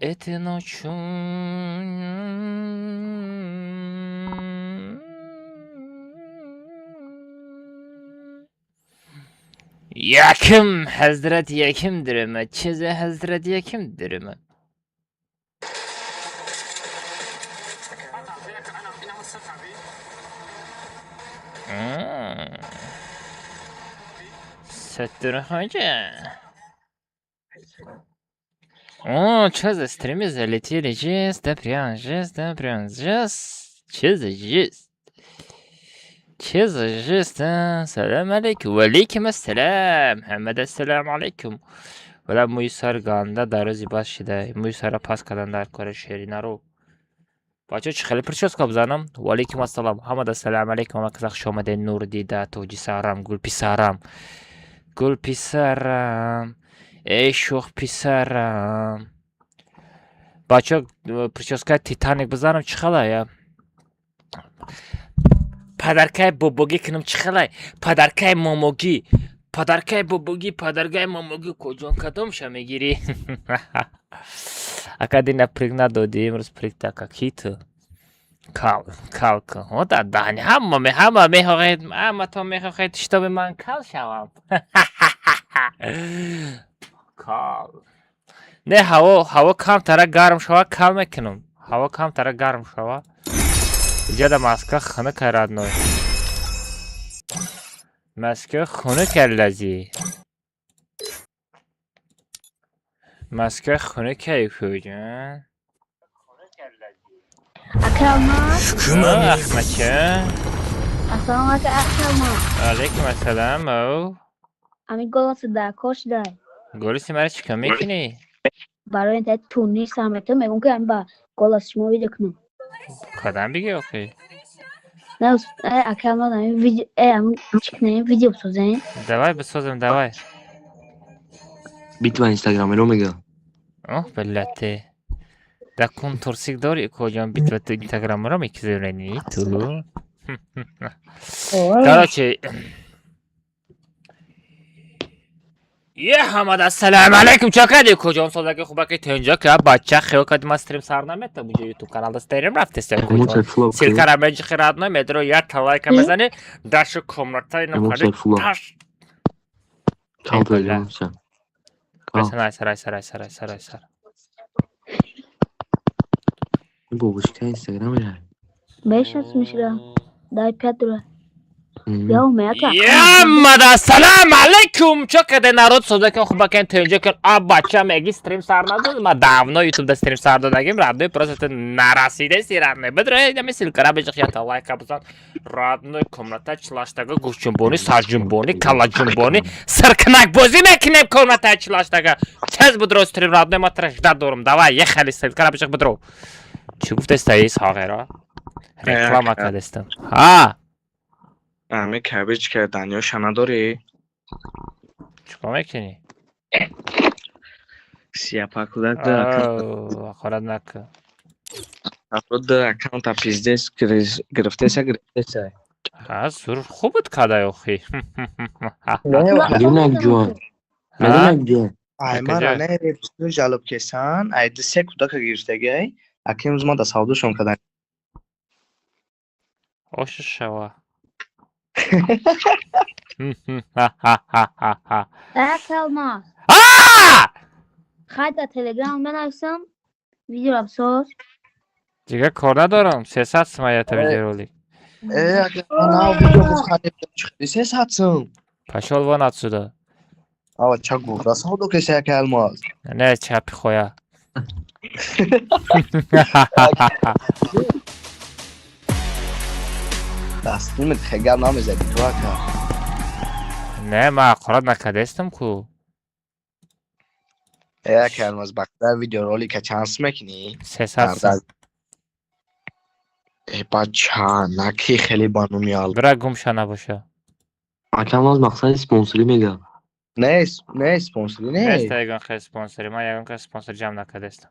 Этой ночью. Яким Хазрат яким дирема, чизе Хазрат яким дирема. Саттор Ходжа. О, что за стримы залетели? Жесть, да прям, жесть, да прям, жесть. Че за жесть? Че за жесть, а? Салам алейкум. Валейкум ассалам. Ҳамада ассалому алейкум. Вала мӯи сар ганда дарози бас шида. Мӯи сара пас кардан дар кори шеринаро. Бачаҳо, чӣ хеле прическа бизанам? Валейкум ассалам. Ҳамада ассалому алейкум. Ҳама каса хуш омадед. Нур дида, тоҷи сарам, гулписарам. Гулписарам. Эй шӯх писарам. Бачаҳо, прическаи Титаник бизанам, чӣ хелая? Подаркаи бобогӣ кунам, чӣ хелай? Подаркаи момогӣ. Подаркаи бобогӣ, подаркаи момогӣ куҷон кадомша мегирӣ? Ака, дина прыг надодӣ, имрӯз прыг така ки ту? Кал, калка. О, да дани ҳама мехоҳед, ҳаматон мехоҳед, чтобы ман кал шавам. Кал. Не, ҳаво камтара гарм шава, кал мекунам. Ҳаво камтара гарм шава. Иҷода Москва хунук, родной. Москва хунук лази. Москва хунукай куҷа? Ака Алмаз. Ахмача. Ассалому алайкум, ака Алмаз. Алейкум ассалам. Оу. Ами голоси дар кор шудай. Голоси мара чӣ кор мекунӣ? Барои инта турнир сар метавон, мегӯм, ки ами ба голос шумо видео кунам. Кадам биги охи? Не, ака Алмаз, ами видео, ами чӣ кунем, видео бисозем. Давай бисозем, давай. Битва инстаграмеро мега. Оҳ, блядь. Да кун турсик дори, куҷон битва ту инстаграмро мекизорани ту? Короче, Е ҳамад ассалому алайкум, чо кардӣ, куҷон, созаки хубаки тинҷо ки бача хиёл кардӣ, ман стрим сар намета, буҷа ютуб каналда стрим рафтеста, куҷон ссылкара меҷихи, родной, медро як та лайка мезанӣ, дашу комнатаи нохари таш. Айсар, айсар, айсар, айсар, айсар. Бобушка инстаграм. Бешас мишра. Дай пять. Ямада ассалому алайкум, чо каде, народ, созаки хубакен тинҷо кун, а бача меги стрим сар надод, ма давно ютубда стрим сар додагим, родной, просто ту нарасидаси, родной, бидро ами ссылкара бижих, ята лайка бизан, родной, комната чилаштага гӯшҷунбонӣ, сарҷунбонӣ, каллаҷунбонӣ, сиркинакбозӣ мекунем, комната чилаштага чез будро стрим, родной, ма тра ждать дорум, давай, ехали, ссылкара бижих, бидро. Чӣ гуфтеста, исҳоқеро реклама кардестам, ҳа. Ами кабичка данёша надорӣ? Чикор мекунӣ? Сияпакуда. Ҳақорат накун. Ду аккаунта пиздец гирифтеса, гирифтеса. Ҳа, сур хуб буд кадай охи. Медонак ҷон. Медонак ҷон. Ай мара не жалоб кесан, ай ду се кӯдака гирифтагай, аки имрӯз ма да савдошон кадан. Ошу шава. Ака Алмаз. Хай, дар телеграм менависам, видеоро бисоз. Дигар кор надорам, 300 сум ята видеоролик. Э, ака, на видео гуфтани 300 сум. Пошёл вон отсюда. Ава ча гуфта савдо кеса, ака Алмаз. Не, чапи хоя. Дастимет хегар намезади ту, ака. Не, ман ҳақорат накардастам ку. Э, ака Алмаз, бақдар видеоролика чанд сум мекунӣ? 300 сум. Э, бача, наки хеле ба номи Ал. Бира, гумша набоша. Ака Алмаз, мақсади спонсорӣ мега. Не, не спонсори, не. Неста ягон хел спонсори, ман ягон кас спонсор ҷамъ накардастам.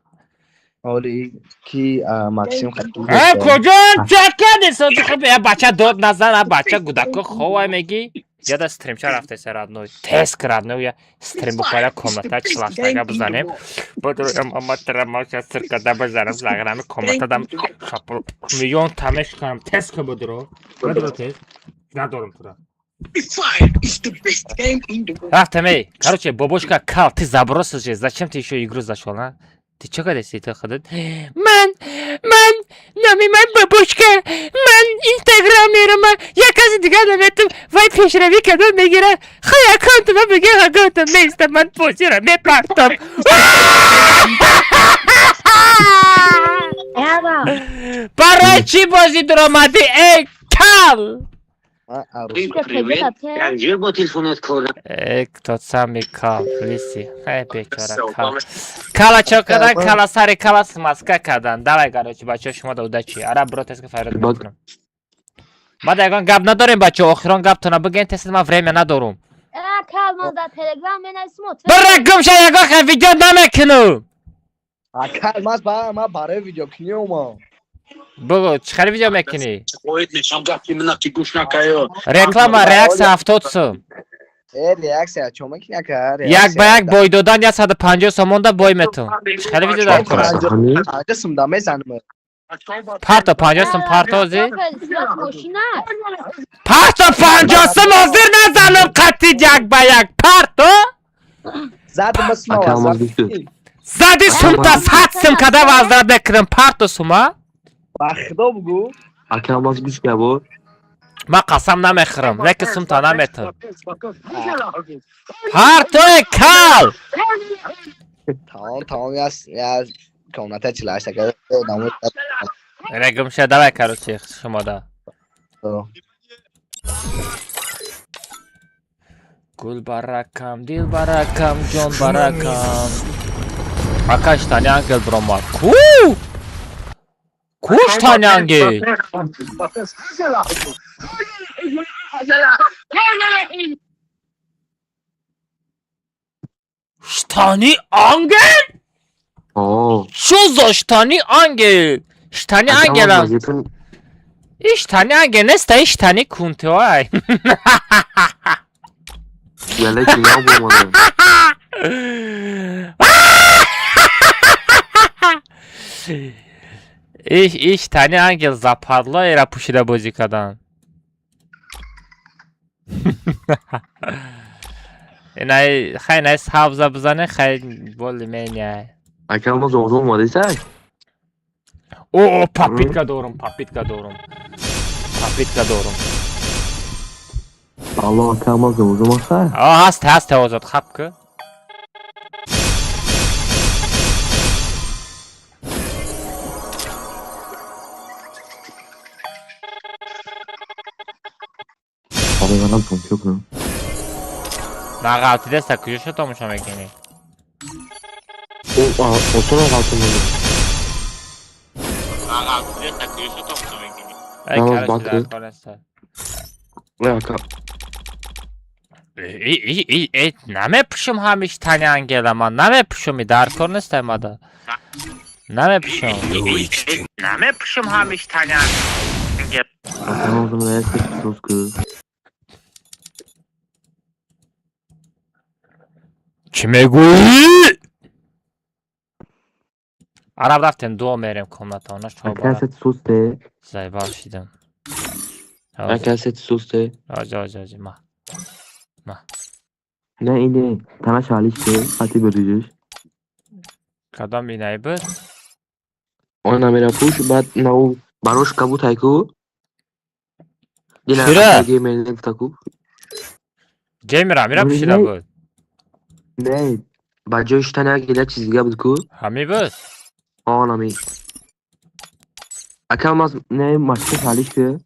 Оли ки Максим хату. Э, куҷо чакади сози хуб, я бача дод назан, а бача гудако ховай меги. Яда стримча рафтеса, родной. Тез родной, я стрим буквально комната 48-га бизанем. Бодроям аматра маша сиркада бизанам, заграми комната дам шапул миллион тамеш кунам. Тез ка бодро. Бодро тез. Надорам тура. Рафтам, эй. Короче, бабушка кал, ты забросил же. Зачем ты еще игру зашел, а? Ты чё кадаси, ты ходит? Ман, номи ман бабушка, ман инстаграм мерам, як каси дигар наметам, вай пешравӣ кардан мегира, хай аккаунтама бигир, аккаунтам неста, ман бозиро мепартам. Яра. Барои чӣ бозӣ дуромадӣ, эй кал? Привет. Бо телефонат кор. Эй, тот самый кал, лиси. Эй, бечора кал. Кала чо кардан, кала сари кала смазка кардан. Давай, короче, бачаҳо, шумо да удачи. Ара бро теска файрод мекунам. Мада ягон гап надорем, бачаҳо, охирон гаптона бигӯен, тез, ман время надорум. Э, кал, ман дар Телеграм менависам. Бира гум ша, ягон хел видео намекунам. Ака, ман ба ман барои видеокунӣ омам. Бугу, чӣ хел видео мекунӣ? Гӯш. Реклама, реаксия 70 сум. Э, реаксия чо мекунӣ, ака? Як ба як бой додан 150 сомонда бой метун. Чӣ хел видео дар кора? 50 сум да мезанам. Парто 50 сум, партози? Мошина. Парто 50 сум, ҳозир назанам қатъи як ба як. Парто? Задам Ака, сма. алмаз гуфту. Зади сумта 100 сум када вазрат мекунам. Парто сума? Ба худо бугу. Ака, алмаз гӯш ка бо. Ман қасам намехӯрам, лекин сумта наметам. Партои кал! Тамом, тамом, я комната 48 ака. Одамо. Регумша, давай, короче, шумо да. Гул баракам, дил баракам, ҷон баракам. Ака, штани ангел бромад. Ку? Ку штани ангел? Штани ангел? О. Чё за штани ангел? Штани ангелам. И штани ангел неста, и штани кунтиой. Яле ки нав бомада. Иш штани ангел западло эра пӯшида бозӣ кардан. Инай хай най сабза бизане, хай более-менее. Ака, алмаз озон омадесай? О, попытка дорум, попытка дорум. Попытка дорум. Алло, ака, алмаз озон омадсай? А, ҳаст, ҳаст, озод, хаб ку. Ҳоли манам тончо кунам. На ғалтидаста, куҷо шо тамошо мекунӣ? Осон ғалтимонда. Ай, Намаз короче, бакы. дар кор неста. Ака. И, намепӯшум ҳамиш тани ангела, ман намепӯшум, и дар кор неста мада. Намепӯшум. Намепӯшум ҳамиш тани ангела. Ака, озон реаксия соз ку. Чӣ мегӯӣ? Араб рафтем, дуо мерем комнатаона Ака, шоба. сет состе. Заебал шидам. Ака, сет состе. Ози, ози, ози, ма. Не, ине тана шалиш ке, хати берижиш. Кадом инай буд? Он намера пуш, баъд нау барош кабут айку. Дина Чира? геймер гуфтаку. Геймер амира пӯшида буд. Не, ба ҷои штани як як чиз дига буд ку. Ҳами буд? Он ами. Ака, маз не машка шалиш ке.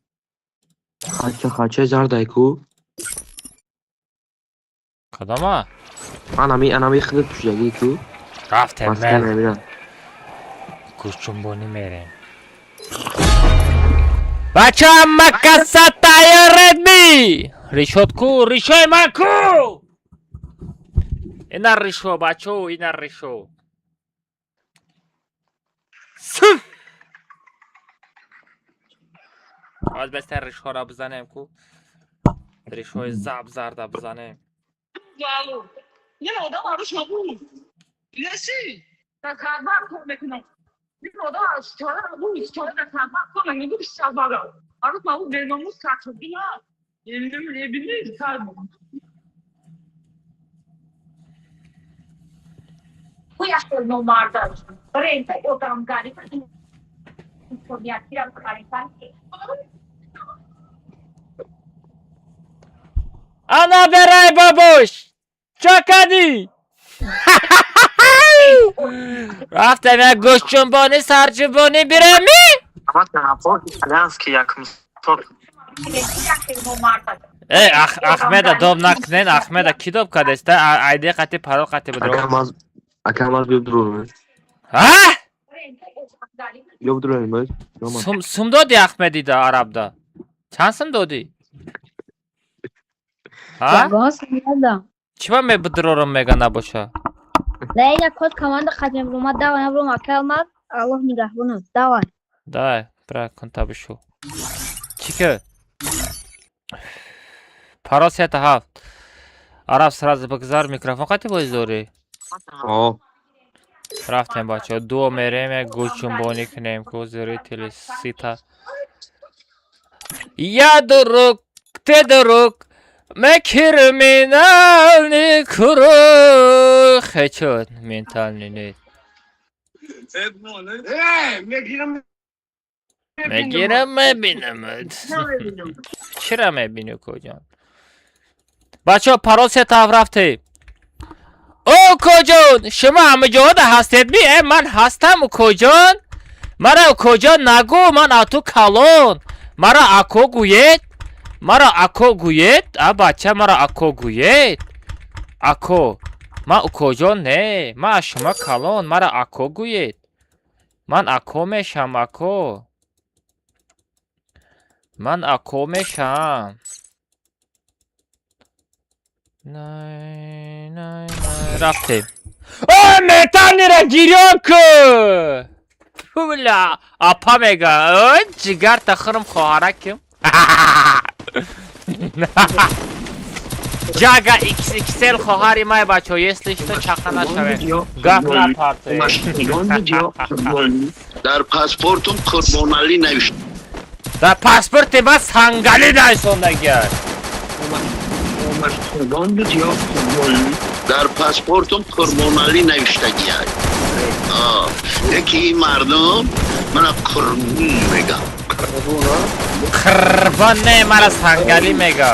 Хача хача зард айку. Кадома? Анами анами хидат пушидаги ку. Рафтем Маска мер. намера. Гӯшчунбонӣ мерем. Бача, макаса тайёред ми? Ришот ку, ришои ман ку? Ина ришо, бачо, ина ришо. Сум! Аз бестар ришҳоро бизанем ку. Ришҳои заб зарда бизанем. یه آدم عروس نبود نسی در خربر کار میکنم یه آدم از چاره نبود چاره در خربر کار نمیگه سربرا عروس نبود برنامه سرطبی نه نمیدونم سر Ана берай бабош! Чо кардӣ? Рафтем як гӯштҷунбонӣ сарҷунбонӣ биреми? Э, Ахмеда доб накунен, Ахмеда кӣ доб кардеста? Айди қати парол қати будро. Акам аз биёб. Ҳа? Биёб дурем. Сум сум доди Ахмедида арабда? Чанд сум додӣ? Ҳа? Ягон сум надам. Чӣ ба мебудрорам мега набоша? Да ина код команда қадим рума давай набром ака Алмаз. Аллоҳ нигаҳбонат. Давай. Давай, бира кунта бишу. Чӣ ки? Парол 3 7. Араб сразу бигзар микрофон қати боз дорӣ? О. Рафтем бачаҳо, дуо мерем, як гӯшҷунбонӣ кунем ку зрители сита. Я друг, ты друг, мы криминальный круг. Хечо, ментальный нет. Мегирам, мебинамад. Чира мебинӣ коҷон? Бачаҳо парол 3 7 рафтем. О коҷон, шумо ҳама ҷода ҳастед ми? Э, ман ҳастам укоҷон. Мара укоҷон нагӯ, ман ату калон. Мара ако гӯед. Мара ако гӯед. А бача мара ако гӯед. Ако. Ман укоҷон не, ман аз шумо калон, мара ако гӯед. Ман ако мешам, ако. Ман ако мешам. Най, най, най. Рафтем. О, металнира гирён ку! Пула, апа мега. О, ҷигарта хӯрм хоҳараким. Ҷага XXL хоҳари май бачо, если что чақа нашавед. Гап напарте. Дар паспортум Қурбоналӣ навишта. Дар паспорти ма Сангалӣ нависондагиаст. Дар паспортум Қурбоналӣ навиштагиаст. Яки ин мардум мана қурбун меган. Қурбон не, мара Сангалӣ мега.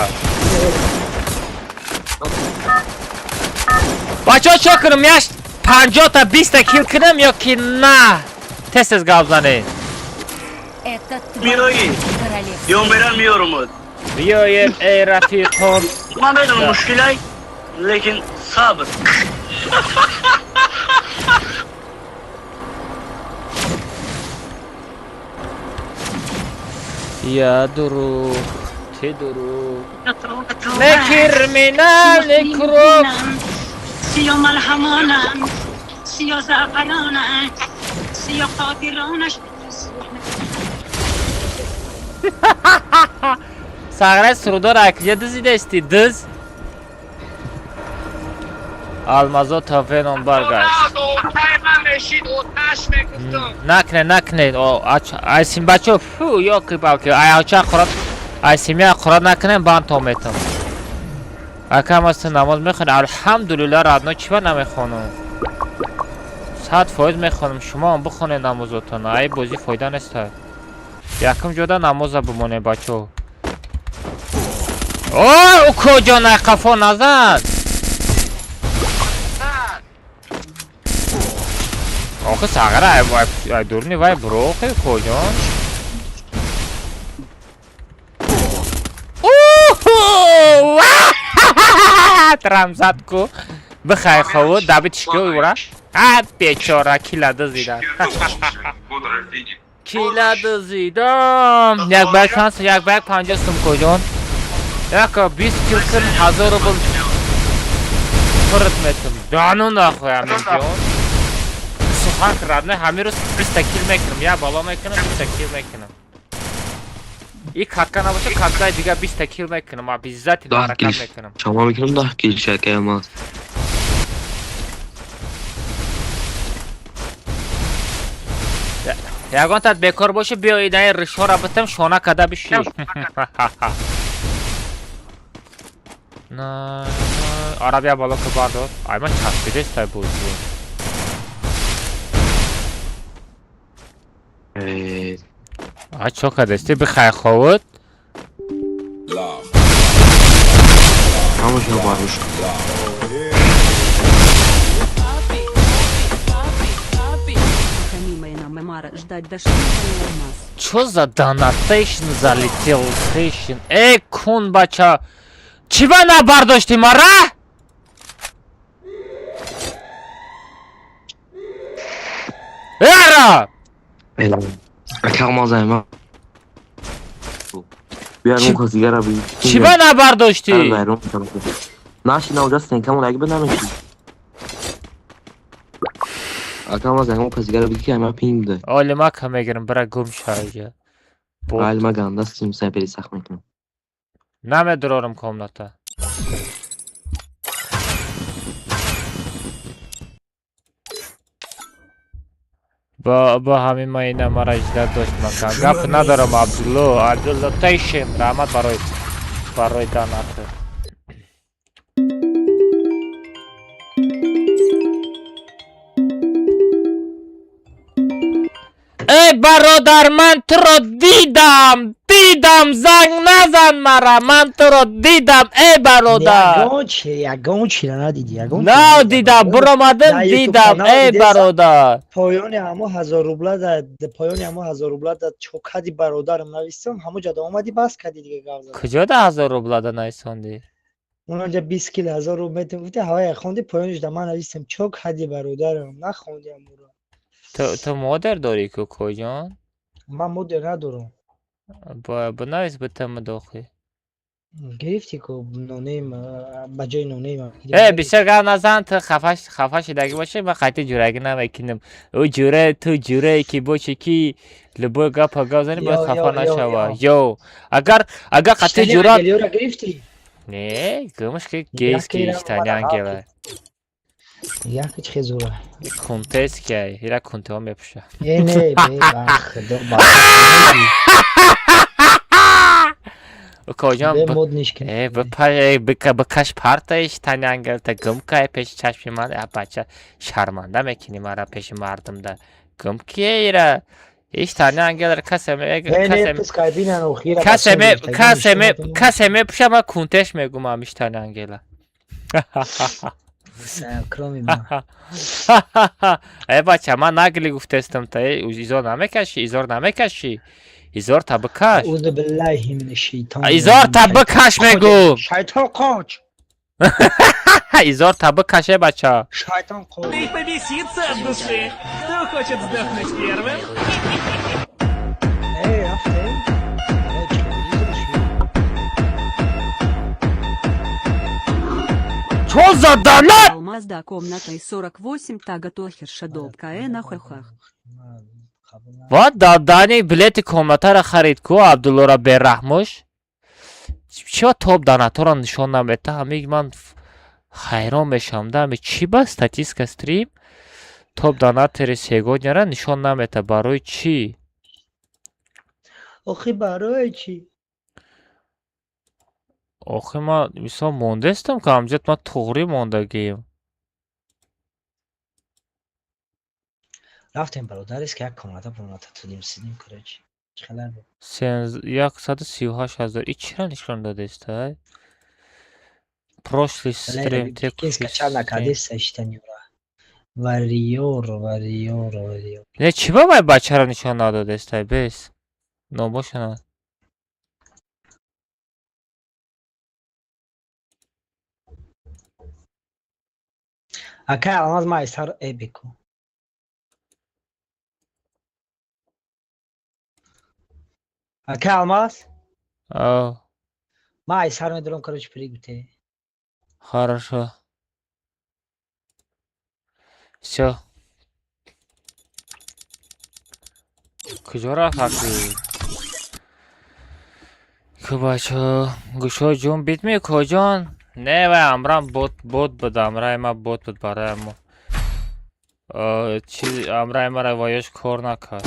Бачаҳо чо кунам? Яш 50-та 20-та кил кунам ё ки на? Тез тез гап занед. Это твой королевство. Ё мерам меёрумад. Биёед, эй рафиқон. Ман медонам мушкилай, лекин сабр. Я друг, ты друг. Не криминальный круг. سیا ملهمانم سیا زعفرانم سیا قادرانش. Сағра сурудора акҷа дизидести диз. Алмазо та Веном баргашт. Накне, накне. О, айсим бачо, фу, ёки балки. Ай авча хӯрад, айсимя хӯрад накунем, бан то метам. Акам аст намоз мехонӣ? Алҳамдулилла родной, чӣ ба намехонам? 100% мехонам. Шумо ҳам бихонед намозотон. Ай бозӣ фоида неста. Якум ҷода намоза бимонед бачо. О, укоҷон, ай қафо назад. Охи сағра, ай дурни вай буро охи укоҷон. Уху! Трамзад ку. Бихай хову, дабит шкё ура. А, бечора, кила дызидан. Кила дызидам. Як ба як шанс, 1 ба 1 50 сум коҷон. Як 20 кил кун 1000 рубл. хӯрд метам. Дану нахуй аминҷон. Сухан родной, ҳамин рӯз 20 кил мекунам. Я бало мекунам, 20 кил мекунам. И катка набоша, каткаи дига 20 кил мекунам. Обязательно ҳаракат мекунам. Чама мекунам 10 кил шакаям аст. Ягон тат бекор боши, биё идаи ришҳоро битам, шона када биши. На, арабия бало ки бардор. Ай ман часпидестай бозӣ. А чо кадасти бихай ховуд? Ҳамашро баруш. Чо за донатейшн залетел тейшн? Эй, кун бача! Чиба набардошти мара? Эра! Чиба набардошти? Олима ка мегирам, бира гум шава. Алма ганда сим сапери сах мекунам. Намедурорам комната. Бо ҳамин ма ина мара иҷда дошт макан. Гап надорам Абдулло, Абдулло тайшем, раҳмат барои донат. Эй бародар, ман туро дидам, дидам, занг назан мара, ман туро дидам, эй бародар. Ягон чира надиди, ягон. На дидам, буромадам, дидам, эй бародар. Поёни ҳамо 1000 рубла да, поёни ҳамо 1000 рубла да чокади бародарам навистам, ҳамо ҷада омади бас кади дига гап зад. Куҷо да 1000 рубла да нависонди? Онҷа 20 кил 1000 рубл метем гуфти, ҳавая хонди, поёниш да ман навистам чокади бародарам, нахонди ҳамуро. Ту модар дорӣ ку коҷон? Ман модар надорам. Бинавис битам дохи. Гирифти ку нонем ба ҷои нонем. Э, бисёр гап назан, ту хафа шидагӣ бошӣ, ман қайти ҷурагӣ намекунам. Ӯ ҷура, ту ҷурае ки бошӣ ки любой гапа гап занӣ бояд хафа нашава. Ё, агар қайти ҷура гирифтӣ? Не, гумш ки гейски иштани ангела. Як чӣ зура. Кунтеския, ира кунтео мепуша. Э, не, бе, бахудо, ба. Коҷон, э, бикаш партаиш тани ангелта гум кай пеши чашми ман, э, бача шарманда мекунӣ мара пеши мардумда. Гум кие ира? Иш тани ангелра касе касе мепуша, ман кунтеш мегумам иш тани ангела. Кроме ма. Э, бача, ман нагли гуфтестам та, изор намекашӣ, изор намекашӣ. Изор та бикаш. Аузу биллаҳи минаш шайтон. Изор та бикаш мегум. Шайтон қоч. Изор та бикаш, э, бача. Шайтон қоч. Ты побеситься от души. Кто хочет вздохнуть первым? Эй, афтей. Чё за донат? Алмазда комнатой 48 тага тохер шадоб каэ на хохах. Ва дадани билети комнатаро харид ку Абдуллора бераҳмуш. Чё топ донаторо нишон намета? Ҳамин ман ҳайрон мешавам да, ҳами чӣ ба статистика стрим топ донатори сегодняро нишон намета? Барои чӣ? Охи барои чӣ? Охи ман мисол мондестам ки ҳамҷат ман туғрӣ мондагием. Рафтем бародарис ки як комната помната тудим сидим короче. Чӣ хабар буд? 138 000. И чира нишон додеста? Прошлый стрим текущий. Скачал накадеса иштанюра. Вариор, вариор, вариор. Не чӣ ба вай бачаро нишон надодеста бес? Номошана. Акай алмаз майсар эбику. Акай алмаз? Ау. Майсар медорам, короче, пригуте. Хорошо. Всё. Куҷо рафт аки? Ку бачо, гӯшо ҷун бит мекоҷон? Не, вай амрам бот бот буд, амраи ма бот буд барои мо. Чи амраи мара ваёш кор накард.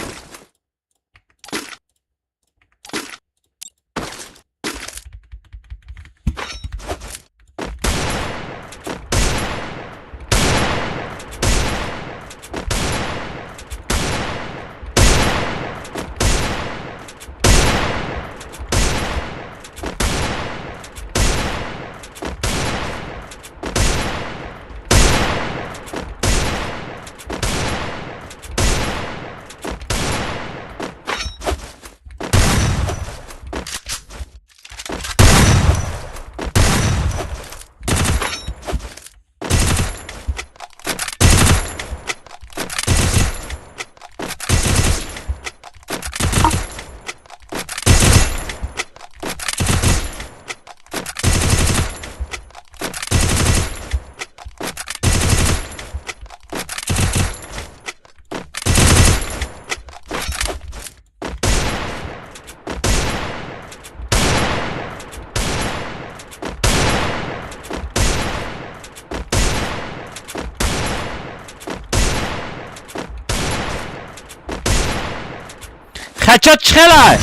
Хачот чӣ хелай?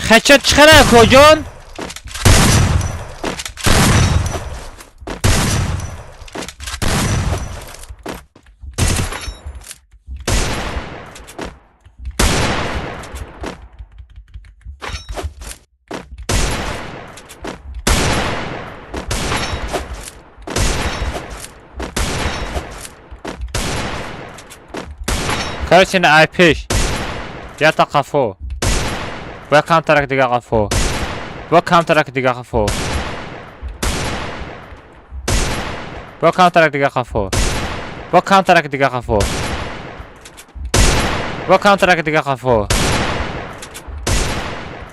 Хачот чӣ хелай, коҷон? Короче, на ай пеш. Ята қафо. Ва камтарак дига қафо. Ва камтарак дига қафо. Ва камтарак дига қафо. Ва камтарак дига қафо. Ва камтарак дига қафо.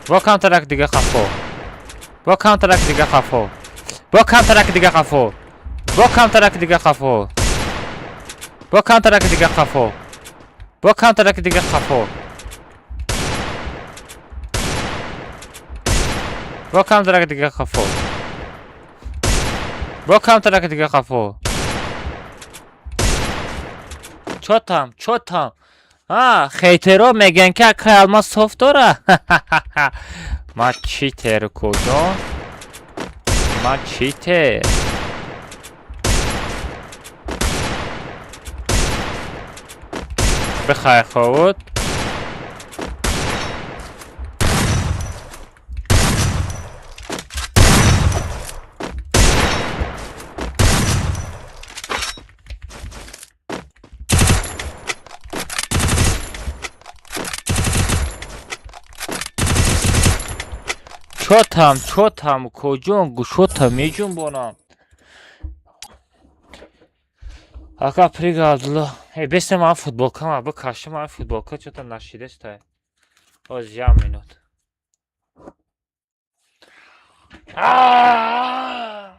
Ва камтарак дига қафо. Ва камтарак дига қафо. Ва камтарак дига қафо. Ва камтарак дига қафо. Ва камтарак дига қафо. Ва камтарак дига қафо. Ва камтарак дига қафо. Ва камтарак дига қафо. Чотам, чотам. А, хейтеро мегӯянд ки акай алмаз софт дора. Ма читер куҷо? Ма читер. Бихай ховуд. Чотам, чотам, куҷон гӯшота меҷунбонам. Ака прига Абдулло. Э, беста ман футболкама бикашам, ман футболка чота нашидестай. Оз як минут. Аа!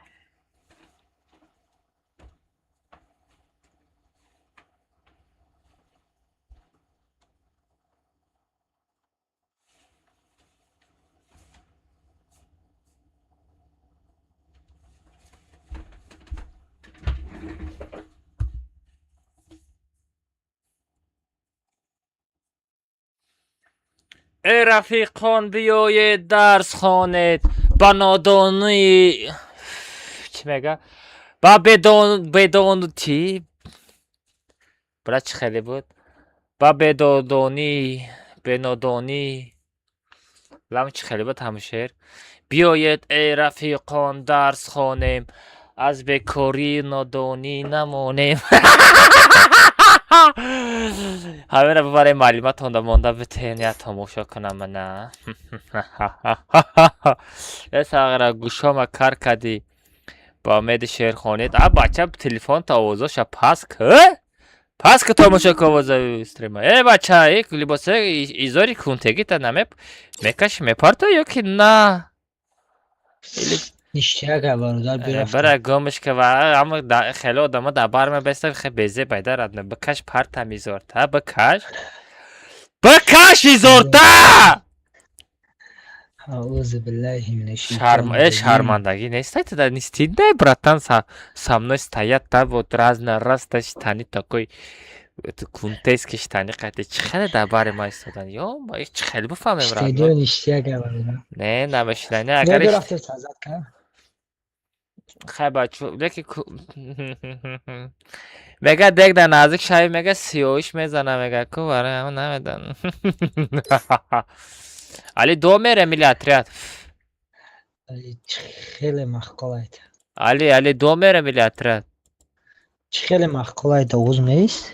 Эй рафиқон, биёед дарс хонед, ба нодонии чӣ мега, ба бедон чӣ бра, чӣ хеле буд, ба бедодонӣ бенодонӣ лам чӣ хеле буд ҳамун шеър. Биёед, эй рафиқон, дарс хонем, аз бекорӣ нодонӣ намонем. Ҳаминро бибарем муаллиматонда монда битен, я тамошо кунам мана. Э сағира, гӯшома кар кардӣ ба умеди шеър хонед. А бача, телефонта овозоша паст ку, паст ку, тамошо ку овозаи стрима. Э бача, э либоса изори кунтегита намеп мекаши, мепарто ё ки на? Или Ништяк, бародар, бирафтем. Бара гомиш ка ва ама хеле одамо дар бар мебеста, хе безе байда родной. Бикаш партам изорта, бикаш. Бикаш изорта! Аузу биллаҳи минаш Шарм, шайтони раҷим. Шармандагӣ нест, тогда не стыдно, братан, со мной стоят там вот разно раста штаны такой, это кунтейски штаны қати чӣ хеле дар бари ма истодан, ё ма чӣ хеле бифаҳмем, Штадион родной. Ништяк, бародар. Не, намешинани, Не, агар бирафтем сазад ка. Хай бачо, леки мега дег дар наздик шави, мега сиёҳиш мезана, мега ку барои ҳамон намедонам. Али, до мерем или отряд? Чӣ хеле маъқулайд. Али, Али, до мерем или отряд? Чӣ хеле маъқулайд, овоз нест?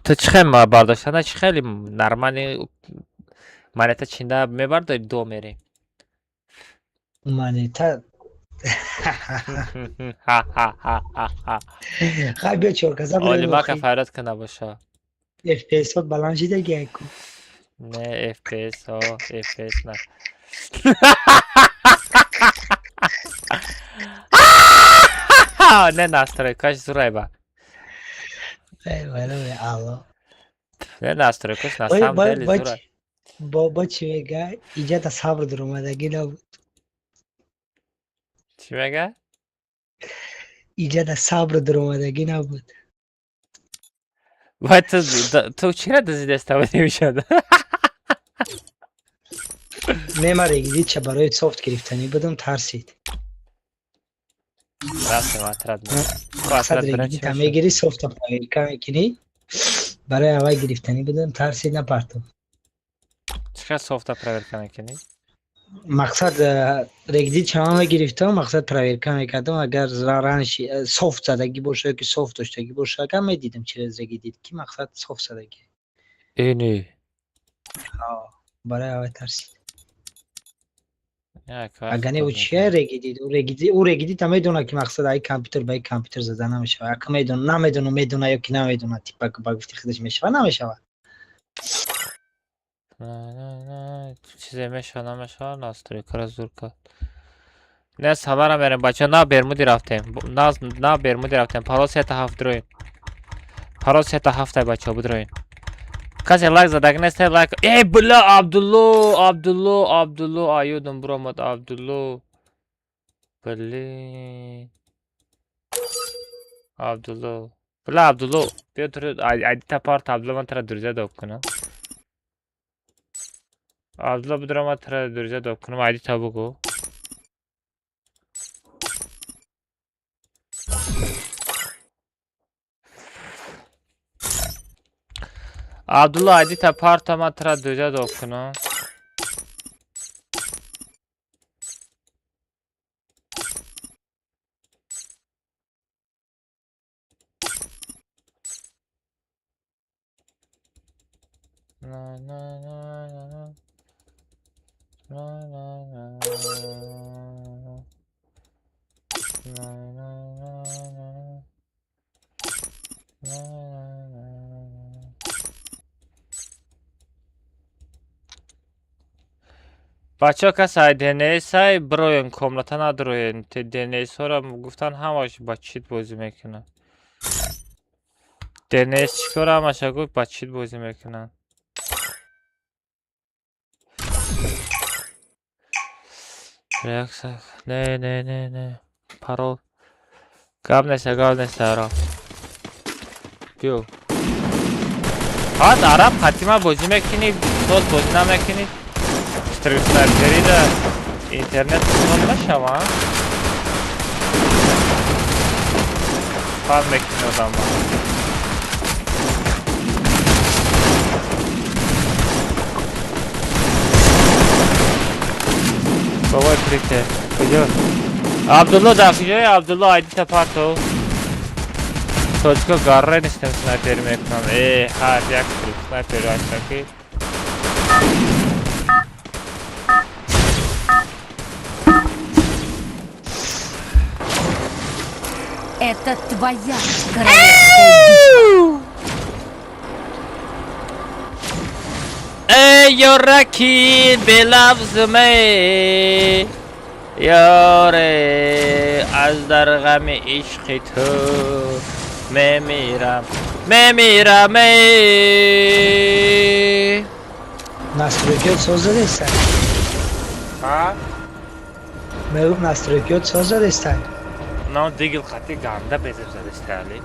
Ту чӣ хел бардоштана, чӣ хели нормали монета чинда мебардори, до мерем. Монета. Хай, биё чорказа бирем. Олимака охи. Фарёд кана боша. FPS-от баланд шидаги ку. Не, FPS о, FPS на. Не, настройкаш зурайба. Эй, барои Алло. Не, настройкаш на Бой самом бой деле бой зурай. Бобо чӣ мега? Иҷа сабр дуромадагӣ набуд. Чӣ мега? Иҷа сабр дуромадагӣ набуд. Вай, ту чира дазидеста мешад? Не, ма регизитша барои софт гирифтанӣ будам, тарсид. Рафтем отряд. Мақсад Отряд бирем, чӣ регизита мешад? Мегирӣ, софта проверка мекунӣ. Барои аввал гирифтанӣ будам, тарсид, напартов. Чӣ хел софта проверка мекунӣ? Мақсад реквизит чама мегирифтам, мақсад проверка мекардам, агар раньше софт задагӣ боша ёки софт доштагӣ боша, агар медидам через реквизит, ки мақсад софт задагӣ. Ини. Барои аввал тарсид. Як вақт Агар не, кор ӯ чия мекунӣ. Реквизит, ӯ реквизита медонад, ки мақсад ай компютер ба ай компютер зада намешавад. Ака медона, намедона, медона ёки намедона, типа ба гуфти худаш мешавад, намешавад. На, на, на, чизе мешава, намешава, настройкара зур кард. Не, самара мерем, бача, на бермуди рафтем. На бермуди рафтем. Парол сета ҳафт дроин. Парол сета ҳафтай, бачаҳо, бидроин. Касе лайк задаг нест, лайк. Эй, бля, Абдулло, Абдулло, Абдулло, аюдум буромад Абдулло. Блин. Абдулло. Бля, Абдулло, биё ту айдита парт, Абдулло, ман тара друзья доб кунам. Абдулло, бидро, ман тара друзья доб кунам, айдита бугу. Абдулло, айдита парта, ман тара друзья доб кунам. На на на на на. На на на на. На на на на. На на на. Бачаҳо, кас ай ДНС-ай бироен, комната надроен. ДНС-ҳоро гуфтан, ҳамаш ба чит бозӣ мекунад. ДНС чӣ кор, ҳамаша гуфт, ба чит бозӣ мекунанд. Реакция. Не, не, не, не. Парол. Гап неста, гап неста, ара. Биё. Ҳат араб хатима бозӣ мекунӣ, соз бозӣ намекунӣ. Стрим снайперида интернет соз нашава? Фан мекунӣ одама. Бобой прите. Куҷо? Абдулло дар куҷое? Абдулло, айдита парто. Тоҷико гарра нестем, снайпер мекунам. Э, ҳар як стрим снайпер ки. Это твоя королевская битва. Эй, ёраки белавзме. Ёре, аз дар ғами ишқи ту мемирам, мемирам, эй. Настройкиот соз задестан? Ҳа? Мегӯм, настройкиот соз задестан? На, дигил қати ганда безеб задеста, али.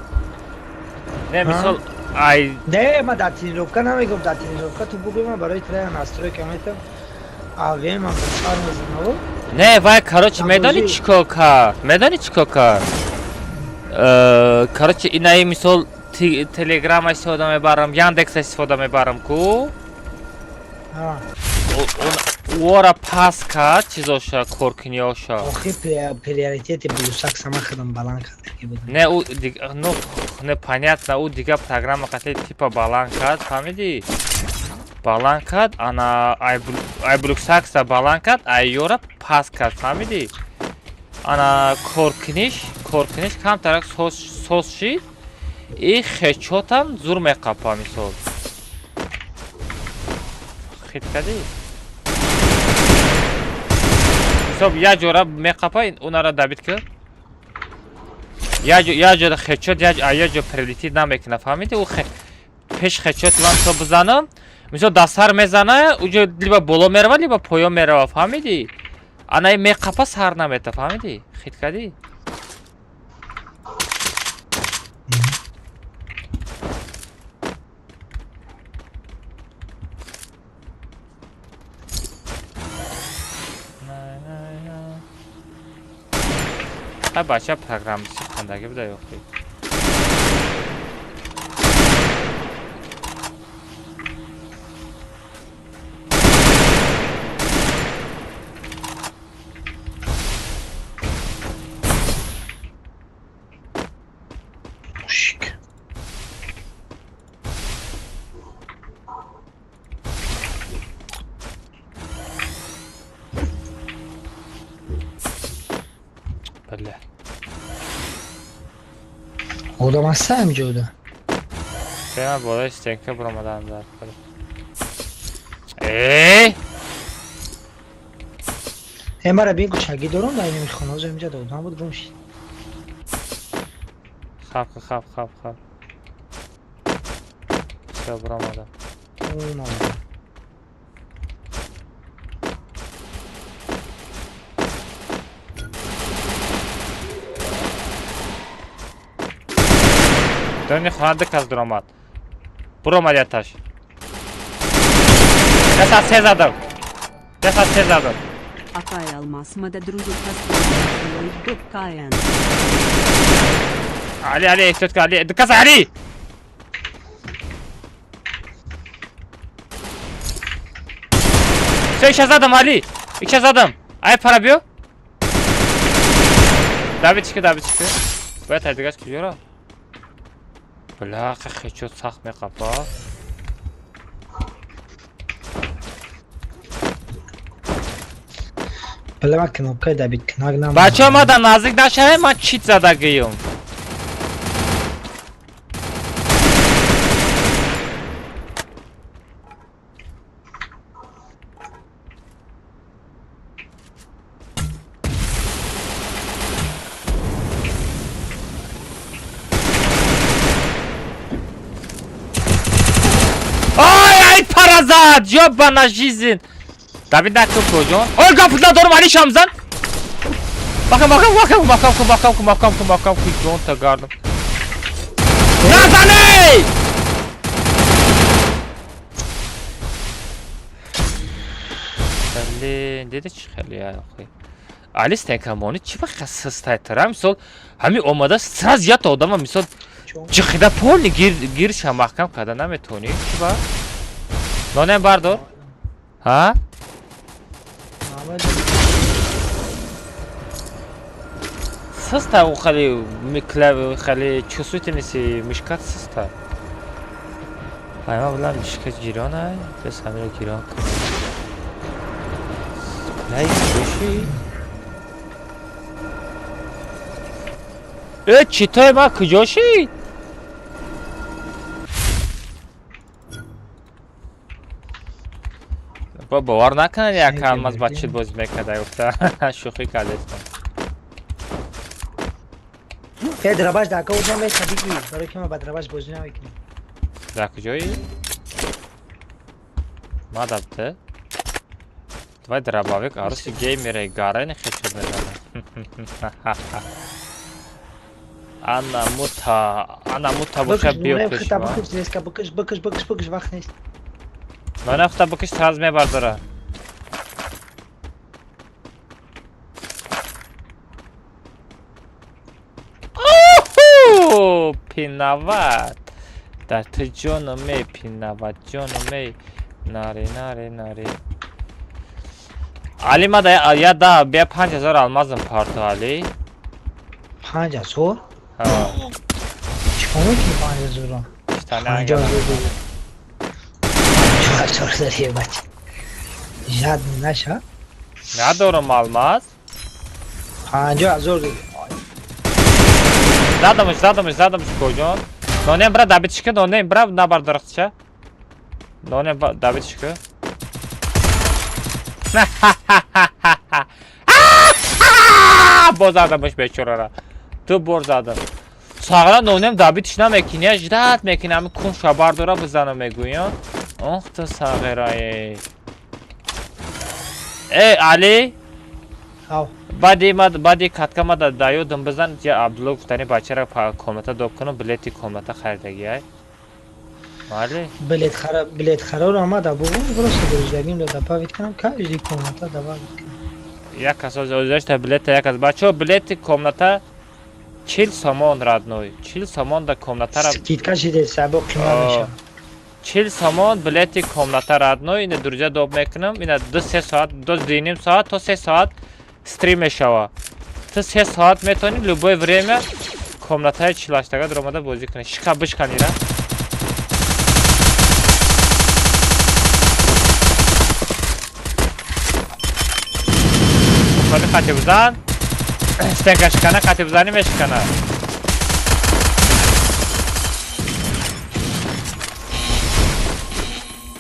Не, мисол, ай. Не, ма дар тренировка намегӯм, дар тренировка ту бугӯ, ман барои тренер настройка метам. АВМ ам сар мезанам. Не, вай, короче, медонӣ чӣ кор кард? Медонӣ чӣ кор кард? Короче, инаи мисол Телеграма истифода мебарам, Яндекса истифода мебарам ку. Ора пас кард чизоша, коркиниёша. Охи, приоритети блюсак сама худам баланд кардаги будам. Не, ӯ, ну, не, понятно, ӯ дига программа қати типа баланд кард, фаҳмидӣ? Баланд кард, ана ай блюсакса баланд кард, ай ёра пас кард, фаҳмидӣ? Ана коркуниш камтарак соз шид, и хечотам зур меқапа мисол. Хит кардӣ? Мисол, як ҷора меқапа, унара добить кар. Як ҷора хечот, як ҷо прилетит намекуна, фаҳмидӣ? Ӯ пеш хечоти ман мисол бизанам, мисол дар сар мезана, уҷо либо боло мерава, либо поён мерава, фаҳмидӣ? Ана меқапа, сар намета, фаҳмидӣ? Хит кардӣ? Ха, бача программиси хондаги буда ёхи. Мужик. Бля. Одам ҳаста ҳамҷода? Прямо болои стенка буромадан дар. Э? Э, мара бин, кучагӣ дорам дар инами хона, инҷа одам буд, гум шид. Хап, хап, хап, хап. Всё, буромадам. Ун. Дони хона ду кас дуромад. Буромад яташ. Яса се задам. Яса се задам. Акай Алмаз мада друзу доп каян. Али, Али, эҳтиёт кун, Али. Ду кас, Али! Всё, иша задам, Али. Иша задам. Ай, пара биё. Добить ки, добить ки. Бояд тай дигаш куҷоро? Бля, хечот сахт меқапа. Бля, ман кнопкаи добить кунак нам. Бачаҳо, ман дар наздик нашавем, ман чит задагиюм. Ай, ай, паразат! Ёбана жизнь! Давид накун, коҷон. Ой, гап надорам, Али шамзан. Бакам, бакам, бакам, бакам кун, бакам кун, бакам кун, бакам кун, ҷон та гардам. Назаней! Блин, дида чӣ хеле охи. Али стенкамони чӣ ба систай тара? Мисол, ҳами омада сразу ята одама мисол ҷиқида полни гир гирша маҳкам карда наметонӣ. Чӣ ба? Нонем бардор. Ҳа? Систа ӯ хеле клаве хеле чувствительности мишкат систа. Ай, ман билам мишка гирон ай, бес ҳамиро гирон кун. Плей куши? Э, читои ман куҷо шид? Бо бовар накунед, як алмаз ба чит бозӣ мекарда, гуфта шӯхӣ кардестам. Э, драбаш дар каҷа меша бигӣ, барои ки ман ба драбаш бозӣ намекунам. Дар куҷоӣ? Мадабте? Давай дробовик, аруси геймере гарени хечуд мезанад. Ана мута, ана мута боша биё пеш ма. Бикаш, резка бикаш, бикаш, бикаш, бикаш, вақт нест. Мана хута бикаш сразу мебардора. Пинават. Дар ту ҷону мей пинават, ҷону мей. Нари, нари, нари. Али мада я да бия 5000 алмазам парту Али. 5000? Ҳа. Чикор мекунӣ 5000-ро? Штани 5000 4000 дорӣ бача. Жадный наша. Надорам алмаз. 50,000 дорӣ. Задамш, задамш, задамш коҷон. Нонем бра добить ка, нонем бра набардорахча. Нонем добить ка. Боз задамш бечорара. Ду бор задам. Сағра нонем добить намекини, ждать мекини, ами кун шабардора бизанам мегӯям. Ох ту сағираe. Э, Али? Ав. Баъди ма баъди катка ма да ёдам бизан, я Абдулло гуфтани бачара комната доб кунам, билети комната харидагиай. Мали? Билет хара, билет хараро омада бугум, просто дорождагим да добавить кунам, каждый комната добавить кунам. Як кас озашта билета, як кас бачо билети комната 40 сомон родной. 40 сомон да комнатара Скидка шиде сабо қимат мешавад. 40 сомон билети комната родной, ина друзья доб мекунам, ина 2-3 соат, 2.5 соат то 3 соат стрим мешава. Ту 3 соат метавонӣ любое время комнатаи чилаштага даромада бозӣ кунӣ. Шика бишканира. Ходи қати бизан. Стенка шикана, қати бизанӣ мешикана.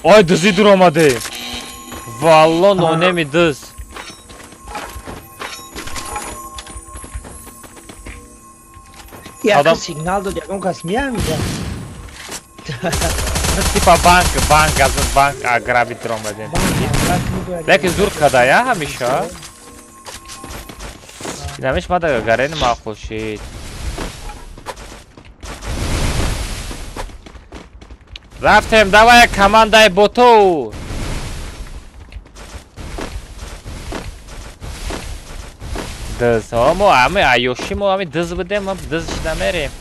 Ой, дузӣ дур омадем. Валло нонеми дуз. Як сигнал дод, ягон кас меамида. Типа банк, банк, аз банк ограбить дур омадем. Лекин зур када я ҳамеша. Инамеш мада гарени маъқул шид. Рафтем, давай командаи боту. Дыз, мо ами аёши мо ами дыз будем, мо дыз шида мерем.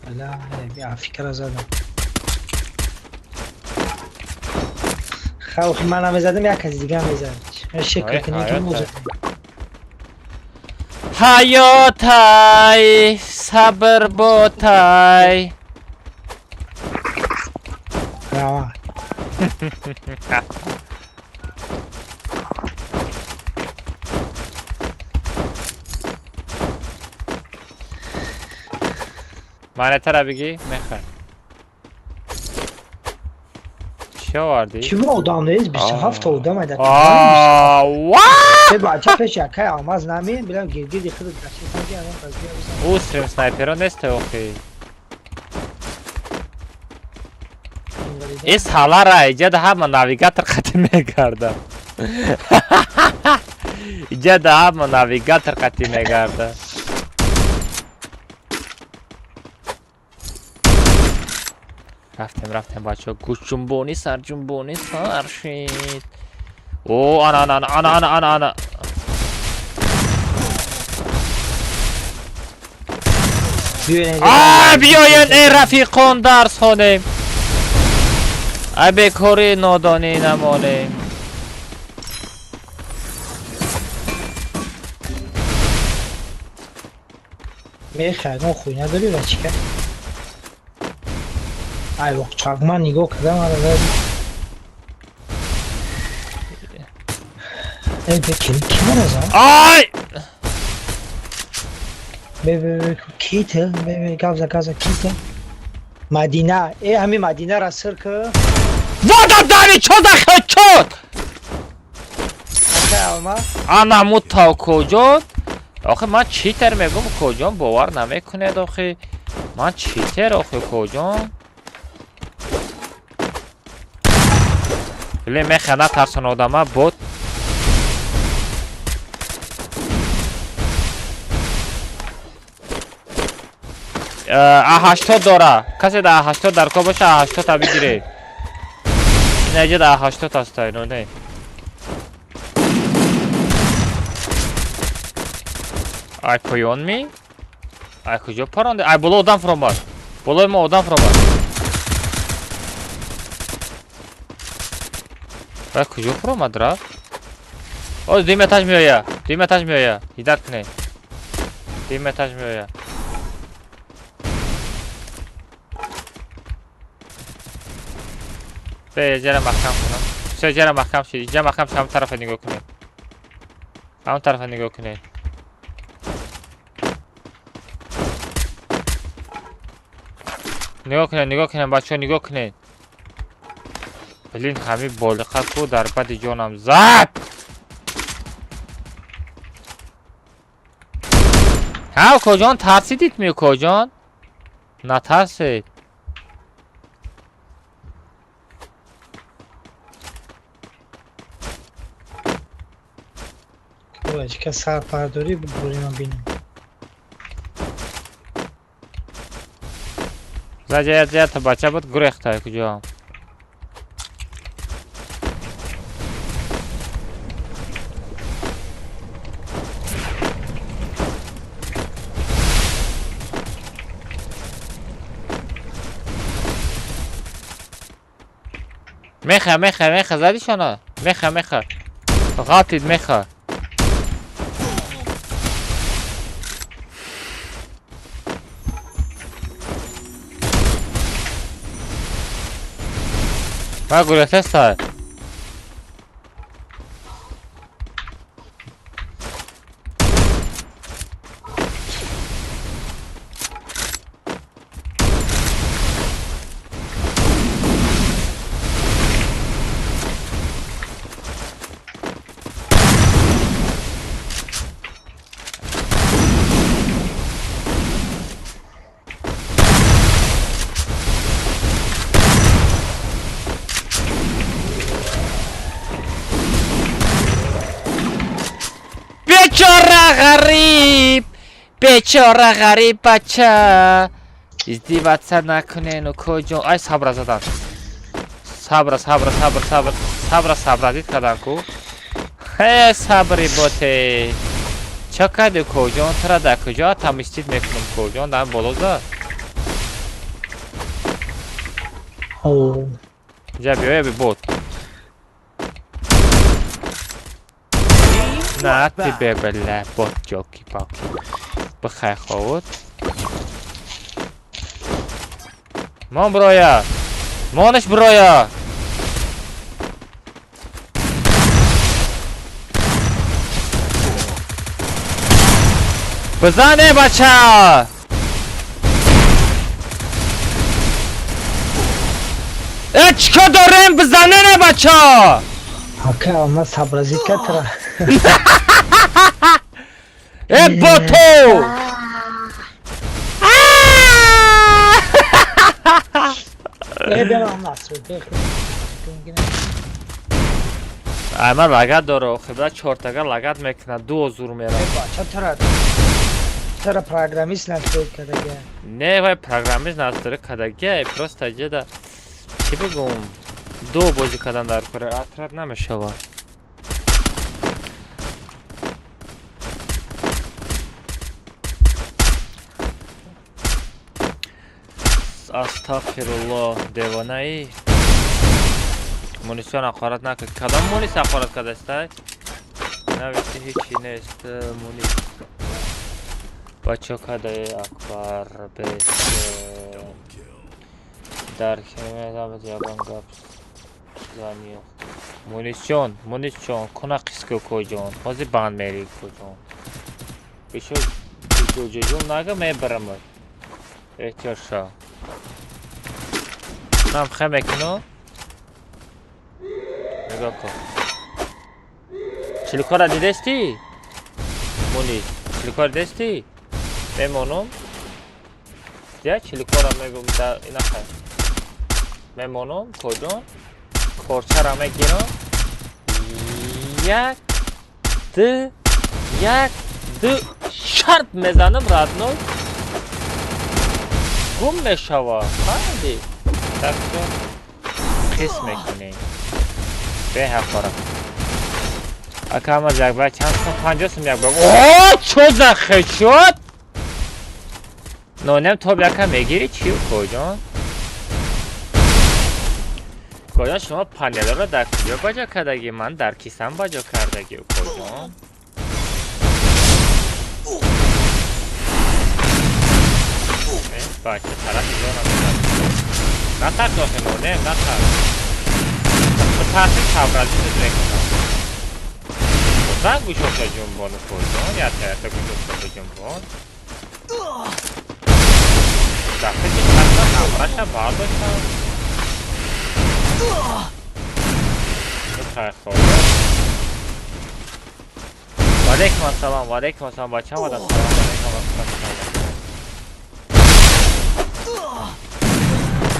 Ала, я фикра задам. Хавхи ман намезадам, як каси дига мезад. Шекр кунӣ ки мозад. Ҳаётай, сабр ботай. Рава. Монетара бигӣ, мехар. Чӣ овардӣ? Чӣ одам нест, 27 одам айда. Ва! Бача пеш якай алмаз намеем, билам гиргиди худат гашта ки алон қазия бизан. Ӯ стрим снайперо нест охи. Э салара иҷада ҳама навигатор қати мегарда. Иҷада ҳама навигатор қати мегарда. Рафтем, рафтем бачаҳо, гӯшҷунбонӣ, сарҷунбонӣ сар шид. О, ана, ана, ана, ана, ана, ана. А, биёед, эй рафиқон, дарс хонем. Ай бекори нодонӣ намонем. Мехай, хуй надорӣ ва чӣ кар? Ай, чакман нигоҳ кардам, ара зади. Эй, бе ки ки мара зад? Ай! Бе бе бе ките, бе бе гавза гавза ките. Мадина, э ҳами Мадина ра сир ки. Вода дани чо за хедшот? Ана мута коҷон. Охи ман читер мегум коҷон бовар намекунед охи. Ман читер охи коҷон. Ле меха натарсон одама бот. А80 дора. Касе да А80 дар ко боша А80 та бигире. Инаҷа да А80 аста ино не. Ай поён ми? Ай куҷо паронде? Ай боло одам фуромад. Болои мо одам фуромад. Ай куҷо фуромад рафт? Оз дуюм этаж меоя. Дуюм этаж меоя. Ҳидат кунед. Дуюм этаж меоя. Бе, ҷара маҳкам кунам. Всё, ҷара маҳкам шид. Ҷа маҳкам шид, ҳамон тарафа нигоҳ кунед. Ҳамон тарафа нигоҳ кунед. Нигоҳ кунед, нигоҳ кунед, бачаҳо, нигоҳ кунед. Блин, ҳами болиқа ку дар бади ҷонам зад! Ҳа, укоҷон, тарсидид ми, укоҷон? Натарсед. Ка сарпардорӣ бурима бинем. Заҷа ята бача буд гурехта куҷо. Меха, меха, меха, задишона? Меха, меха. Ғалтид меха. Ва гурехтеста. Бечора ғариб, бечора ғариб бача. Издеваться накунен, укоҷон. Ай сабра задан. Сабра, сабра, сабр, сабр, сабра, сабра дид кадан ку. Хе, сабри боте. Чо карди, укоҷон? Тура дар куҷо тамистид мекунам, укоҷон? Дар боло зад. Ҷа биёя би бот. На тебе, бля, бот, ёлки-палки. Бихай ховуд. Мон броя! Монаш броя! Бизане, бача! Э, чико дорем, бизане не, бача! Ака, ма сабразид катра. Э, боту! Ай, ман лагат дора, охи, бла чортага лагат мекунад, ду озур мерам. Чара программист настрой кардагия? Не, вай программист настрой кардагия, просто ҷеда чӣ бигум? Ду бозӣ кардан дар кора атрад намешавад. Астағфируллоҳ, девонаи. Мунисён ҳақорат накард. Кадом мунис ҳақорат кардастай? Навишти ҳечи нест. Мунис. Бачо кадаи Акбар бес. Дар хемедам ягон гап зани. Мунисҷон, Мунисҷон, куна қиску коҷон. Ҳозир банд мери коҷон. Бишо ҷуҷуҷум нага мебарам. Эҳтиёт шав. Нам хе мекуну. Нигоҳ кун. Чилкора дидестӣ? Муни, чилкора дидестӣ? Мемонум. Я чилкора мегум да инаха. Мемонум, коҷон? Корчара мегирам. Як, ду, як, ду, шарт мезанам родной. Гум мешава. Фаҳмидӣ? Так что қис мекунем. Беҳақора. Ака ама якба чанд сум? 50 сум якба. О, чо за хечот? Нонем тоб яка мегирӣ чӣ коҷон? Коҷон шумо панеларо дар куҷо баҷо кардагӣ? Ман дар кисам баҷо кардагӣ коҷон. Бача тарафи ҷонам натарс охи нонем натарс. Ба таъсир тавразинат мекунам. Зан гӯшоша ҷунбону коҷон, ята ята гӯшоша биҷунбон. Дафъе ки чашма ҳамраша бардоштам. Валейкум ассалом, валейкум ассалом, бача омадан. Салом алейкум ва раҳматуллоҳ.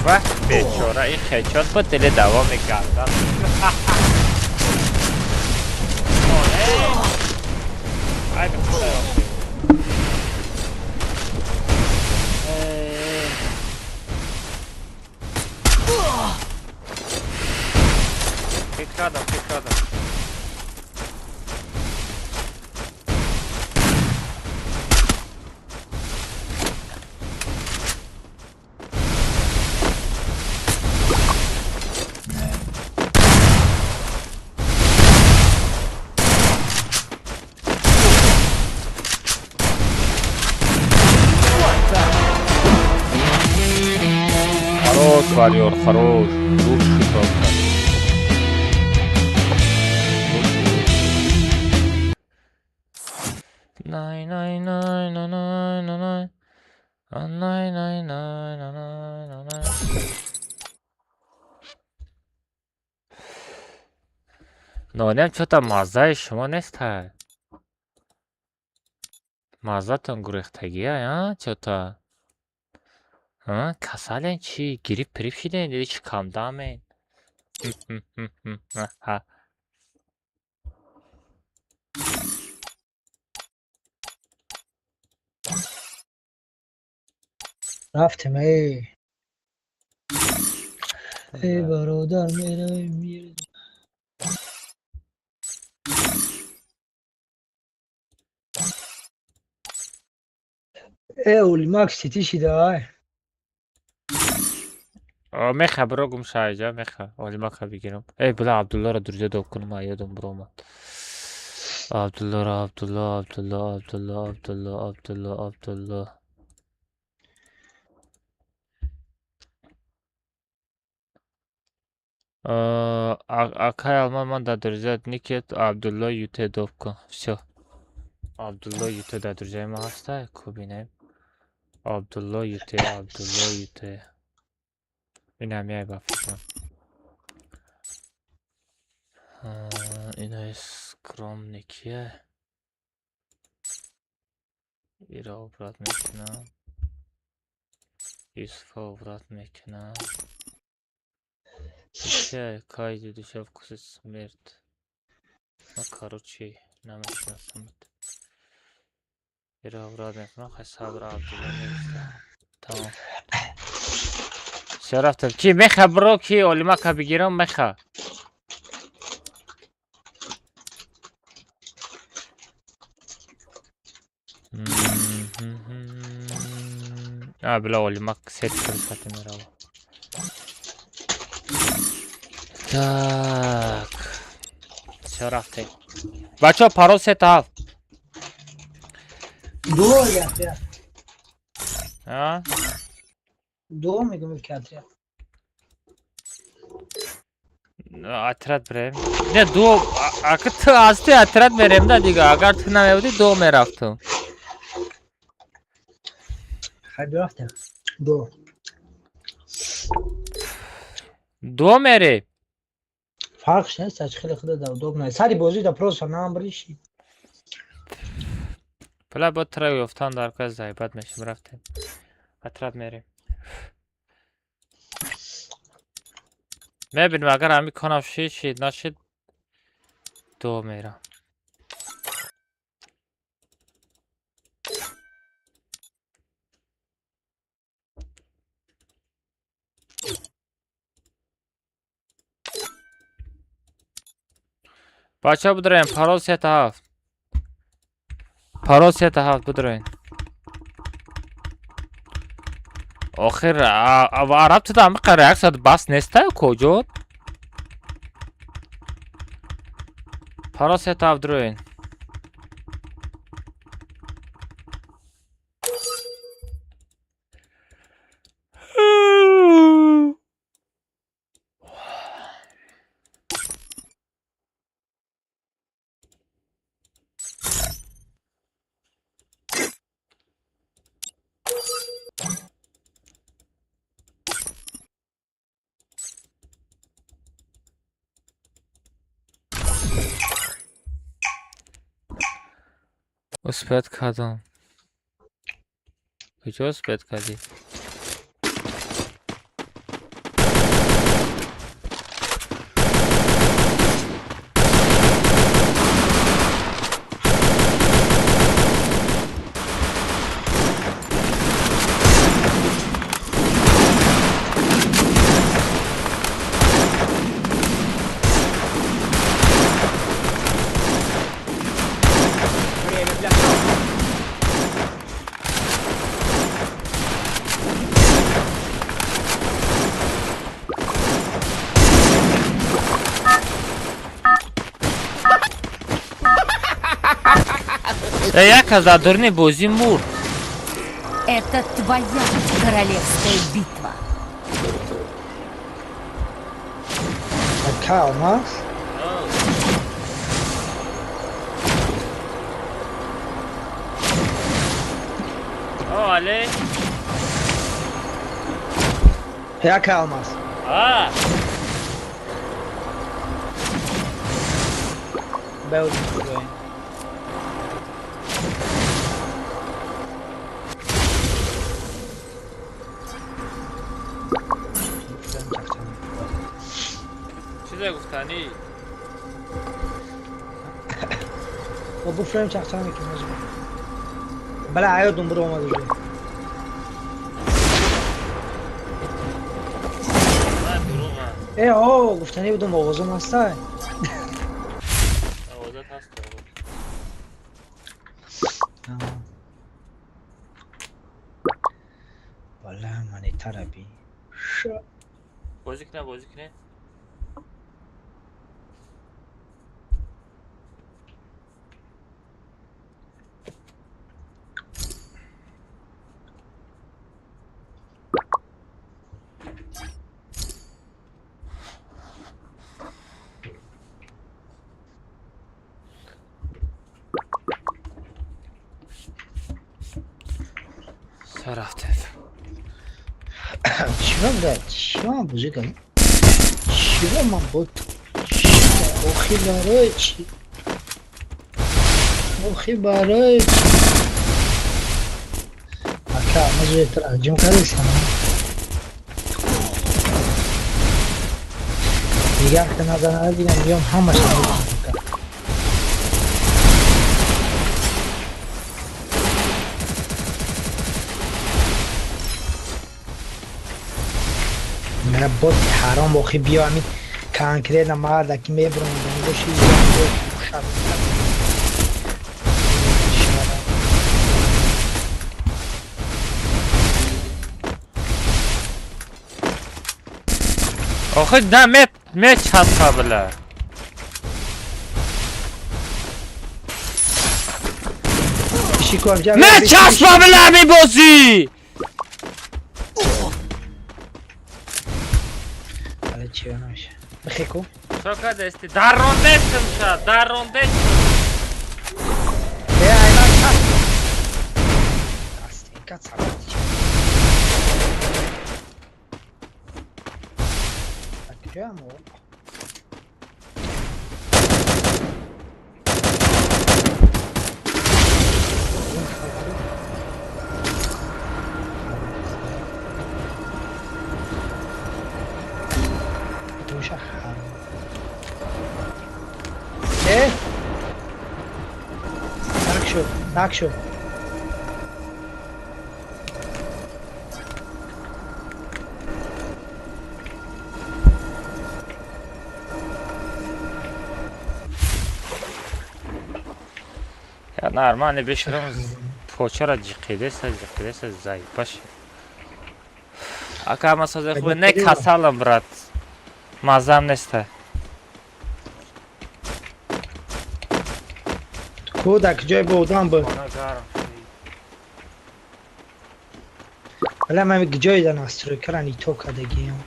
Ва бечора ин хечот буд дили давоми гардан. Ай бихудоё. Фикр кардам, фикр кардам. Хорош, варьор, хорош. Лучший просто. Най, най, най, най, най, най, най. А, най, най, най, най, най, най, най. Нонем чё-то маззаи шумо нестай. Маззатон гурехтагия, а? Чё-то. А, касален чӣ? Грипп прип шиден или чӣ камдамен? Ха. Рафтем, эй. Эй, бародар, меравем, меравем. Э, Олимак сити шида, ай. Меха биро гум шайҷа, меха. Олимака бигирам. Эй, била Абдуллоро друзья доб кунам, ай ёдам биромад. Абдуллоро, Абдулло, Абдулло, Абдулло, Абдулло, Абдулло, Абдулло. Акай Алман ман дар друзья никет Абдулло ЮТ доб кун. Всё. Абдулло ЮТ дар друзьяи ма ҳаста? Ку бинем. Абдулло ЮТ, Абдулло ЮТ. Инам яй ба фикрам. Инаи скромный кия? Ира обрат мекунам. Юсуфа обрат мекунам. Кия кайди душа вкуси смерть. Ну, короче, намешинасамат. Ира обрат мекунам. Хай сабр Абдулло нависта. Тамом. Всё рафтам. Ки меха бро, ки Олимака бигирам меха. А, била Олимак сет фурсати мерава. Так. Всё рафтем. Бачо парол сет ҳафт. Ду я. А? Ду мегум ки отряд. Отряд брем. Не ду, ака ту аз ту отряд мерем да дига. Агар ту намебудӣ ду мерафтум. Хай бирафтем. Ду. Ду мерем. Фарқш нест, ач хеле худа да удобно. Сари бозӣ да просто намбриши. Бля, бо тра ёфтан дар каз зайбат мешим, рафтем. Отряд мерем. Мебинем, агар ҳами конам шид, шид, нашид, ду мерам. Бача бидроем, парол 3 7. Парол 3 7 бидроен. Охир, араб туда ҳами қара як соат бас неста куҷо? Парол 3 7 дроен. Успеть кардам. Куҷо успеть кардӣ? Время для шоу. Э, як аз дар дурни бозӣ мурд. Это твоя королевская битва. Ака, Алмаз? О, але? Яка, Алмаз? А, Бел бидроем. Чизе гуфтанӣ? Ва буфрем чахча мекунем. Бала аёдум буро омад уже. На, дурӯға. Э, о, гуфтанӣ будум, овозум ҳастай. Овозат ҳаст. Валла манитара би. Бозӣ кунем, бозӣ кунем. Рафтед. Чима, брат? Чима бозӣ кардем? Чима ман бот? Охи барои чӣ? Охи барои чӣ? Ака, ма зуд ҷим кардесам. Дигар ки назар дидам, биём ҳамаша мекунам. Мера бот ҳаром, охи биё, ҳамин конкретно марда ки мебурам боши. Шаб. Охи на мечаспа, бля. Мечаспа, бля, ми бозӣ. Ҳала чиё намеша. Бихеку. Чо кардасти? Даррондестим ша, даррондестим. Э, айман чап. Астенка цапати. Прямо. боша ҳаром. Э? Так шуд, так шуд. Я нормально беширам, почара ҷиқидеса, ҷиқидеса, заибаш. Ака, ма созе хубе, не касалам, брат. Мазам неста. Кӯдак ҷой бо одам буд. Хона гарм. Вале ман ҷой да настройкара не то кардагиам.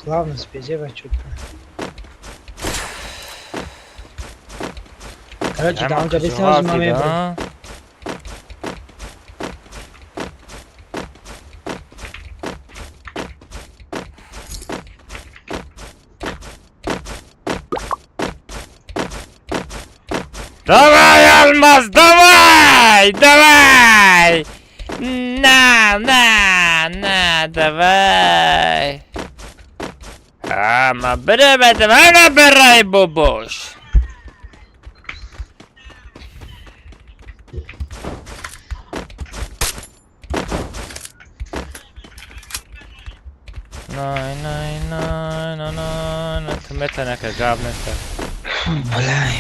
Главное спезе бачо. Короче, да онҷа бисем, ман мебарам. Давай, Алмаз, давай! Давай! На, на, на, давай! Ама бреметем, ана берай бобош! Най, най, най, най, най, най, ту метанака гап неста. Блай.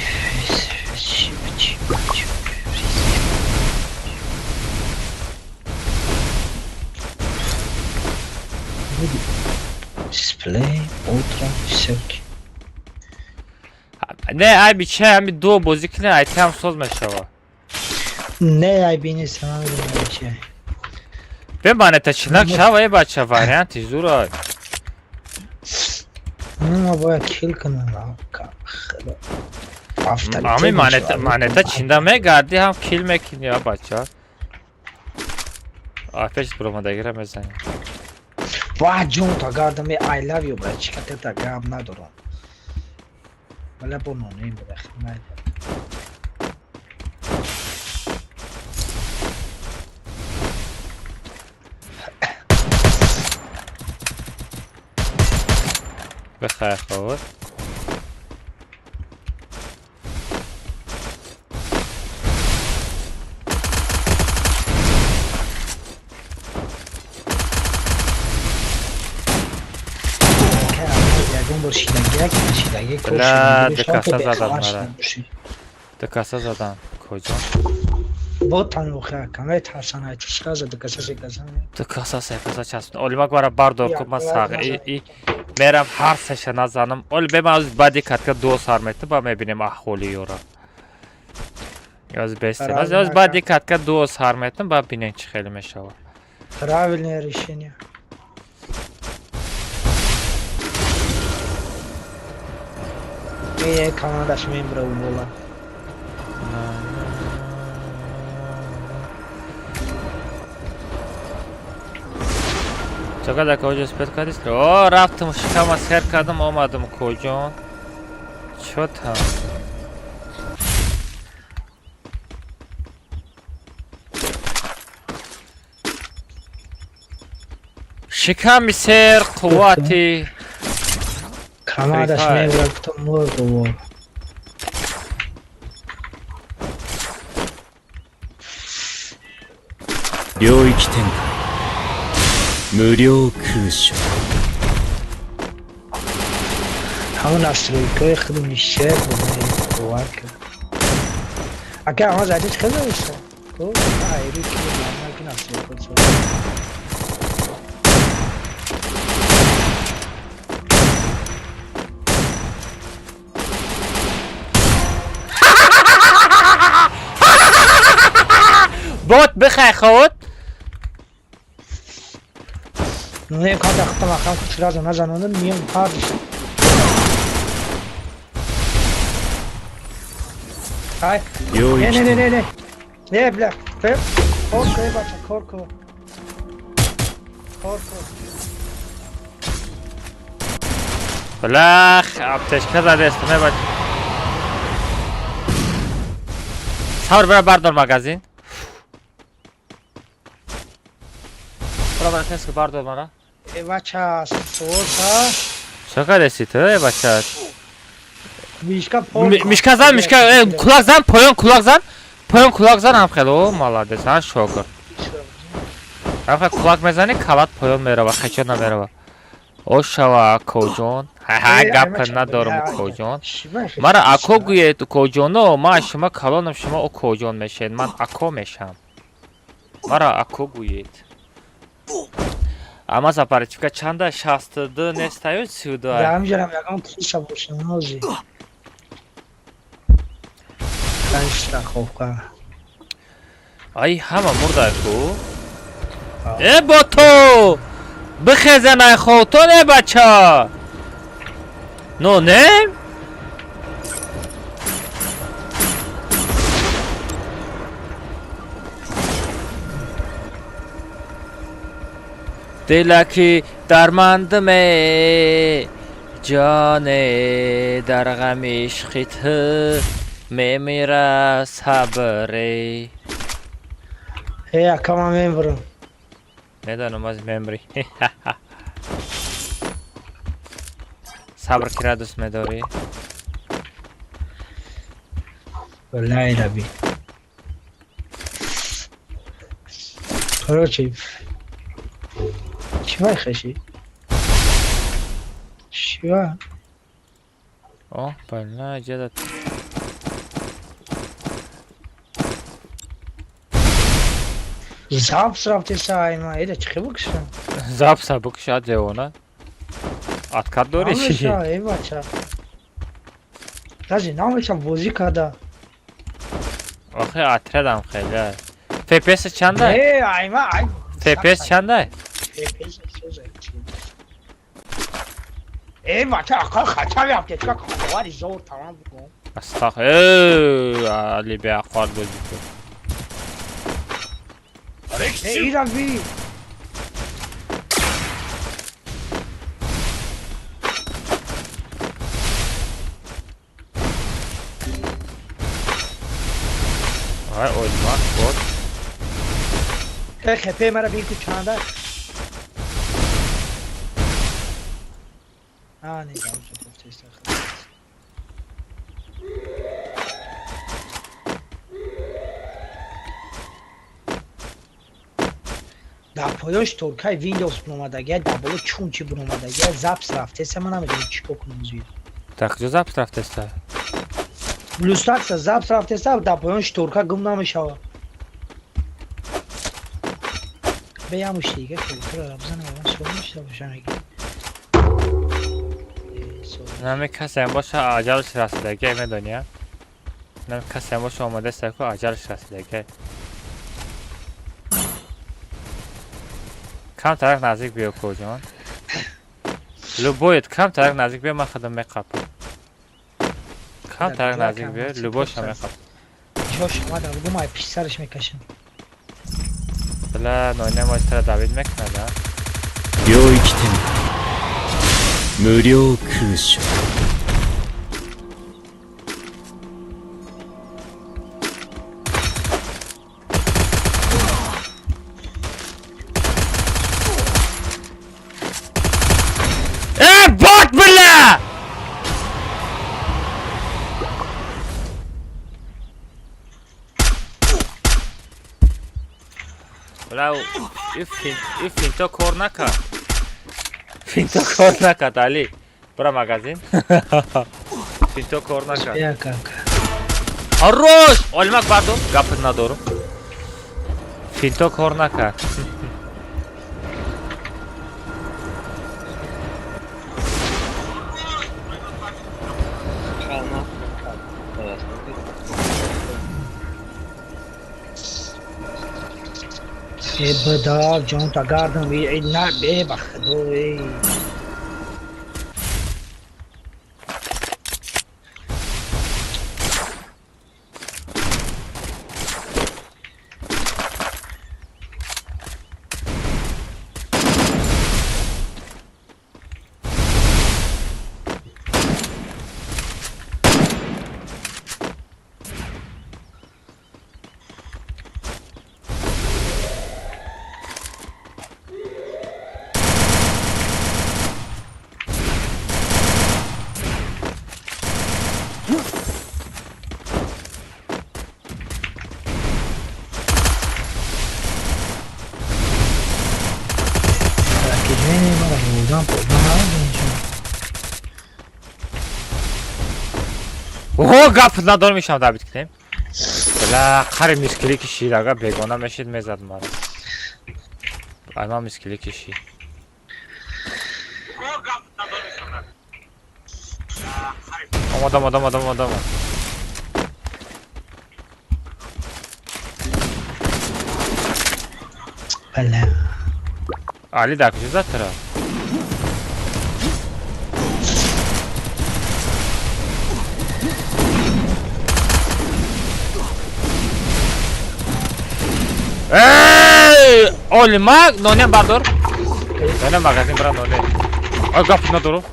Дисплей, утро, всякий. Не, ай бича, ами ду бозӣ кунӣ, ай там соз мешава. Не, ай бини сама медонам чи. Бе манета чинак шава, е бача, варианти зура. Ну, ма бояд кил кунам. Ами манета, манета чинда мегарди, ҳам кил мекунӣ, а бача. А пеш буромадагира мезанӣ. Ва ҷон та гардам, I love you, брат, чика та гап надорам. Вале бо нонем буда, майда. Бихайр ховуд. Ягон бор шидагия ки шидагия кор. Бля, декаса задам мара. Декаса задам. Куҷо? Бо танохя, каме тарсана, чи сразу декаса секаса. Декаса секаса часп. Олимак мара бардор ку ман саг. И мерам ҳар сеша назанам. Оли бе ман баъди катка ду сар метам, ба мебинем аҳволи ёра. Ёз бестем. Аз ёз баъди катка ду сар метам, ба бинем чӣ хеле мешавад. Правильное решение. Е, командаш мембра умола. Чакада куҷо спет кардист? О, рафтам, шикама сер кардам, омадам куҷо? Чо там? Шиками сер, қуввати. Командаш мембра гуфтам мурд умол. 領域展開無料空所 ҳамон настройкаи худам нишер бовар кард. Ака, ҳама зади чӣ хел зависта? Айру ки ки настройка. Бот бихай ховуд. Не, када хатам ахам сразу назанонам миём ҳар. Ай. 領 Не, 域 не, не, 展 не, не. Не, бля. Кор ку, бача, кор ку. Кор ку. Блах, аптечка задест, мебач. Савр бира бардор магазин. Бира бара тест бардор мара. Э, бача, соса. Чо кардеси ту, э бача? Мишка Мишка зан, мишка, кулак зан, поён кулак зан. Поён кулак зан ҳам хеле, о, молодец, ҳа шогирд. Ҳам кулак мезани, калат поён мерава, хечо намерава. О шава, акоҷон. Ҳа, гап надорам, акоҷон. Мара ако гӯед, акоҷоно, ман шумо калонам, шумо акоҷон мешед, ман ако мешам. Мара ако гӯед. Ама запарчика чанда 62 нестаю 32. Рамжарам ягон киша бошам, нози. Страховка. Ай, ҳама мурда ку? Э бото! Бихезен ай хотон, э бача! Ну, не? Дилаки дармандме, ҷоне дар ғами ишқи ту мемира сабре. Э, акама мембрам. Медонам, аз мемри. Сабр кира дӯст медорӣ? Валлаи раби. Короче, чӣ хаши? Чива? О, больная деда. Запс рафтеса айма, эда чӣ букша? Запса букша девона. Откат дорӣ? Намеша, эй бача. Даже намеша бозӣ карда. Охе, отрядам хеле. FPS чанда? Э, айма, ай. FPS чанда? FPS Э, бача, ака хача рафте, чика ховари зор тамом букун. Астағ, э, али беақвар бозӣ кун. Э, ира би. Ай, олмак, бот. Э, хепе мара би ку чанда? А, не, да, уже дар поёш торкаи Windows буромадагия, дар боло чун чи буромадагия, запс рафтеса, ман намедонам чӣ кор кунам зуд. Дар куҷо запс рафтеса? Блюстакса запс рафтеса, дар поёнш торка гум намешавад. Беямуш дига торкаро бизанам, ман суол мешава бошам меги. Нами касеам боша аҷалш расидагия, медони, нами касеам боша омадаста ку аҷалш расидагия. Камтарак наздик биё, коҷон. Любоет, камтарак наздик биё, ман худам меқапам. Камтарак наздик биё, любойшам меқапам. Ҷош омадам, бугум ай писараш мекашам. Бла, ноина мастера Давид мекунад, а? 領域展開無料空所。 Э, бот, бля! Бля, и финто кор накард. Финто кор накард, Али. Бра магазин. Финто кор накард. Хорош! Олмак бардум, гапит надорум. Финто кор накард. Э, бадав, ҷон та гардам, э, на, э, ба худо, э. Одам одам. О, гап надорам, ишам добить кунем. Бля, қари мискили кишид, ага бегона мешид, мезад мара. Ай, ман мискили кишид. Омад, омад, омад, омад, омад. Бля. Али дар куҷо зад тура? Эй, олимак, нонем бардор. Нонем магазин бара ноне. Ай, гап надору.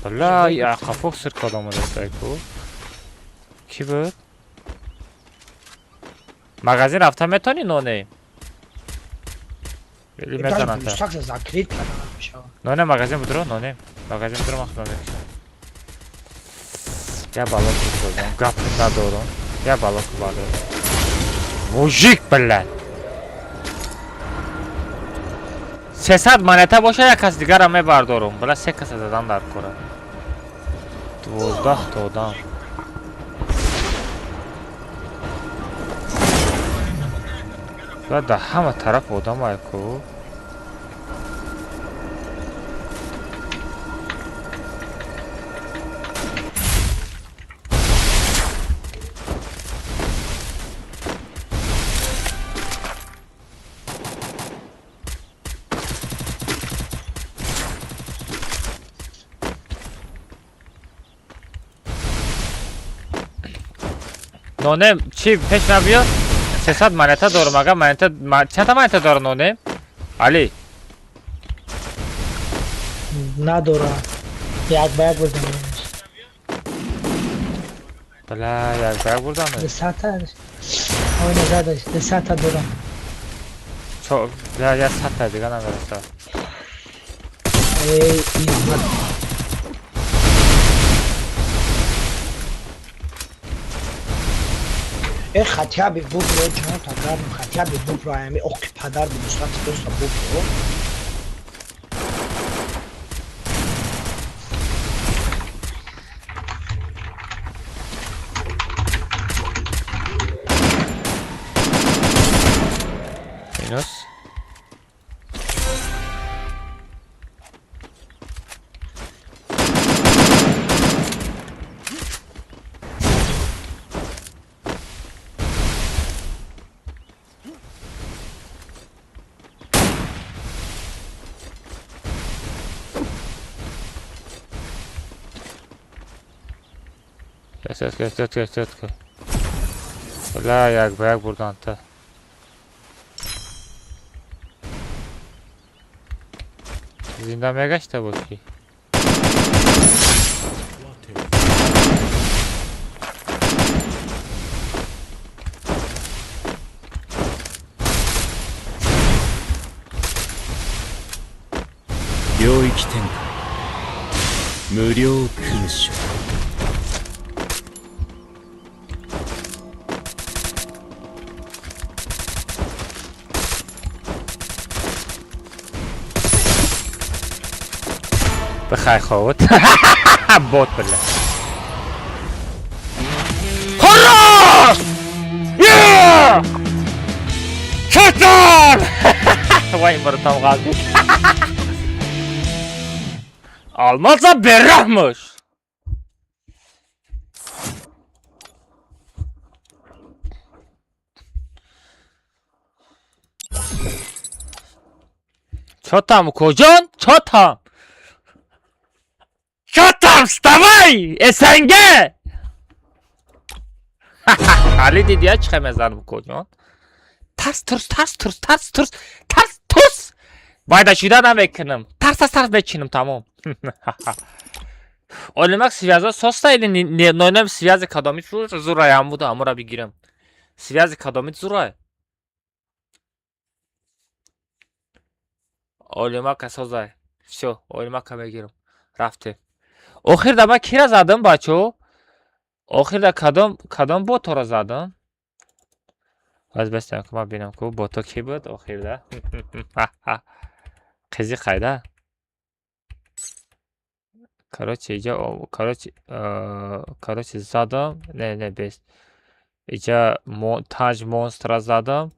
Бля, я қафо сир кадом ку. Ки буд? Магазин рафта метонӣ, ноне? Или мезананд? Ноне, магазин будро, ноне. Магазин будро, ман худам мекушам. Я бало кудам, гап надорам. Я бало кубадорам. Мужик, блядь. 300 монета боша, як кас дигарам мебардорум. Бля, се каса задан дар кора. 12 та одам. Бля, дар ҳама тараф одам айку. Ноне, чӣ пеш набиё? 300 монета дорум, ага монета, чанда монета дорум, ноне? Али. Надорам. Як ба як бурдам. Бля, як ба як бурдам. Десата. Ой, назадаш, десата дорам. Чо, бля, я сата дига намереса. Эй, измат. Э, хотя бы бубро, ҷон тагарм, хотя бы бубро, ами оки падар бу, дусат доста бубро. Минус. Четко, четко, четко. Бля, як ба як бурдан та. Зинда мегашта бошӣ. 領域展開無料空所。 Бихай ховут. Бот, бля. Хорош! Yeah! Чотам! Вай, братан, қалди. Алмаза берахмуш. Чотам, куҷон? Чотам! Чотам, вставай! СНГ! Али дидия чӣ мезанам, куҷон? Тарс турс, тарс турс, тарс турс, тарс турс! Байда шида намекунам. Тарс тарс тарс мечинам, тамом. Олимак связа соста или нонем связи кадоми зурай амуда амура бигирам. Связи кадоми зурай. Олимака созай. Всё, Олимака мегирам. Рафтем. Охирда ман кира задам, бачо? Охирда кадом ботора задам? Аз бестам ки ман бинам ку бото ки буд охирда. Қизи қайда? Короче, иҷа короче, короче задам. Не, не, бест. Иҷа таҷ монстра задам.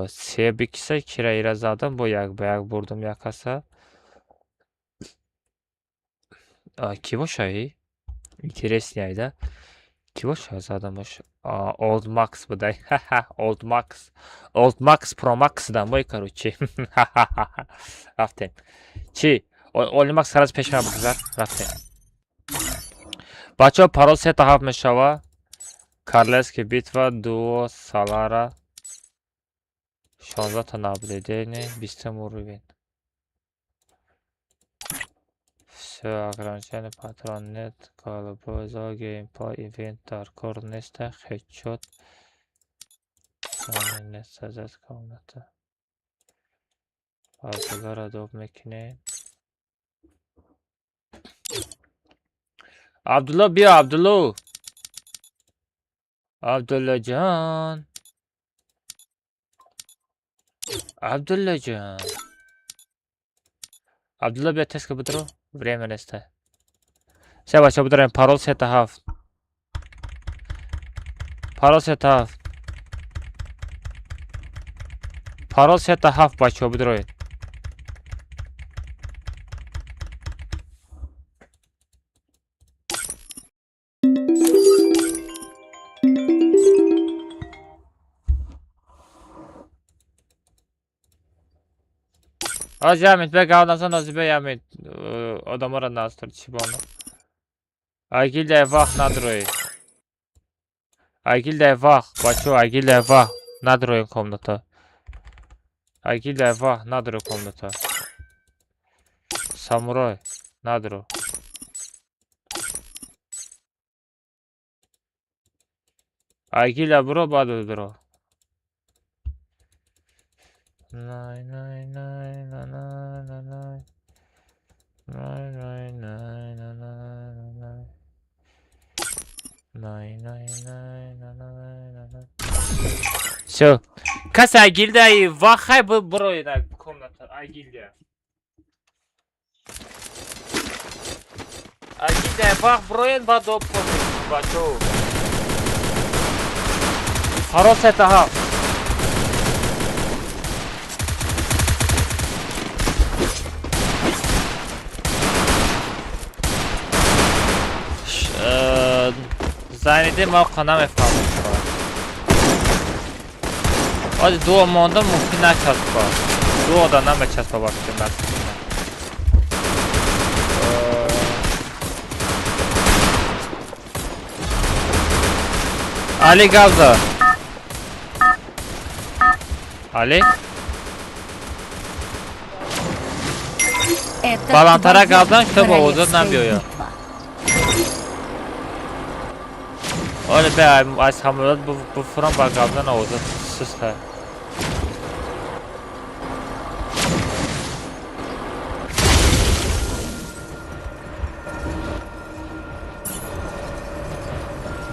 Се бикиса кира ира задам, бо як ба як бурдум як каса. Ки боша и? Интересный айда. Ки боша задамаш? Old Max будай. Old Max. Old Max Pro Max дамой, короче. Рафтем. Чи? Old Max сараз пеш ма бигзар. Рафтем. Бачаҳо, парол 3 7 мешава. Королевский битва, дуо, Салара. 16 та наблюдение, 20 уровень. Всё, ограничение, патрон нет, голубой зал, геймплей, инвентарь, кор неста, хедшот. Нет, создать комната. Абдулларо доб мекунем. Абдулло биё, Абдулло. Абдуллоҷон. Абдуллоҷон. Абдулло биё, тест ка бидро. Время неста. Се бача бидроем, парол 3 7. Парол 3 7. Парол 3 7, бачаҳо, бидроед. Ҳози ямид бе гав назан, ҳози бе ямид одаморо настор чӣ бону. Агилдай вақт надрои. Агилдай вақт, бачаҳо, агилдай вақт надроем комната. Агилдай вақт надро комната. Самурай надро. Агила буро, баъд дуро. Най най най на най на най. Най най най на най на най. Най най най на най на най. Всё. Касе агилдаи вахай буроед комната агилда. Агилдаи вах буроед, баъд об комната, бачаҳо. Парол 3 7. Зайниддин, ма намефаҳмам. Ози дуо монда, мумкин начаспа. Дуо да намечаспа вақти насиб. Али гавза. Али? Это Баландтара твоя гавзан, чтобы овозот королевская набиёяд. битва. Оле бе аз самолёт буфурам ба гавзан овозот суста.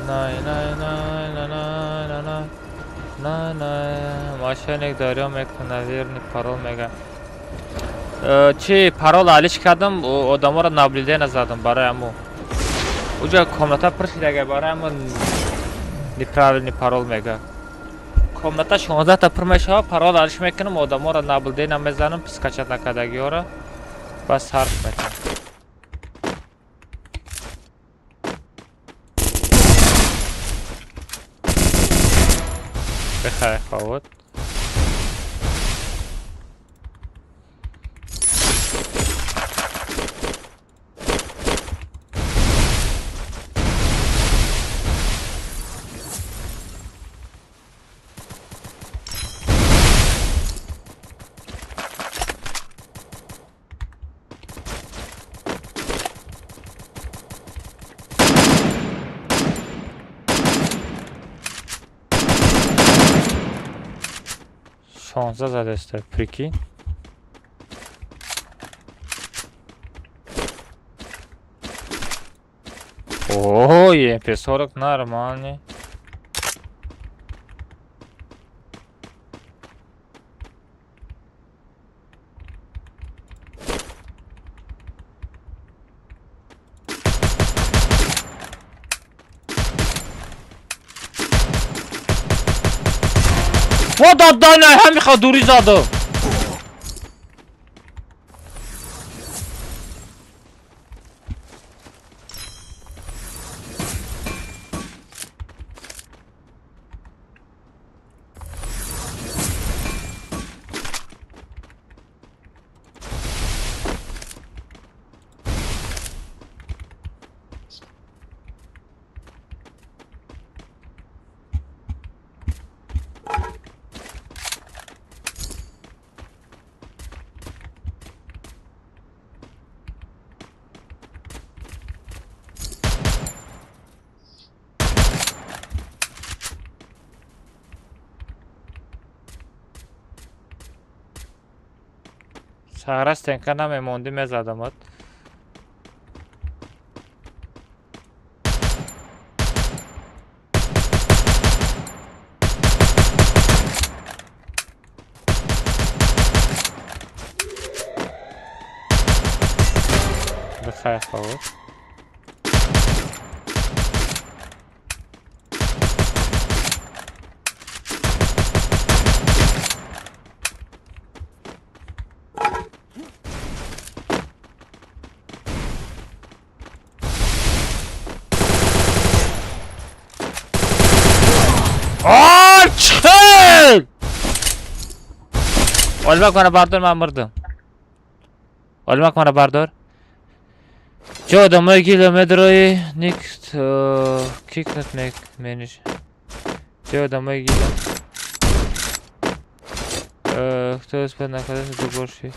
Най най най най най най най най най. Мошенник дарё мекуна, верный парол мега. Чи парол алиш кардам, одаморо наблюдение задам барои аму. Уҷа комната пур шидага, барои аму неправильный парол мега. Комната 16 та пур мешава, парол алиш мекунам, одаморо наблюдение мезанам, скачать накардагиҳоро бас сарф мекунам. Бихай ховод. 16 задеста, прикинь. О, ЕМП-40 нормальный. Вот отдай ҳамиха дури задам. Сағра стенка намемонди, мезадамад. Бихайр хавод. Олмак мана бардор, ман мурдам. Олмак мана бардор. Чо одамое гила медрои ник кикнут мениш. Чо одамое гила. Кто успел находиться до больше?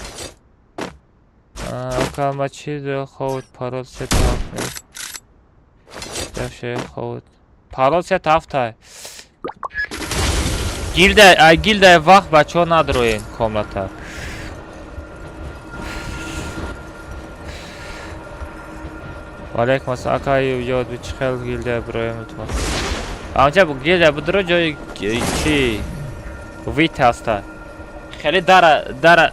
Акамачи до ховд парол сет хафт. Даше ховд. Парол сет хафт. Гилда, гилда вақт бачаҳо надроен комната. Валейкум ассалом, ака ёд би чӣ хел гилда бироем илтимос. Амча гилда бидро ҷои чи вит ҳаста. Хеле дара дара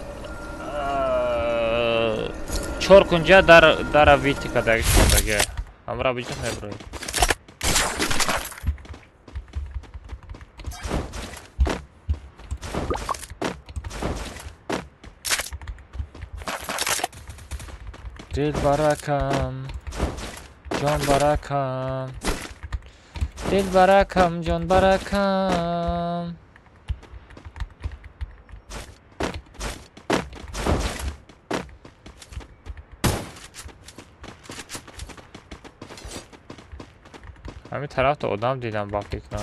чор кунҷа дара дара вити кадаги шудаги. Ҳамра биҷа меброем. Дил баракам, ҷон баракам, дил баракам, ҷон баракам. Ҳамин тарафта одам дидам ба фикрам.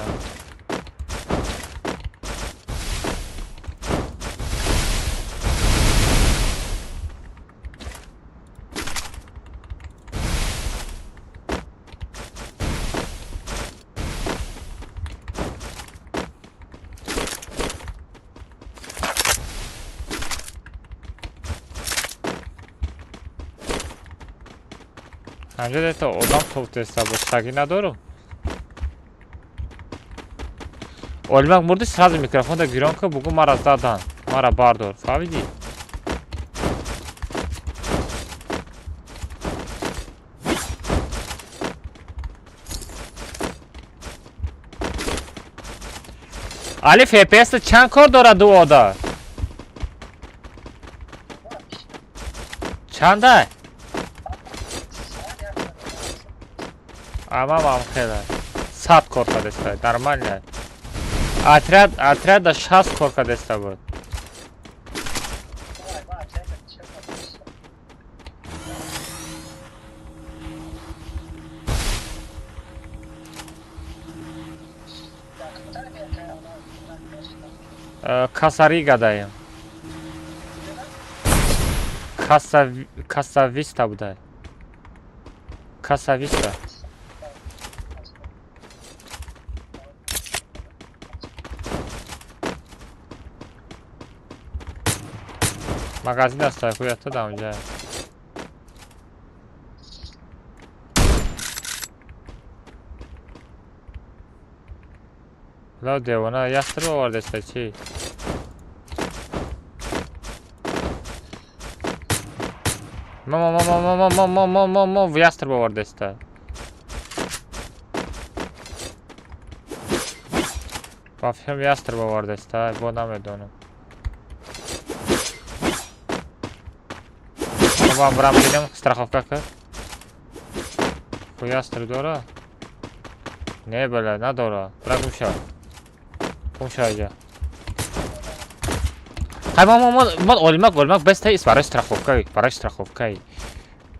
Ҳамҷода одам тофтеста бош, шаки надорум. Олмак мурди, сразу микрофонда гирон ка, бугу мара задан, мара бардор, фаҳмидӣ? Алиф FPS чанд кор дорад ду ода? Чанда? Амам ам хела. 100 кор кардеста, нормально. Отряд, отряда 60 кор кардеста буд. Касарига даем. Касависта будай. Касависта. Магазин аст, хуята да онҷа. Ла девона ястр овардеста чи? Ма ма ма ма ма ма ма ма ма ма ястр овардеста. Ба фикрам ястр овардеста, бо намедонам. Вам брам бинем страховка ка? Ку ястр дора? Не бля, надора. Бра гумша. Гумша иҷа. Хай ма ма ма олмак олмак беста ис барои страховка, барои страховка.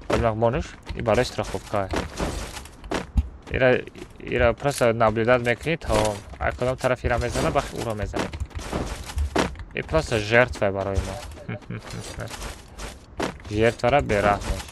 Олмак монуш и барои страховка. Ира ира просто наблюдать мекунӣ то ай кадом тараф ира мезана, бахи уро мезанем. И просто жертва барои мо. Жертвара бераҳмеш.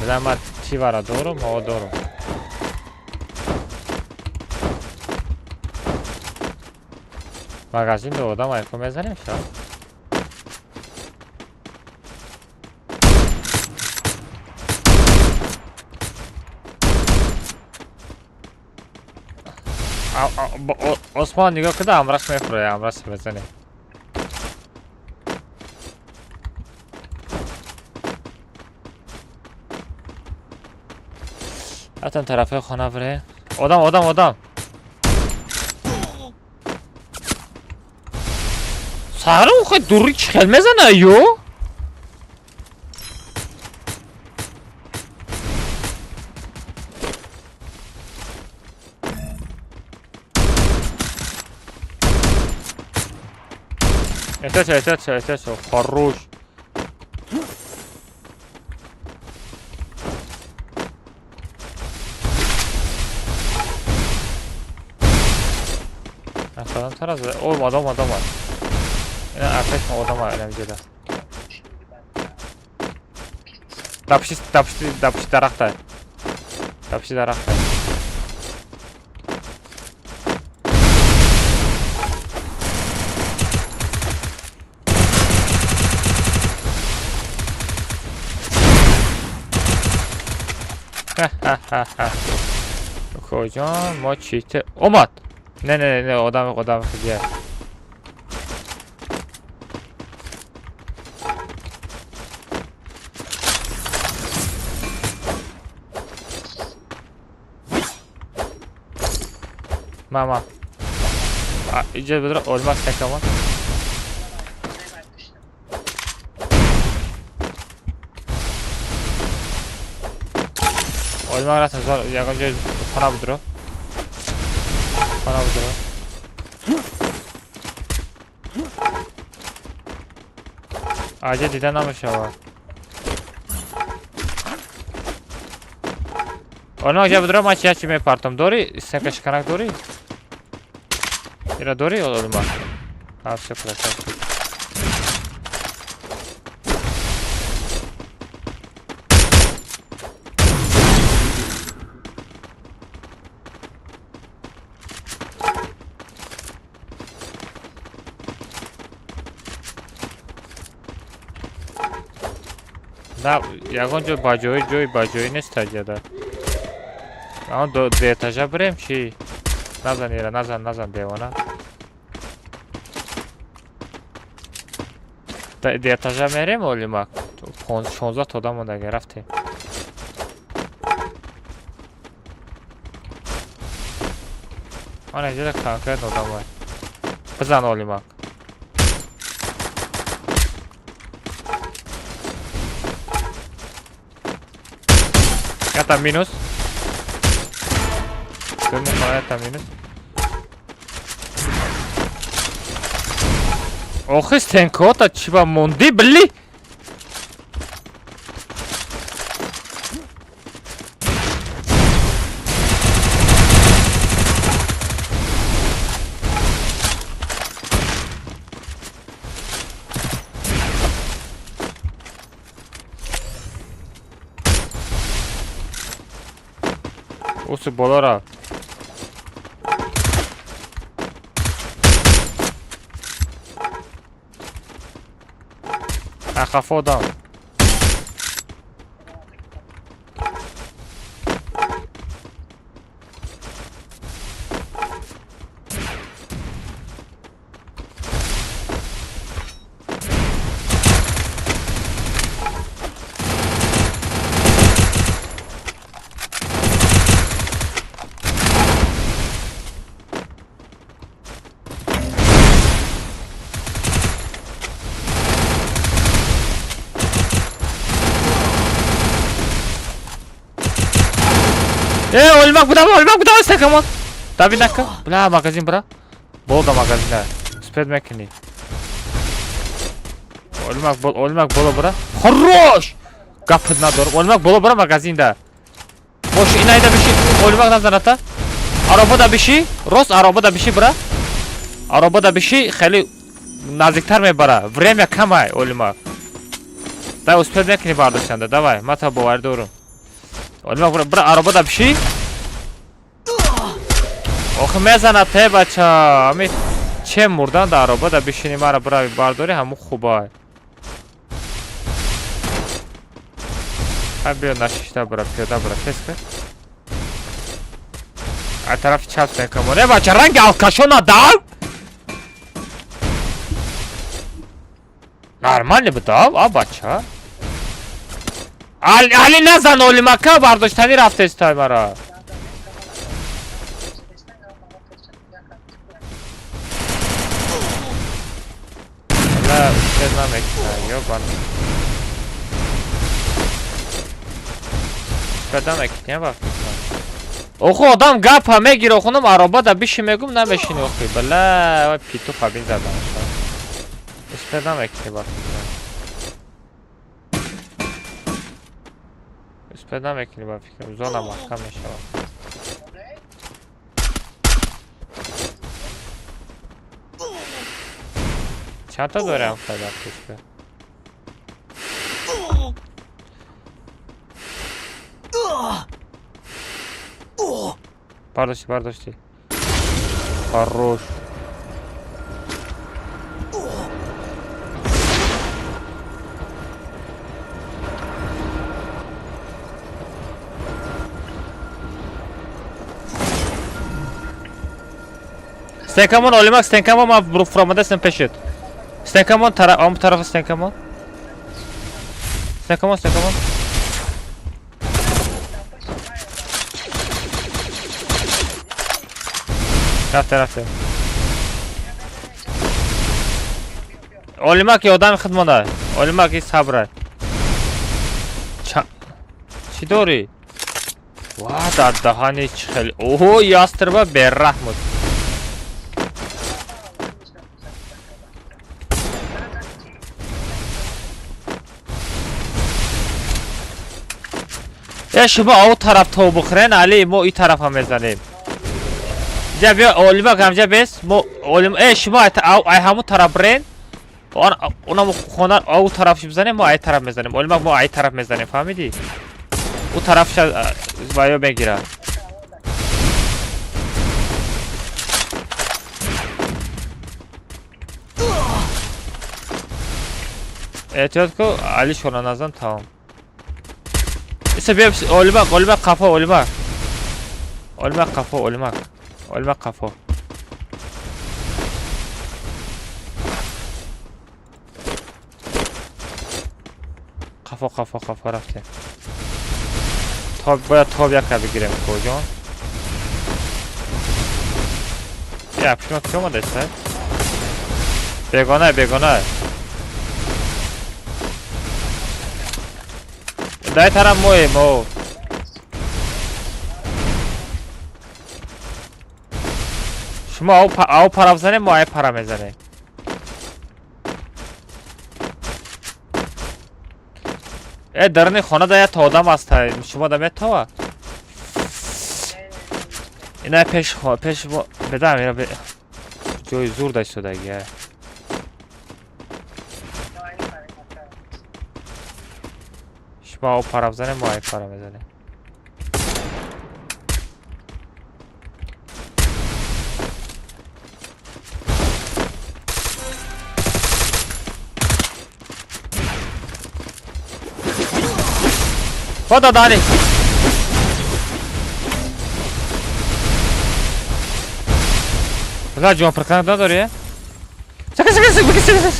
Бля, ма чӣ вара дорум? О, дорум. Магазин до одам айко мезанем ша? Осмон нигоҳ куда амраш мефурӯяд, амраш мезанем. Рафтам тарафҳои хона бире. Одам, одам, одам. Саҳро охе дури чӣ хел мезана ё? Эҳтиёт шав, эҳтиёт шав, эҳтиёт шав. Хорош. Кадом тараф? О, одам, одам. Ина артеш одам инам ҷода. Дапши, дапши, дапши дарахта. Дапши дарахта. Ха-ха-ха. Куҷон мо чите омад. Не, не, не, одам, одам дига. Мама. Иҷа бидра олмак такамон. Олмак рафтам зор ягон ҷой хона будро. Хона будро. Аҷа дида намешавад. Олмак ҷа будро ман чи ячи мепартам. Дорӣ? Стенка шиканак дорӣ? Ира дорӣ олмак? А, всё, красавчик. На, ягон ҷой ба ҷои ҷой ба ҷои нест таҷада. Он до этажа бирем чи? Назан ира, назан, назан девона. До этажа мерем олимак. 16 та одам мондаги рафтем. Ана иҷода конкретно одам бизан олимак. Это минус. Это минус. Охи стенкота чиба монди бли. Усу болора. Ақафо одам. Олимак будам, Олимак будам, стекамон. Да bir dakika. Бля, магазин бра. Болда магазинда. Успеть мекунӣ. Олимак бол, Олимак боло бра. Хорош! Гапит надорам. Олимак боло бра магазинда. Бош инайда биши. Олимак назаната. Аробада биши. Рост аробада биши бра. Аробада биши хеле наздиктар мебара. Время камай, Олимак. Дай успеть мекунӣ бардоштанда. Давай, ман та боварӣ дорам. Олимак бра, бра аробада биши. Охи мезанад те бача. Ами че мурдан дар аробада бишини мара брави бардори ҳамун хубай. Ха биё нашишта бра, пиёда бра, тез кар. Аз тарафи чап секамон. Э бача, ранги алкашо надав? Нормально будав, а бача? Али, али назан Олимака бардоштанӣ рафтестай мара. Ла, успеть намекна, ёбан. Успеть намекна, ба фикрам. Охо одам гапа мегира, охунам аробада биши мегум намешини охи. Бла, вай питу хабин задам. Успеть намекна, ба фикрам. Успеть намекни, ба фикрам. Зона маҳкам мешавад. Чанд та дорем файда пешка? Бардошти, бардошти. Хорош. Стенкамон, Олимак, стенкамон, ман фуромадастам пешет. Стенкамон, ом тарафа стенкамон. Стенкамон, стенкамон. Рафте, рафте. Олимак ёдами хидмона. Олимак и сабра. Чӣ дорӣ? Ва, дар даҳани чӣ хеле. Оҳо, ястрба бераҳмуд. Э шумо ав тараф то бухрен, али мо и тарафа мезанем. Ҷа биё Олимак ҳамҷа бес, мо Олим э шумо ай ҳамун тараф брен. Он онам хона ав тараф бизанем, мо ай тараф мезанем. Олимак мо ай тараф мезанем, фаҳмидӣ? У тараф ваё мегира. Эҳтиёт ку, али шона назан тамом. Иса биё Олимак, Олимак қафо, Олимак. Олимак қафо, Олимак. Олимак қафо. Қафо, қафо, қафо рафтем. Тоб бояд тоб яка бигирем коҷон. Я пишма ки омадаста? Бегона, бегона. Дай тарам моем, о. Шумо ав пара бизанем, мо ай пара мезанем. Э дарни хона да як одам аст, шумо да метова? Ина пеш пеш мо бедам ина ҷои зур да истодаги. Шумо ав пара бизанем, мо ай пара мезанем. Фото дали. Бля, ҷон приканак надори? Сака, сака, сака, сака, сака.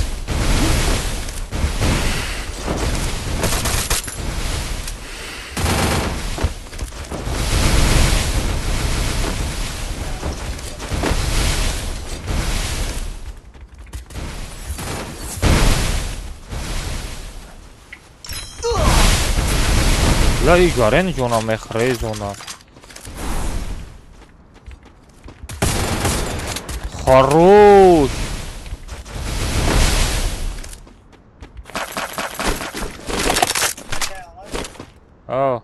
Бля, и гарен ҷона мехӯре зона. Хорош! О.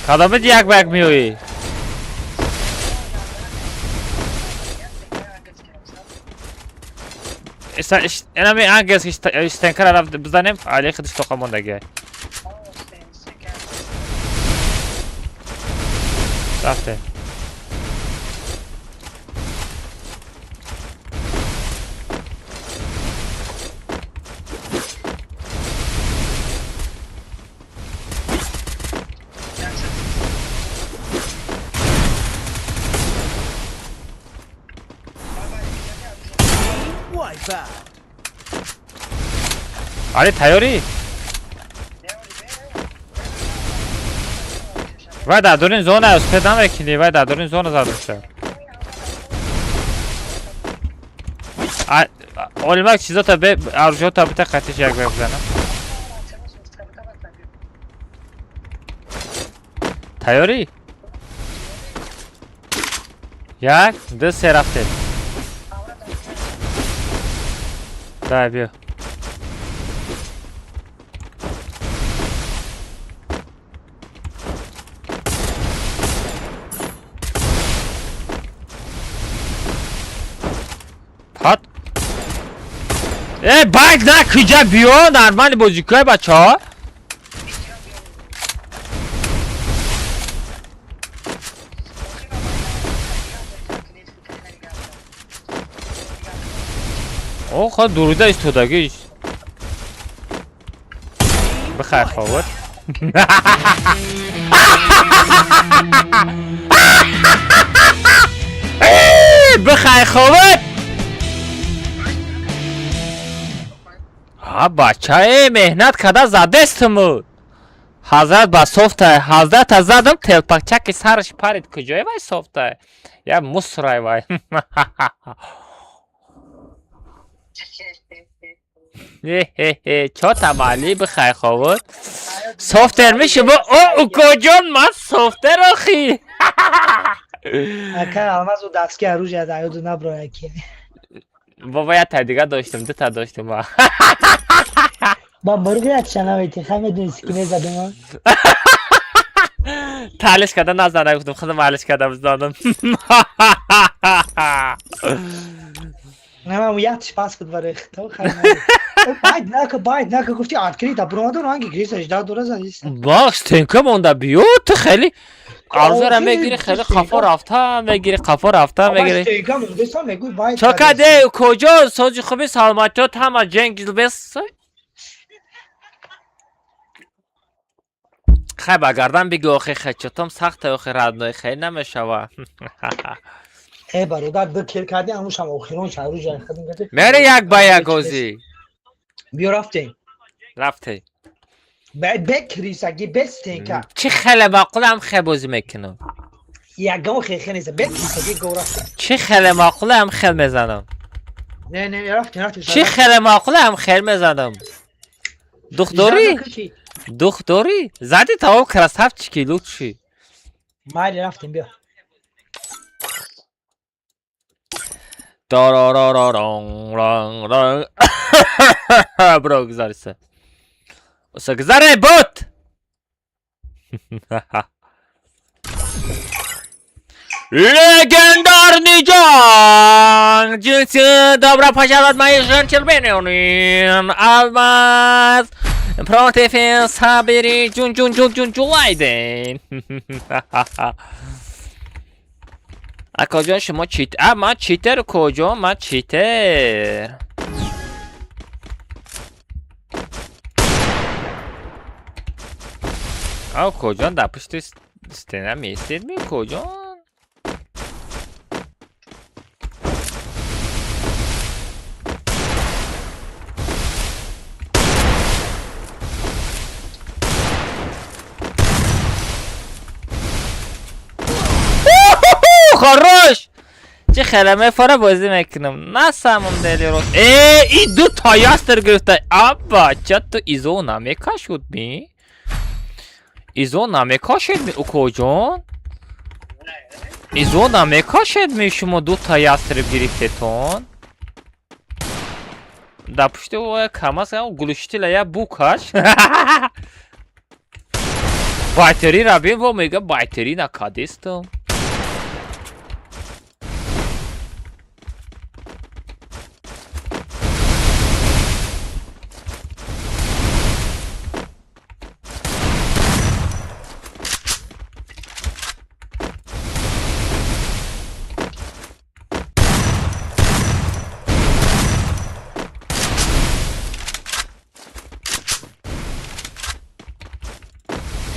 Кадомит як ба як меоӣ? Инами ангелс стенкара рафт бизанем, али худиш тоқа мондагиай. Рафтем. Али тайёрӣ? Вай дар дурин зона успед намекунӣ, вай дар дурин зона зада мешавад. Олимак чизота бе аружота бита қатиш як бе бизанам. Тайёрӣ? Як, ду, се рафтем. Давай биё. Пат. Э, байк на куҷа биё, нормали бозӣ кунай бачаҳо. О, хо дурида истодагиш. Бихайр ховор. Бихайр ховор. Ҳа бачае меҳнат карда задестмуд. Ҳазрат ба софтай, ҳазрата задам телпакчаки сараш парид. Куҷое вай софтай? Я мусрай вай. Хе-хе-хе, чо тамали бихай ховуд? Софтер мешумо? О, укоҷон, ман софтер охи. Ака алмазу дастки оружие аз аёду наброя ки. Бобо я та дига доштам, ду та доштам. Ба мургият шанавити, хай медонисти ки мезадум. Талиш карда назана гуфтам, худам алиш карда бизанам. Не, ман як пас буд барои хито, хай. Байд нака, байд нака гуфти открыто, бромаду ранги гриса жда дора задист. Бах, стенка монда биё, ту хеле арзора мегири, хеле қафо рафта мегири, қафо рафта мегири. Стенка мондеса мегӯй байд. Чо каде, куҷо сози хуби саломатиёт ҳама ҷанг бес. Хай ба гардан бигӯ охи хечотом сахта охи радной хеле намешава. Э бародар, ду кел кардӣ, ҳамушам охирон шару ҷай хадим кардӣ. Мери як ба як озӣ. Биё рафтем. Рафтем. Бе крисаги, бе стенка. Чӣ хеле маъқулам хе бозӣ мекунам. Ягон хе нест, бе крисаги го рафтем. Чӣ хеле маъқулам хел мезанам. Не, не, рафтем, рафтем. Чӣ хеле маъқулам хел мезанам. Духдорӣ? Духдорӣ? Задӣ таво красавчики лучший. Майли рафтем, биё. Тарарараран. Бро, гузариса. Оса гузаре бот. Легендарный ҷанг! Ҷинси добро пожаловать, мои джентльмены! Алмаз против Сабири Джун Джун Джун Джун Джулайден. Акоҷон шумо чит... А, ман читер куҷо? Ман читер. А коҷон, дар пушти стена меистед ми, коҷон? Хорош! Чӣ хеле мефора бозӣ мекунам. На самом деле рост. Э, и ду та ястер гирифта. Абба, ча ту изо намекашуд ми? Изо намекашед ми, укоҷон? Изо намекашед ми, шумо ду та ястреб гирифтетон? Дар пушти ӯ камаз глушителя я букаш. Байтерӣ рабин во мега байтерӣ накадестам.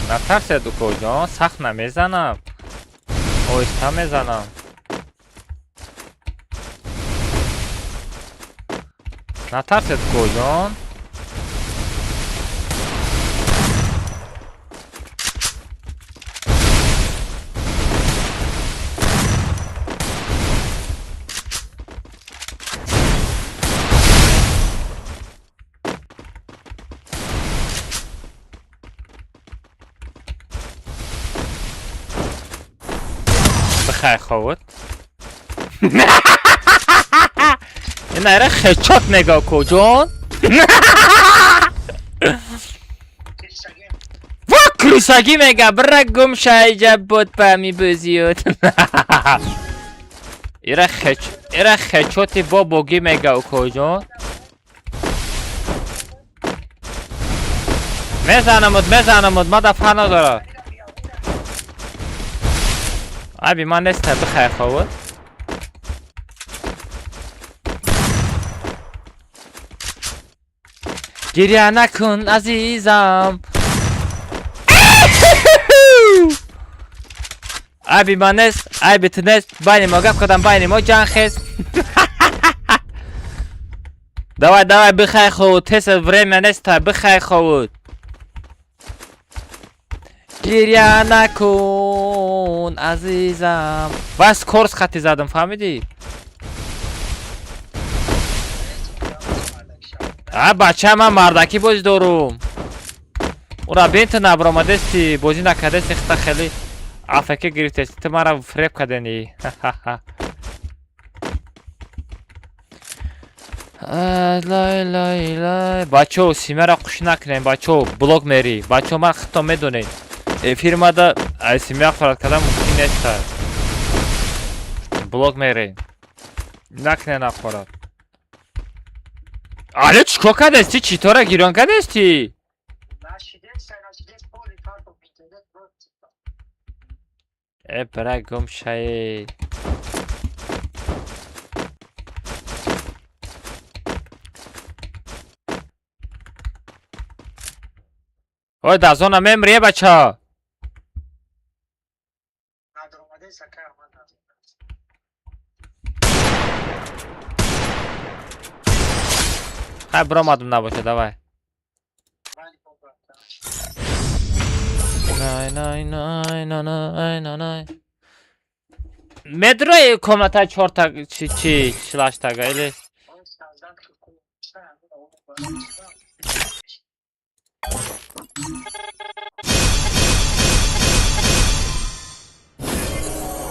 Натарсед, укоҷон, сахт намезанам. Оҳиста мезанам. Натарсед, укоҷон. Бихай ховуд. Ин айра хечот мега, укоҷон. Ва крысагӣ мега, бира гум шайҷа буд ба ми бузиёд. Ира хеч ира хечоти бобогӣ мега, укоҷон. Мезанамуд, мезанамуд, ма дафъа надора. Айби ман неста, бихай ховуд. Гиря накун, азизам. Айби ман нест, айби ту нест, байни мо гап кардам, байни мо ҷанг хест. Давай, давай, бихай ховуд, тез время неста, бихай ховуд. Гиря накун, азизам. Бас корс хати задам, фаҳмидӣ? А бача, ман мардакӣ бозӣ дорум. Ура бин, ту набаромадести, бозӣ накардести, хита хеле афаке гирифтести, ту мара фиреб кардени. Лай лай лай. Бачо, симера хуш накунем, бачо, блок мери. Бачо, ман худтон медонед. Эфир мада ай семья хӯрад кардан мумкин нест. Блок мери. Накне нахӯрад. Але чикор кардести? Читора гирён кардести? Э, бира гум шаи. Ой, дар зона мемри, бача. Хай, биромадум набоша, давай. Най най най най най най най. Медрои комната чорта чи чи чилаштага или?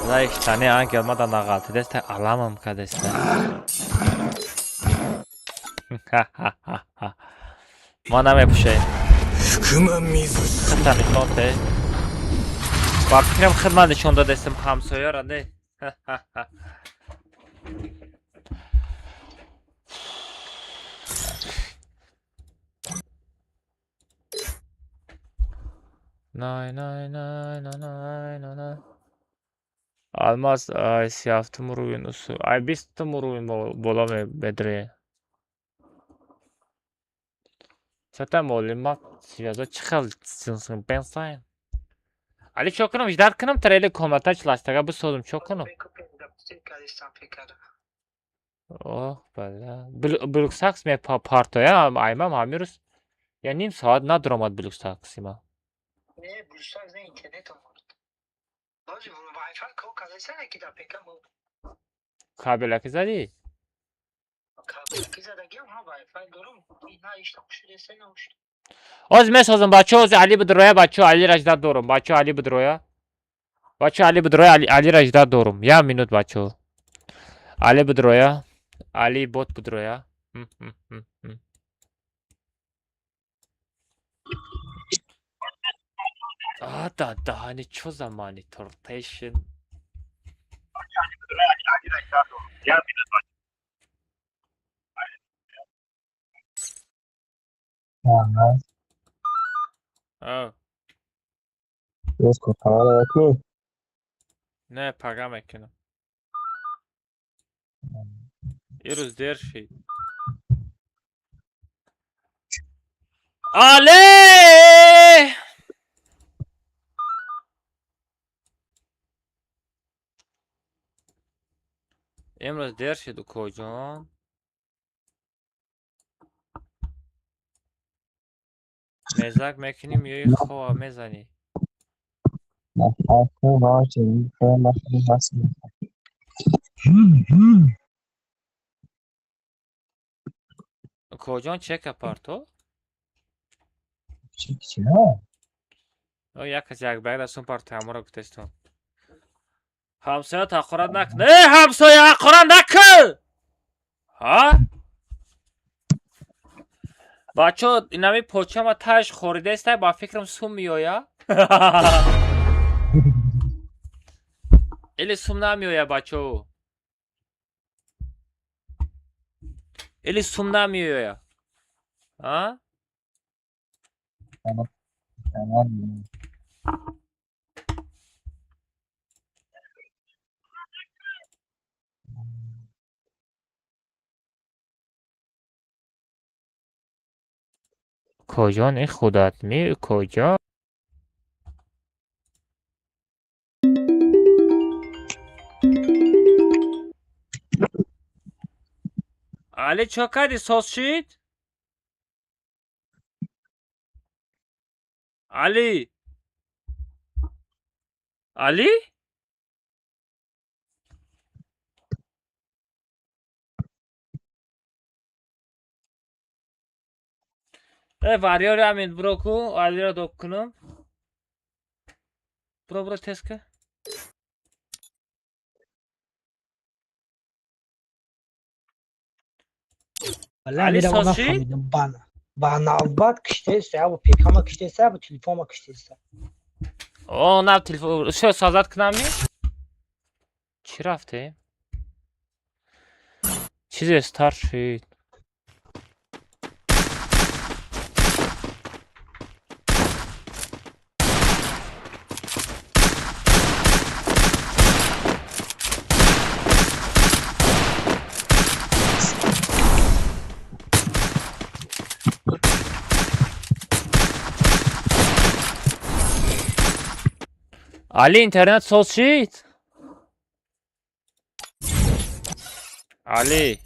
Лай штани ангел мада нағалтидеста, аламам кадеста. Ма намепӯшем. Худта нишон те. Ба фикрам худ ман нишон додестам ҳамсояра, не? Най най най най най най най. Алмаз ай 37-ум уровень усу. Ай 20-ум уровень боло медре. Сата молима связо чӣ хел синсин пенсайн. Али, чо кунам, ждать кунам трели комната чластага бисозум, чо кунам? Оҳ, бала. Блюксакс мепартоя, аймам ҳамин рӯз я ним соат надуромад блюксакси ма. Не, блюксакс не, интернет омад. Бози Wi-Fi кор кардеса ки дар ПК мо. Кабелаки задӣ? Кабелаки задагиам, ҳа, Wi-Fi дорам. На ишта шудеса, на ушт. Оз месозам, бачо, ози Али бидроя, бачо, Алира ждать дорум, бачо, Али бидроя. Бачо, Али бидроя, Алира ждать дорум. Я минут, бачо. Али бидроя. Али бот бидроя. А, да, да, ани чо за монитор? Тейшн. А. Не, пага мекунам. Ирӯз дер шид. Але! Имрӯз дер шид, укоҷон. Мезак мекунӣ, меои хова мезанӣ. Укоҷон, чека парто? О, як кас як ба як дастон парто, ҳаморо гуфтестон. Ҳамсоя ҳақорат накун. Э, ҳамсоя ҳақорат накун! Ҳа? Бачо, инами почама тааш хоридаестай, ба фикрам сум меоя? Или сум намеоя, бачо? Или сум намеоя? А? Куҷон ин худат ми куҷо? Али, чо кардӣ, соз шид? Али? Али? Э, варёри ҳамин биро ку, Алиро доб кунам. Биро, биро, тез ка. Валла Али амира ма соз шид? нафаҳмидам. Ба навбат киштеста, ябо ПКма киштеста, ябо телефонма киштеста. О, на телефон, шо созат кунам ми? Чӣ рафтем? Чизе стар шид. Али, интернет соз шид? Али.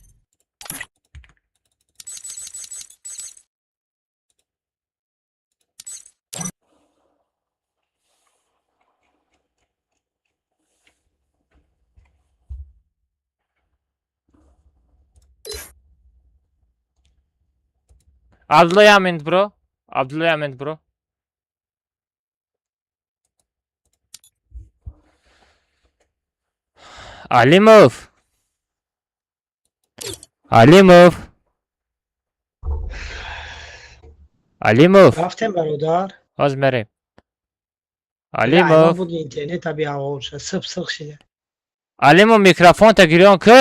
Абдулла Ямин, бро. Абдулла Ямин, бро. Алимов. Алимов. Алимов. Рафтем, бародар. Ҳоз мерем. Алимов Алимов. буд интернет аби авол шуда, сиб сирх шида. Алимов, микрофонта гирён ки.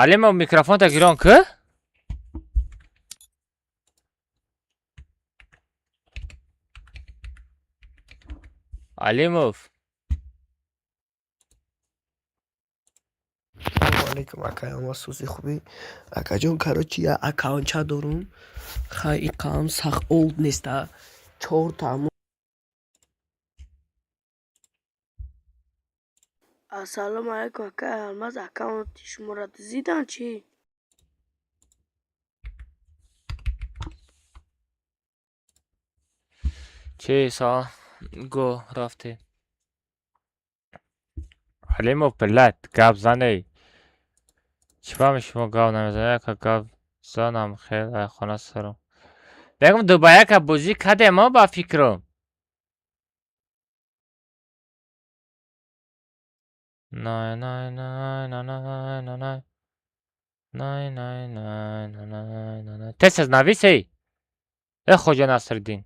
Алимов, микрофонта гирон ки. Алимов. Салому алейкум, акай Алмаз, сӯзи хубӣ, акаҷон. Короче, я аккаунтча дорум, хай, иқам сах олд неста, чорта. Ассалому алайкум, акай Алмаз, аккаунти шуморо дуздиданд чӣ? Чӣ салом го рафтӣ? Алимов, блядь, гап заней. Чӣ фаҳми шумо гап намезанед? Яка гап занам хел ай хона сарам. Бегум дубаяка бозӣ кардем о ба фикрам. Най най най най най най най най най най най най най най. Тез тез нависей. Э, Хоҷа Насриддин.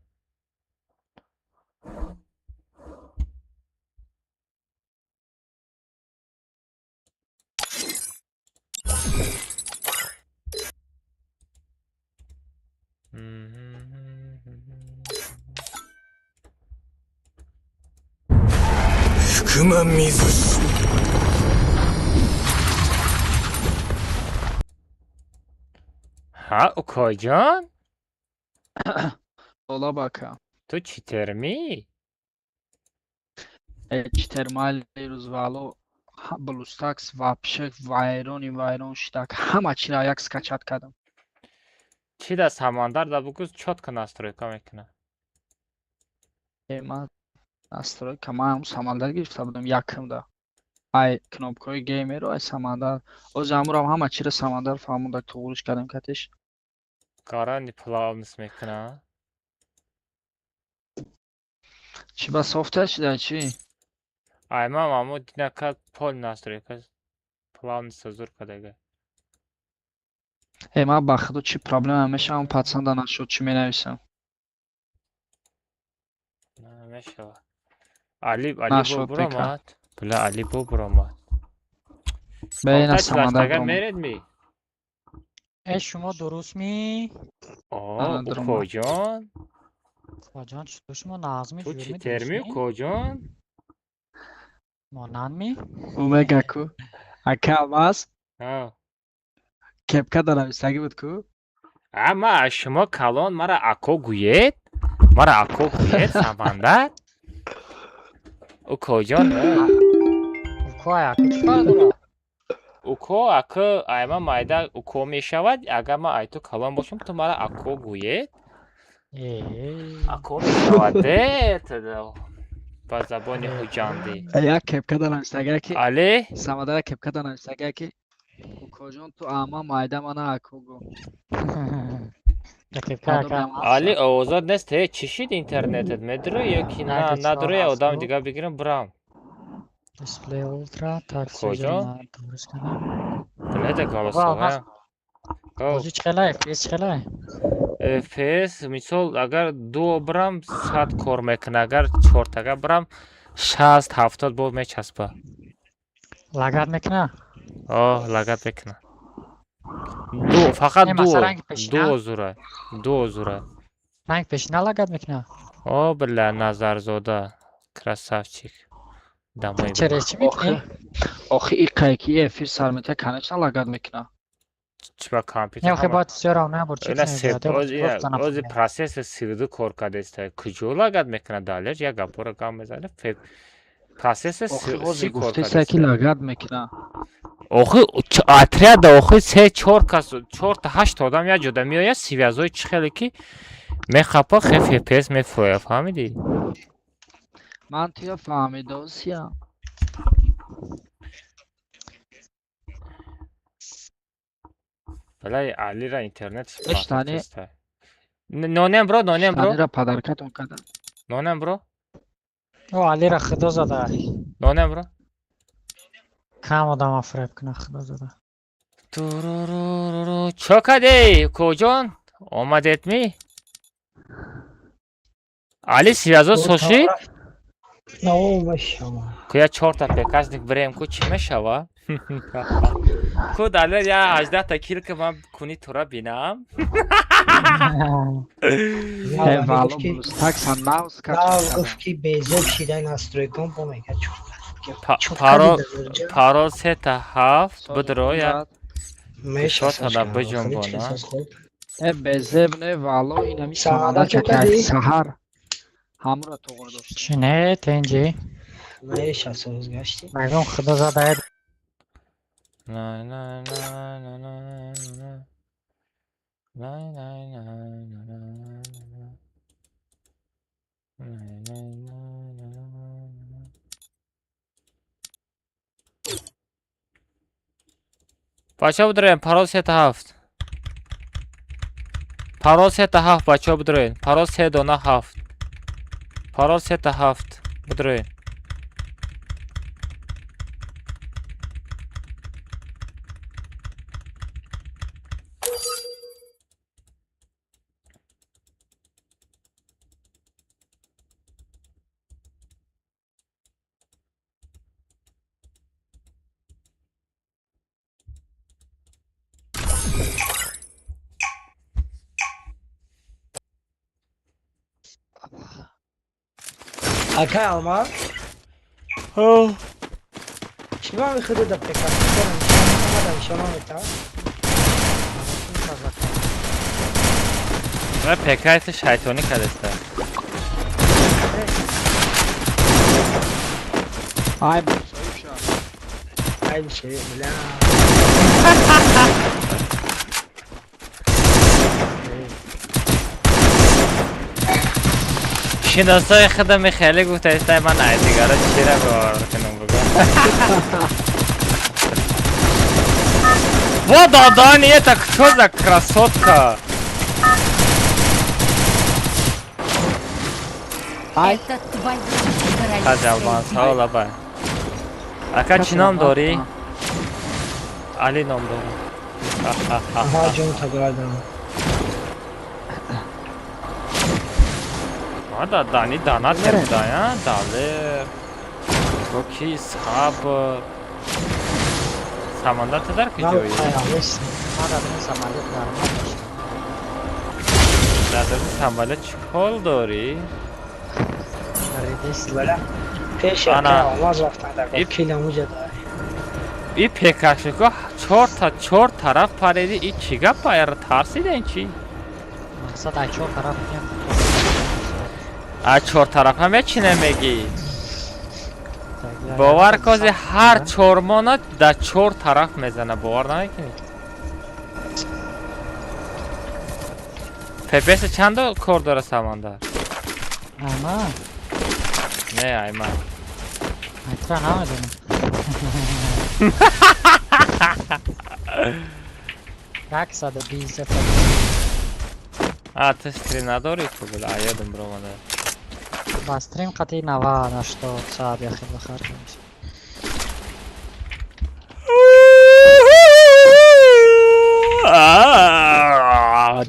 福間水氏。 Ҳа, укоҷон? Ола бака. Ту чӣ термӣ? Читермали рӯзвало BlueStacks вообще вайрони вайрон шудак. Ҳама чиро як скачать кардам. Чӣ да Самандар да бугӯз, чётко настройка мекунад. Э, ман настройка ман ҳам Самандар гирифта будам якумда. Ай кнопкаҳои геймеро ай Самандар. Ози ҳамурам ҳама чиро Самандар фаҳмонда, туғриш кардем катиш. Гаранти плавность мекунад. Чӣ ба софтвер шуда чӣ? Ай ман мамо динака пол настройка плавность зур кардага. Э, ман ба худо чӣ проблема мешавам, пацанда нашуд, чӣ менависам. Намешавад. Али Али бо Нашуд бека. буромад. Бля, Али бо буромад. Бе, ина Софта Самандар чилаштага буромад. меред ми? Э, шумо дуруст ми? О, Ана дуромад. укоҷон. Укоҷон, чутур шумо нағзми, Ту чӣ ҷӯрми, термӣ, дурустми? укоҷон? Монанд ми? Ӯ мега ку. Ака Алмаз. Ҳа. Кепка да нависагӣ буд ку? А ма аз шумо калон, мара ако гӯед? Мара ако гӯед, Самандар? Укоҷон. Уко ай ако чӣ фарқ дорад? Уко ако ай ма майда уко мешавад, агар ман ай ту калон бошам, ту мара ако гӯед? Э. Ако мешавад, э, ба забони хуҷандӣ. Як кепка да нависагӣ ки Али? Самандар кепка да нависагӣ ки укоҷон, ту ама майда мана ако гӯ. Али, овозот нест, э, чӣ шид интернетат? Медурӯ ё ки на надурӯ, я одами дигар бигирам бурам. Дисплей Ultra, так, Куҷо? дуруст кардам. Бледа голосовая. Бозӣ чӣ хелай? FPS чӣ хелай? FPS, мисол, агар дуо бирам, 100 кор мекунад, агар чортага бирам, 60 70 бо мечаспа. Лагать мекунад? Оҳ, лагать мекунад. Ду, фақат Не, дуо, масалан, ранги пешина? Дуо зура, дуо зура. Ранги пешина лагать мекунад? О, бля, Назарзода, красавчик. Домой. Через чӣ мекунӣ? Охи иқае ки эфир сар метия, конечно, лагать мекунад. Чӣ ба компютер? Не, охи бояд всё равно набуд, чӣ Ина кунем? се ози процессор 32 кор кардааст. Куҷо лагать мекунад, далер? Як гапора гап мезанад. Процессор Охи ози 30 кор гуфтеса ки кардааст. лагать мекунад. Охи отряда охи се чор кас, чорта ҳашт одам як ҷода меояд, связои чӣ хеле ки мехапа, хе FPS мефурӯяд, фаҳмидӣ? Ман туя фаҳмидосия. Балай Алира интернет Штани Нонем бро, нонем бро. Штанира подаркатон кардам. Нонем бро. О, Алира худо зада. Нонем бро. Кам одама фиреб кунад, худо зада. Туруруруру. Чо кардӣ, укоҷон? Омадед ми? Али связо сошид? Ку я чорта пекасник бирем, ку чӣ мешава? Ку Далер я 18 та кил ки ман куни тура бинам. Э, вало блустакса нав скачать. Гуфт ки безоб шидай настройкам бо мега Парол парол 3 та 7 бидро я. Шотада биҷунбона. Э, безеб не, вало инами самандар чакай саҳар. Ҳамура туғри дошт. Чӣ не, тенҷи? Мешасоз гашти. Мегум худо зада. На на на на на на. На на на на на на. На на на на. Бачаҳо бидроен, парол 3 та 7. Парол 3 та 7, бачаҳо бидроен. Парол 3 дона 7. Парол 3 та 7. Бидроен. Акай Алмаз? Ҳо. Чӣ ба мехӯрӣ да пека? Нишона метавон? Ва пекай ту шайтонӣ кадаста. Ай, соҳиб ша. Ай, шею, бля. Шиносои худам хеле гуфтааста ман ай дигаро чира бовар кунам бугӯ. Во дадани, это кто за красотка? Это твоя Хаҷалман, савол бай. Ака чӣ ном дорӣ? Али ном дорам. Аҳа, ҷон таградам. Да, дани дана тердая, далер. Токи сабр. Самандар ту дар куҷоӣ? Дар даруни самолёт чӣ кор дорӣ? Пеш Ана. Алмаз рафтан дар килам уҷа дар. И пекашнико чор та чор тараф париди, и чӣ гап аяра тарсида ин чӣ? Мақсад ай чор тараф меям. А чор тарафа мечи намегӣ? Бовар кози ҳар чормона дар чор тараф мезана, бовар намекунӣ? ФПС чанд кор дора Самандар? Ама? Не, айман. Айтра намедонам. 120. А, ту стрим надорӣ ку била, а ёдам биромада. Ба стрим қатъи 90 соат яхел ба харҷ мешавад.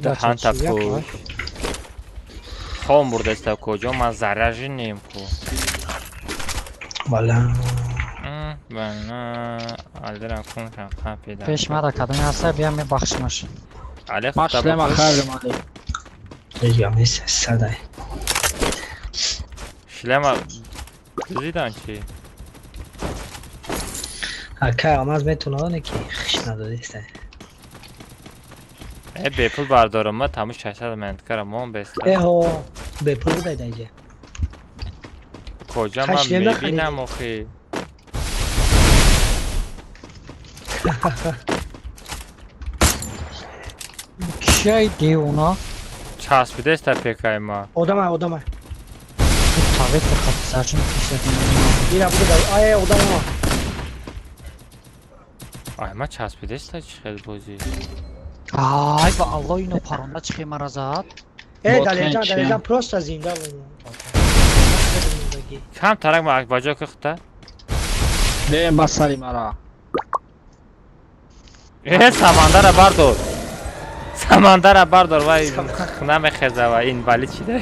Даҳанта пул. Хом бурдаста куҷо ман заражинем ку. Вала. Бана, алдирам куншам қапида. Пеш мада кадоми ҳаста бия мебахшимаш. Али Ма шлема харидам али. Мегам нест садай. Шлема дуздидан чӣ? Акай Алмаз метавонад не ки хиш надодиста. Э, бепул бардорам, ма таму 600 минуткара мон беста. Эҳо, бепул будай даҷа. Куҷа ман Ха, шлем нахаридӣ? мебинам охи. Кияй девона? Часпидеста пекай ма. Одама, одама. Таветр қатъи зарҷин кишад. Ира буда, ай одама. Ай ма часпидеста чӣ хел бозӣ? Ай ба Алло ино паронда чӣ хел мара зад? Э, Ботен Далерҷан, чия? Далерҷан просто зинда буд. Кам тарак ма ба ҷо кухта? Бем ба сари мара. Э, Самандара бардор. Самандара бардор, вай намехеза ва инвалид шида.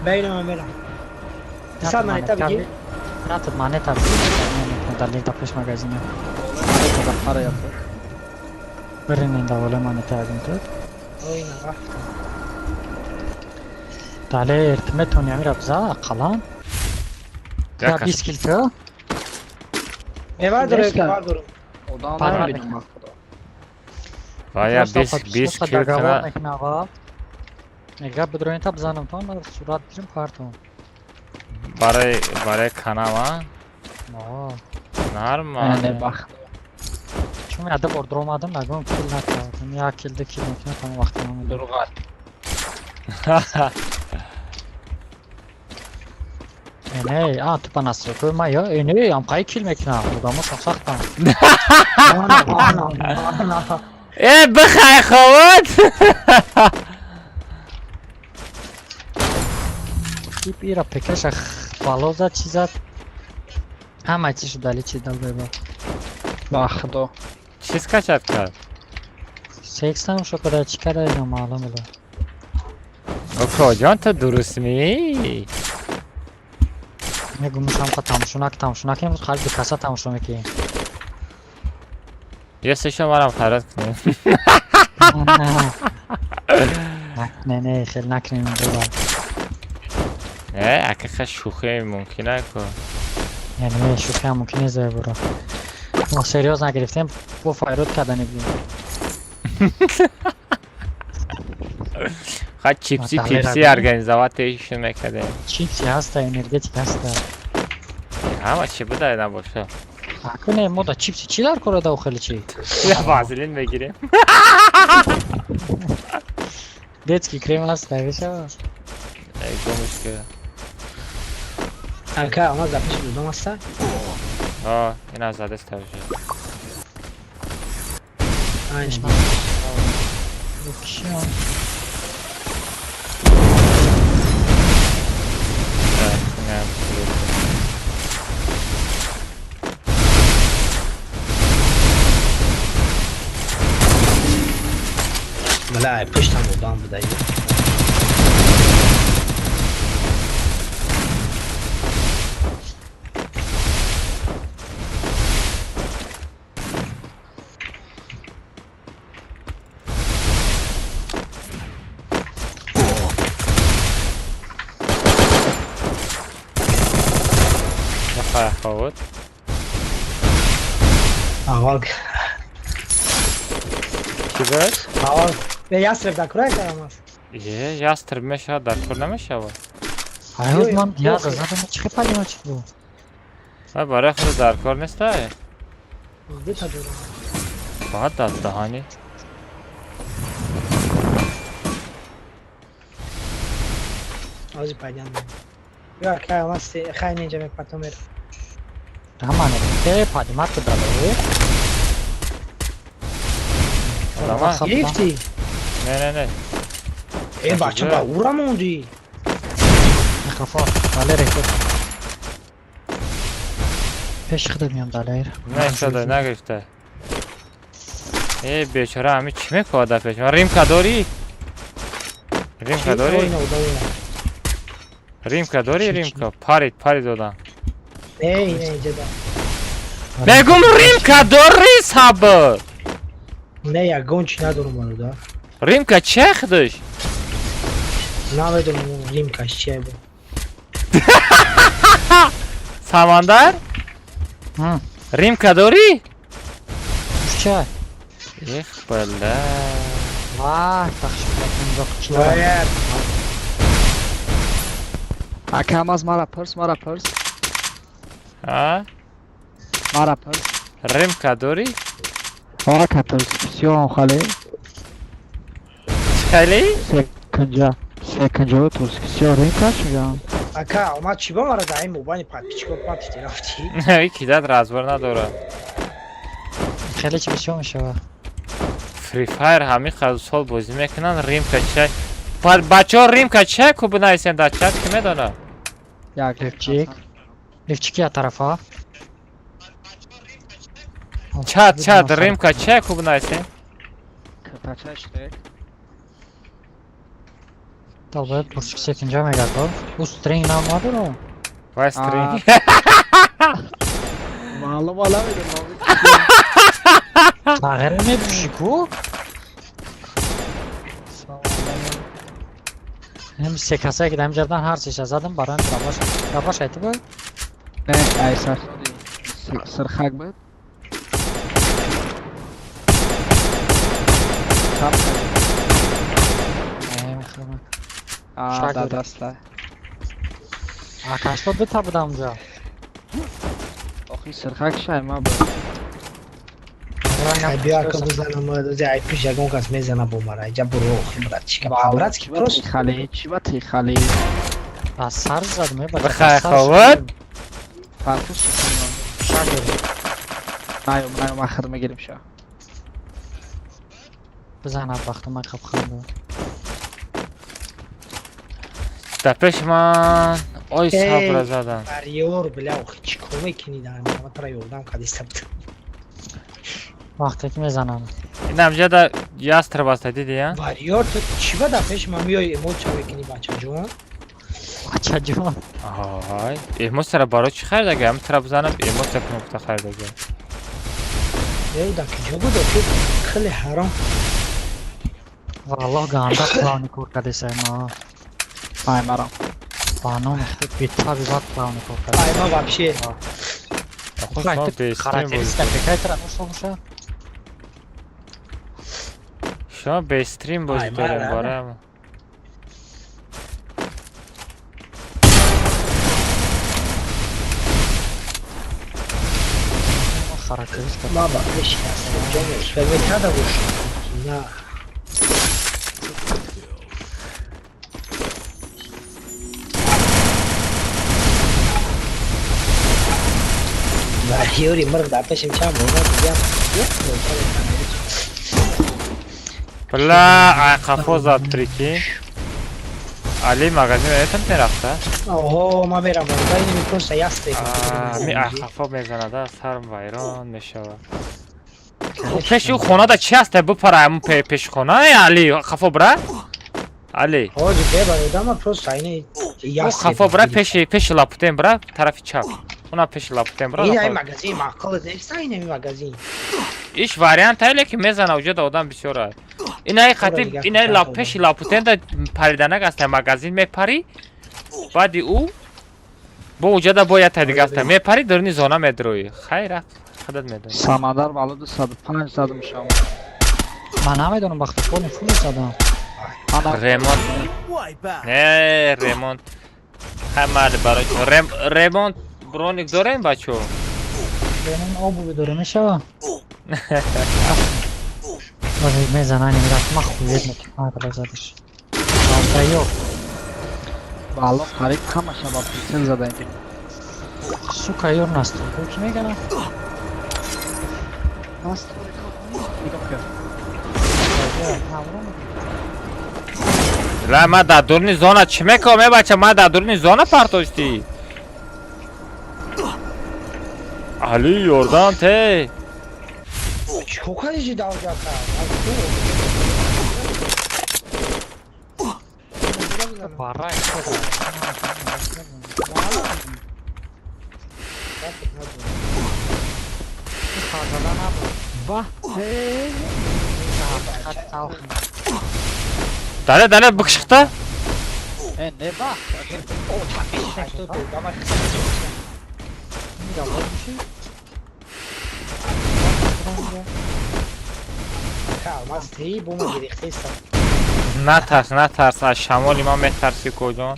Бейнам мерам. Сад монета бигир. Натад монета бигир. Далер да пеш магазина. Бирин ин даволе монета агин тут. Ой, нарафтам. Далер, ту метавони амира биза ақаллан? Я 20 кил ту? Мева дорем, мева дорем. Одам намебинам. Вая 20 кил кна. Мега бидроин та бизанам тон, сурат бирим партон. Барои канама? Нормально. Не бахт. Чун яда бор дромадам, нагом кил накардам. Як кил, ду кил мумкин тамом вақт намедам. Дурғат. Не, а ту па настройкаи ма ё, не, ам қай кил мекунам, одамо сахтам. Э, бихай ховот. Тип ира пекаша бало зад, чи зад. Ҳама чи шуд, али чи дал беба. Ба худо. Чиз качат кард? Секс тамошо када, чӣ када ино маълум буда. Окоҷон, ту дуруст мӣ? Мегумушам ка тамошо тамошо накунем, қариб ду каса тамошо мекунем. Если шо марам хайрат кунем. Не, не, хел накунем инҷо. Э, ака шӯхӣ мумкин ку. Не, не, шӯхӣ мумкин нест буро. Мо серьёз нагирифтем, бо файрод кардани будем. Ха чипси пипси организовать ишин мекардем. Чипси ҳаста, энергетик ҳаста. Ҳама чи буда набоша. Аку не, мо да чипси чӣ дар кора да хеле чи? Я вазелин мегирем. Детский крем ҳаста, веша. Эй, гумушка. Ака, ама запись додам аста? А, ина задеста уже. Ай, Кишиам. Бля, пуштам одам буда. Ховот. Авал. Чӣ буд? Авал. Бе ястреб дар кура карам аст. Е, ястреб мешавад, дар кур намешавад. Ай, ман яза задам, чӣ палима чӣ бу? Ай, барои худ дар кор нестай? Дута дорам. Баъд дар даҳани. Ози пайдам. Ё, кай амаст, хай нинҷа мепатом мерам. Рамане, те падимат дале. Рама? Гирифтӣ? Не, не, не. Э, бача, ба ура мондӣ. Микрофон, дале рекорд. Пеш худат меям далер. Не, шуда, нагирифта. Э, бечора, ами чӣ мекунад дар пеш? Римка дорӣ? Римка дорӣ? Римка дорӣ, римка? Парид, парид додам. Не, не, инҷа да. Мегум римка дорӣ, сабр. Не, ягон чӣ надорам бародар. Римка чӣ худаш? Намедонам римкаш чия бу. Самандар? Римка дорӣ? Ча? Эх, бля. Вах, бахш инҷо. Ака, аз мара пурс, мара пурс. А? Мара пурс. Римка дорӣ? Ака пурс, бисёр хали. Хали? Секунҷа, секунҷа пурс, бисёр римка чӣ? Ака, омад чӣ ба мара дар ин мобайни подписчико патифти рафтӣ? Ки дад разбор надорад. Хеле чӣ бисёр мешавад. Free Fire ҳамин қадр сол бозӣ мекунанд, римка чай. Бачаҳо римка чай ку бинависен дар чат, ки медонад? Як лифчик. Лифчики я тарафа. Чат, чат, римка чай ку бинависен. Талбат бурчик секинҷа мегардад. Ӯ стринг нам надорад. Вай стринг. Алло вала медонам. Тағйир мепӯшӣ ку? Ҳам се касае ки дар инҷа будан ҳар сеша задам бароям рабаш. Рабаш айти буд? Не, ай сарсоди сирхак буд. А, да, даста. А кашто дута будам унҷа. Охи сирхак шай ма буд. Ай биё ака бизанам, ай пиш ягон кас мезана бо мара. Айҷа буро охи брат, чика братски просто. Хали, чи ба ти хали? Аз сар зад мебача. Бихай ховат. Фарқиш чи Шаг дорем. Наём, наём, ахир мегирим ша. Бизан аббахту ман қабханда. Дар пеши ман ой сабра задан. Барьёр бля, охи чӣ кор мекунӣ дар ман тара ёрдам кардиста будам. Вақте ки мезанам. Ин амҷа ястреб аста диди я? Варьёр ту чӣ ба дар пеши ман меои эмоция мекунӣ бачаҷон? Бачаҷон. Ай, эмоцияро барои чӣ харидага? Ам тара бизанам эмоция кунам гуфта харидага. Э, дар куҷо буд охи? Хеле ҳаром. Валлоҳ ганда плавни кор кардесай ма. Ай марам. Ба номи худ бетаби бад плавни кор кардесай. Ай ма вообще. Характеристика какая тара дошта боша? Шумо бестрим бозӣ дорем бароям. Характеристика. Ма ба пеши ҳастам ҷон успел мекарда бошам. На. Варьёри мирғ дар пешим чанд бор дидам. Бля, ай қафо зад прикинь. Али магазин метам мерафта? Оҳо, ман мерам боза ин просто ясте. Ми ай қафо мезанада, сарм вайрон мешавад. Пеши ӯ хонада чи ҳаста? Бипара ҳамун пеши хона, Али, қафо бира. Али. Ҳоҷи бебар одама просто айни ясте. Қафо бира пеши лапутен бира тарафи чап. Уна пеши лапутен бира. Ин ай магазин маъқул нест, ин ай магазин. Иш вариант айле ки мезана уҷода одам бисёр аст. Инаи хати инаи лап пеши лапутен да париданак аст магазин мепари. Баъди ӯ бо уҷода бо як дига аст мепари даруни зона медрои. Хайр рафт худат медонӣ. Самандар вало 205 задам шам. Ман намедонам вақти полни фул задам. Ремонт. Не, ремонт. Ҳама барои ремонт броник дорем бачо? Ремонт обуви дорем мешава? Боже, мезанани мерафт, ман хует мекунам, ҳар задаш. Балдаё. Валло қариб ҳамаша ба прицел задаем. Сука, ёр настройка чӣ мегана? Настройка нигоҳ кун. Ла, ман дар дуруни зона чӣ мекунам, э бача, ман дар дуруни зона партоштӣ. Али, ёрдам те. Чӣ кор кардӣ дар ҷака? Барай. Дале, дале, бикшиқта. Э, не ба. Натарс, натарс, аз шамоли ман метарсӣ куҷон.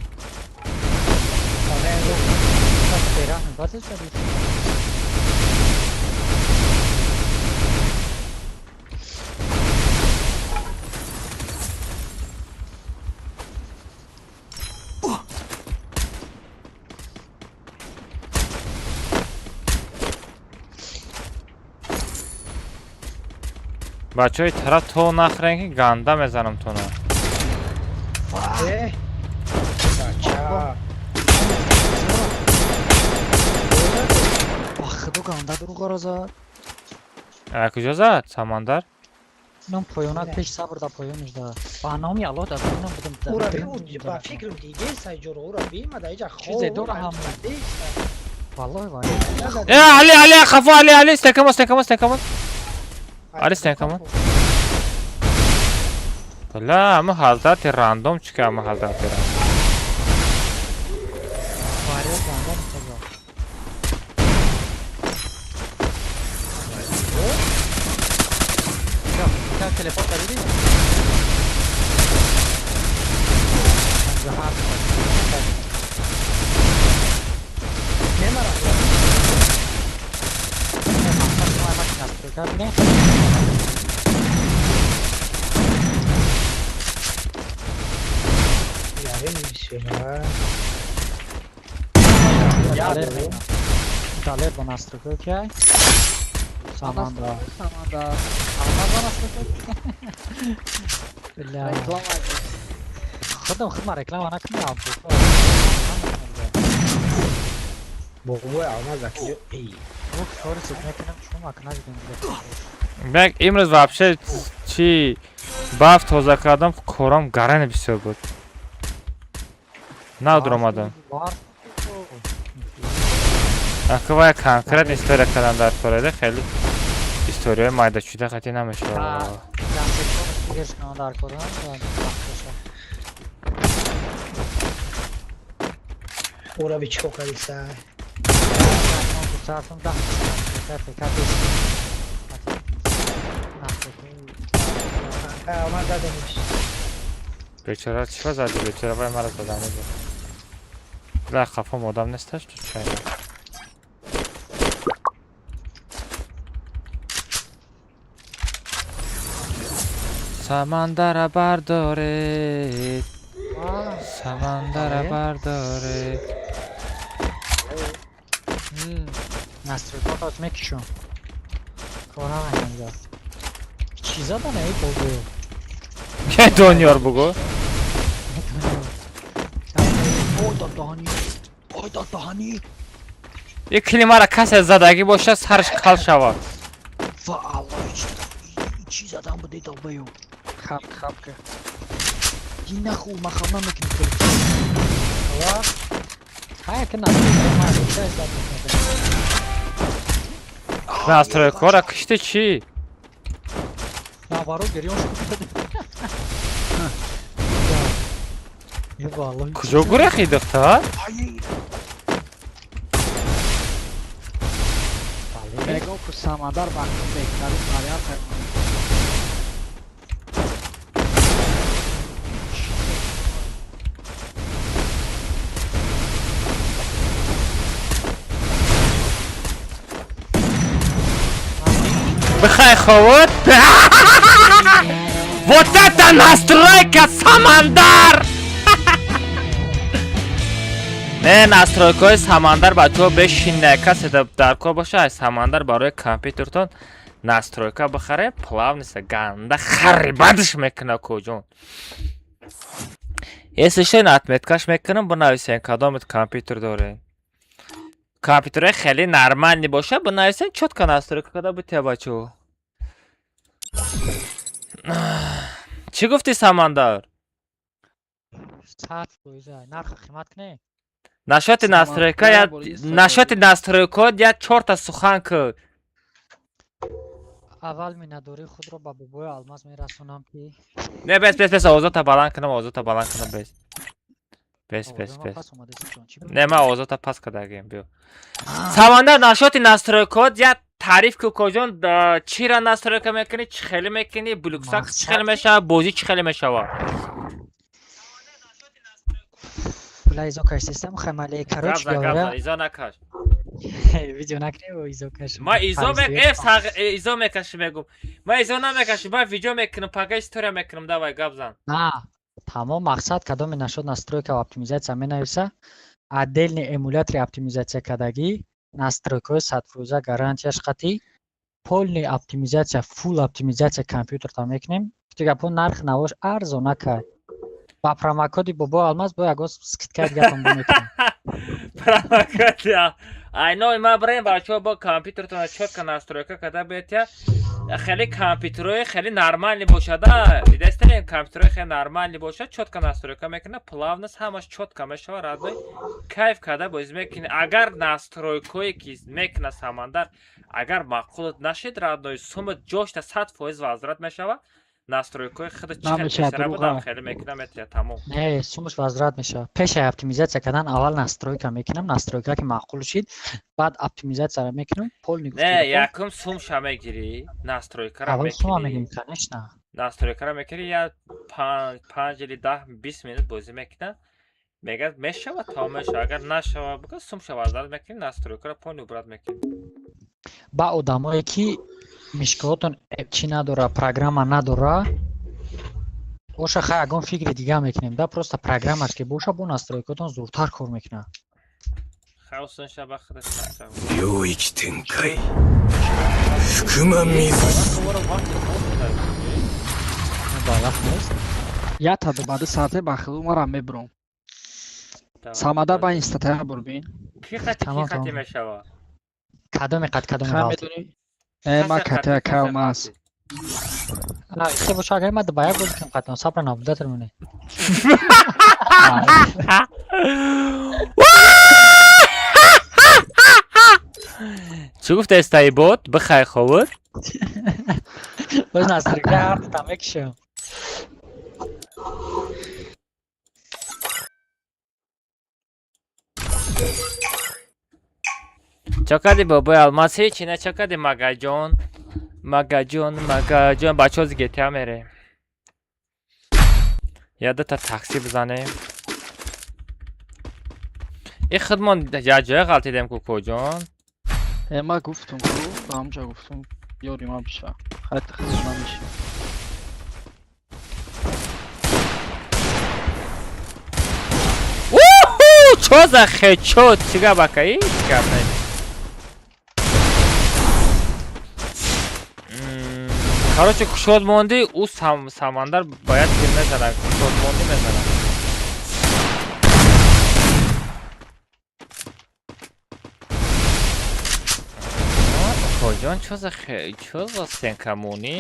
Бачаҳои тараф то нахӯрен ки ганда мезанам тона. Худо ганда дуруғаро зад. Куҷо зад Самандар? Ном поёнат пеш сабр да поёниш да. Ба номи Аллоҳ дар поёнам будам. Ура би, ба фикрам диде сай ҷоро ура би, ма да иҷа хоб. Чизе дора ҳам. Валлоҳи вай. Э, Али, Али, хафо, Али, Али, стекамон, стекамон, стекамон. Али, стекамон. Бля, ама ҳазрати рандом чӣ ка, ама ҳазрати рандом. Вариант рандом чего? Как телефон видишь? Далер ба настройка окей. Саманда. Саманда. Алмаз ба настройка. Бля. Реклама. Худам худма реклама накунам. Бобои Алмаз акиҷо эй. Кори суд мекунам, чун акна дидем. Бек, имрӯз вообще чи баф тоза кардам, корам гарани бисёр буд. Надур омадам. Ака вая конкрет история кардан дар кореда хеле историяи майдачуда қатъи намешавад. Ора би чико кардиса? Алмаз задемиш. Бечора чиро зади? Бечора вай мара задани буд. Бля, хафом одам несташ ту чайна. Самандара бардоред. Самандара бардоред. Настройкаҳо мекушам. Кора мекунам. Чӣ задан эй бобо? Ке Дониёр бугу? Ой даҳани. Ой даҳани. Ин климара касе задагӣ бошад, сараш кал шавад. Ва Аллоҳ, чӣ задан буд долбаю. Хап хапка. Динаху махам намекунӣ. Ва. Хай ки настройка Настройкаҳоро кишти чӣ? Наоборот, гирён шуд. Куҷо гурехи духтар? Мегӯм ку Самандар вақти беҳтарин вариант. Бихай ховот. Вот это настройка, Самандар! Не, настройкаҳои Самандар бачаҳо бешина, касе дар кор боша, аз Самандар барои компютертон настройка бихаре, плавниса ганда харибадш мекуна куҷон. Если что, отметкаш мекунам, бинависен кадомет компютер доред. Компютерҳои хеле нормальный боша, бинависен чётко настройка када битя бачаҳо. Чӣ гуфтӣ, Самандар? 100% нарх қимат кунӣ. Нашоти настройка я нашоти настройка я чорта сухан ку. Аввал миннатдории худро ба бобои Алмаз мерасонам ки Не, бес, бес, бес, овозота баланд кунам, овозота баланд кунам, бес. Бес, бес, бес. Не, ман овозота пас кардагим, биё. Самандар, нашоти настройка я таъриф ку коҷон, чира настройка мекунӣ, чӣ хеле мекунӣ, блюксак чӣ хеле мешавад, бозӣ чӣ хеле мешавад. Бля, изо каш систем хамале, короче говоря. Изо накаш. Видео накунем, изо каш. Ма изо мек, изо мекаши мегум. Ма изо намекаши, ма видео мекунам, пага история мекунам, давай гап зан. На, тамом мақсад кадоме нашуд настройка ва оптимизация менависа, отдельный эмулятори оптимизация кардагӣ, настройкаҳои 100% гарантияш қатъӣ, полный оптимизация, фул оптимизация компютерта мекунем. Гапо нарх навош арзона кай. Ба промокоди бобо Алмаз бо ягон скидка дигатон бимекунем. Промокод айно ма бирем бачаҳо бо компютертона чётко настройка карда бетя. Хеле компютерҳои хеле нормальный бошада. Дидасте Мерем, компютерои хеле нормальный бошад, чётко настройка мекунад, плавность ҳамаш чётко мешава, родной, кайф карда бозӣ мекунӣ. Агар настройкое ки мекунад Самандар, агар маъқулат нашид, родной, сумат ҷошта 100% возврат мешава. Настройкои худат чӣ хел Намешавад, пешара дурӯға. будам, хеле мекунам, метия, тамом. Не, сумаш возврат мешавад. Пешаи оптимизатсия кардан аввал настройка мекунам, настройка ки маъқул шид, баъд оптимизатсияро мекунам, полный. Не, якум сумша мегирӣ, настройкара Аввал сума мекунӣ. мегирем, конечно. Настройкара мекунӣ, я 5 или 10, 20 минут бозӣ мекунад, мегӯяд, мешавад, тамом мешавад. Агар нашава, буга, сумша возврат мекунӣ, настройкара полный убрать мекунӣ. Ба одамое ки мишкоҳотон чӣ надора, программа надора боша, хай, ягон фикри дига мекунем да, просто программаш ки боша, бо настройкаотон зуртар кор мекунад. Хавсон шаба худаш. 領域展開福間水 Балах нест. Ята баъди саате ба хилу мара мебурам. Самадар, ба инстатая бур, бин. Ки хати, ки Тамом, хати тамом. мешава? Кадоми қад, кадоми Хай, ғалт? медонӣ? Э, ма Касе катая хати, касе калмас. хати. Ихте боша, агар ма ба як бозӣ кунам қатъан, сабра наблюдатор монед. Чӣ гуфтаестай, бот бихай ховуд? Боз настройка ҳартата мекушам. Чо кардӣ, бобои Алмаз? Ҳечи не, чо кардӣ, магаҷон, магаҷон, магаҷон? Бачаҳо, зи ГТА мерем, я дута такси бизанем. И худмон як ҷоя ғалтидем ку, коҷон. Э, ма гуфтум ку, ба ҳамҷа гуфтум, ёри ма биша. Хай, тахти намеши. Чо за хечо? Чӣ гап, ака? Ҳеҷ гап не. Короче, кушод мондӣ, ӯ Самандар бояд тир мезанад, кушод мондӣ, мезанад. Коҷон, чо за чо за стенкамонӣ,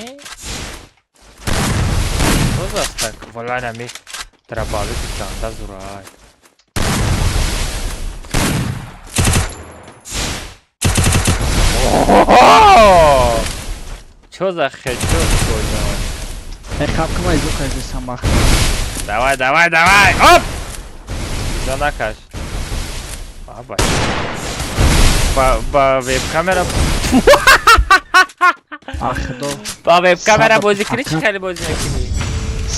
чо за стак? Валай, нами дробовик ҷанда зурай. Чо за хечо, коҷон? Э, хаб кама изо кардесам бах. Давай, давай, давай! Оп! Изо накаш. Баба. Ба веб-камера. Ахидо. Ба веб-камера Сабр, бозӣ кунӣ, чӣ фақат. хеле бозӣ мекунӣ?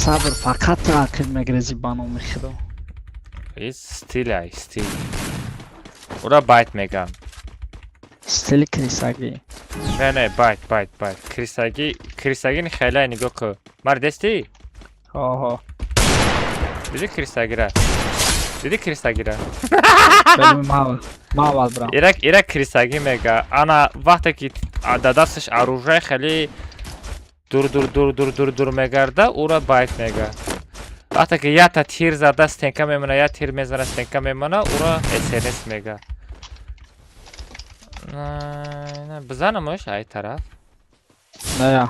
Сабр, фақат ту ақиб мегрези, ба номи Худо. Ис стиль ай, стиль. Ура байт мегам. Стили крисагӣ. Не, не, байт, байт, байт. Крисаги, крисаги хеле нигоҳ кун. Мар дести? Ҳо. Диди крисагира? Диди крисагира? Бели, мавал. Мавал брам. Ира, ира крисаги мега. Ана вақте ки да дасташ оружие хеле дур дур дур дур дур дур мегарда, ура байт мега. Вақте ки якта тир зада стенка мемона, як тир мезана, стенка мемона, ура СНС мега. На, бизанамаш ай тараф. Не.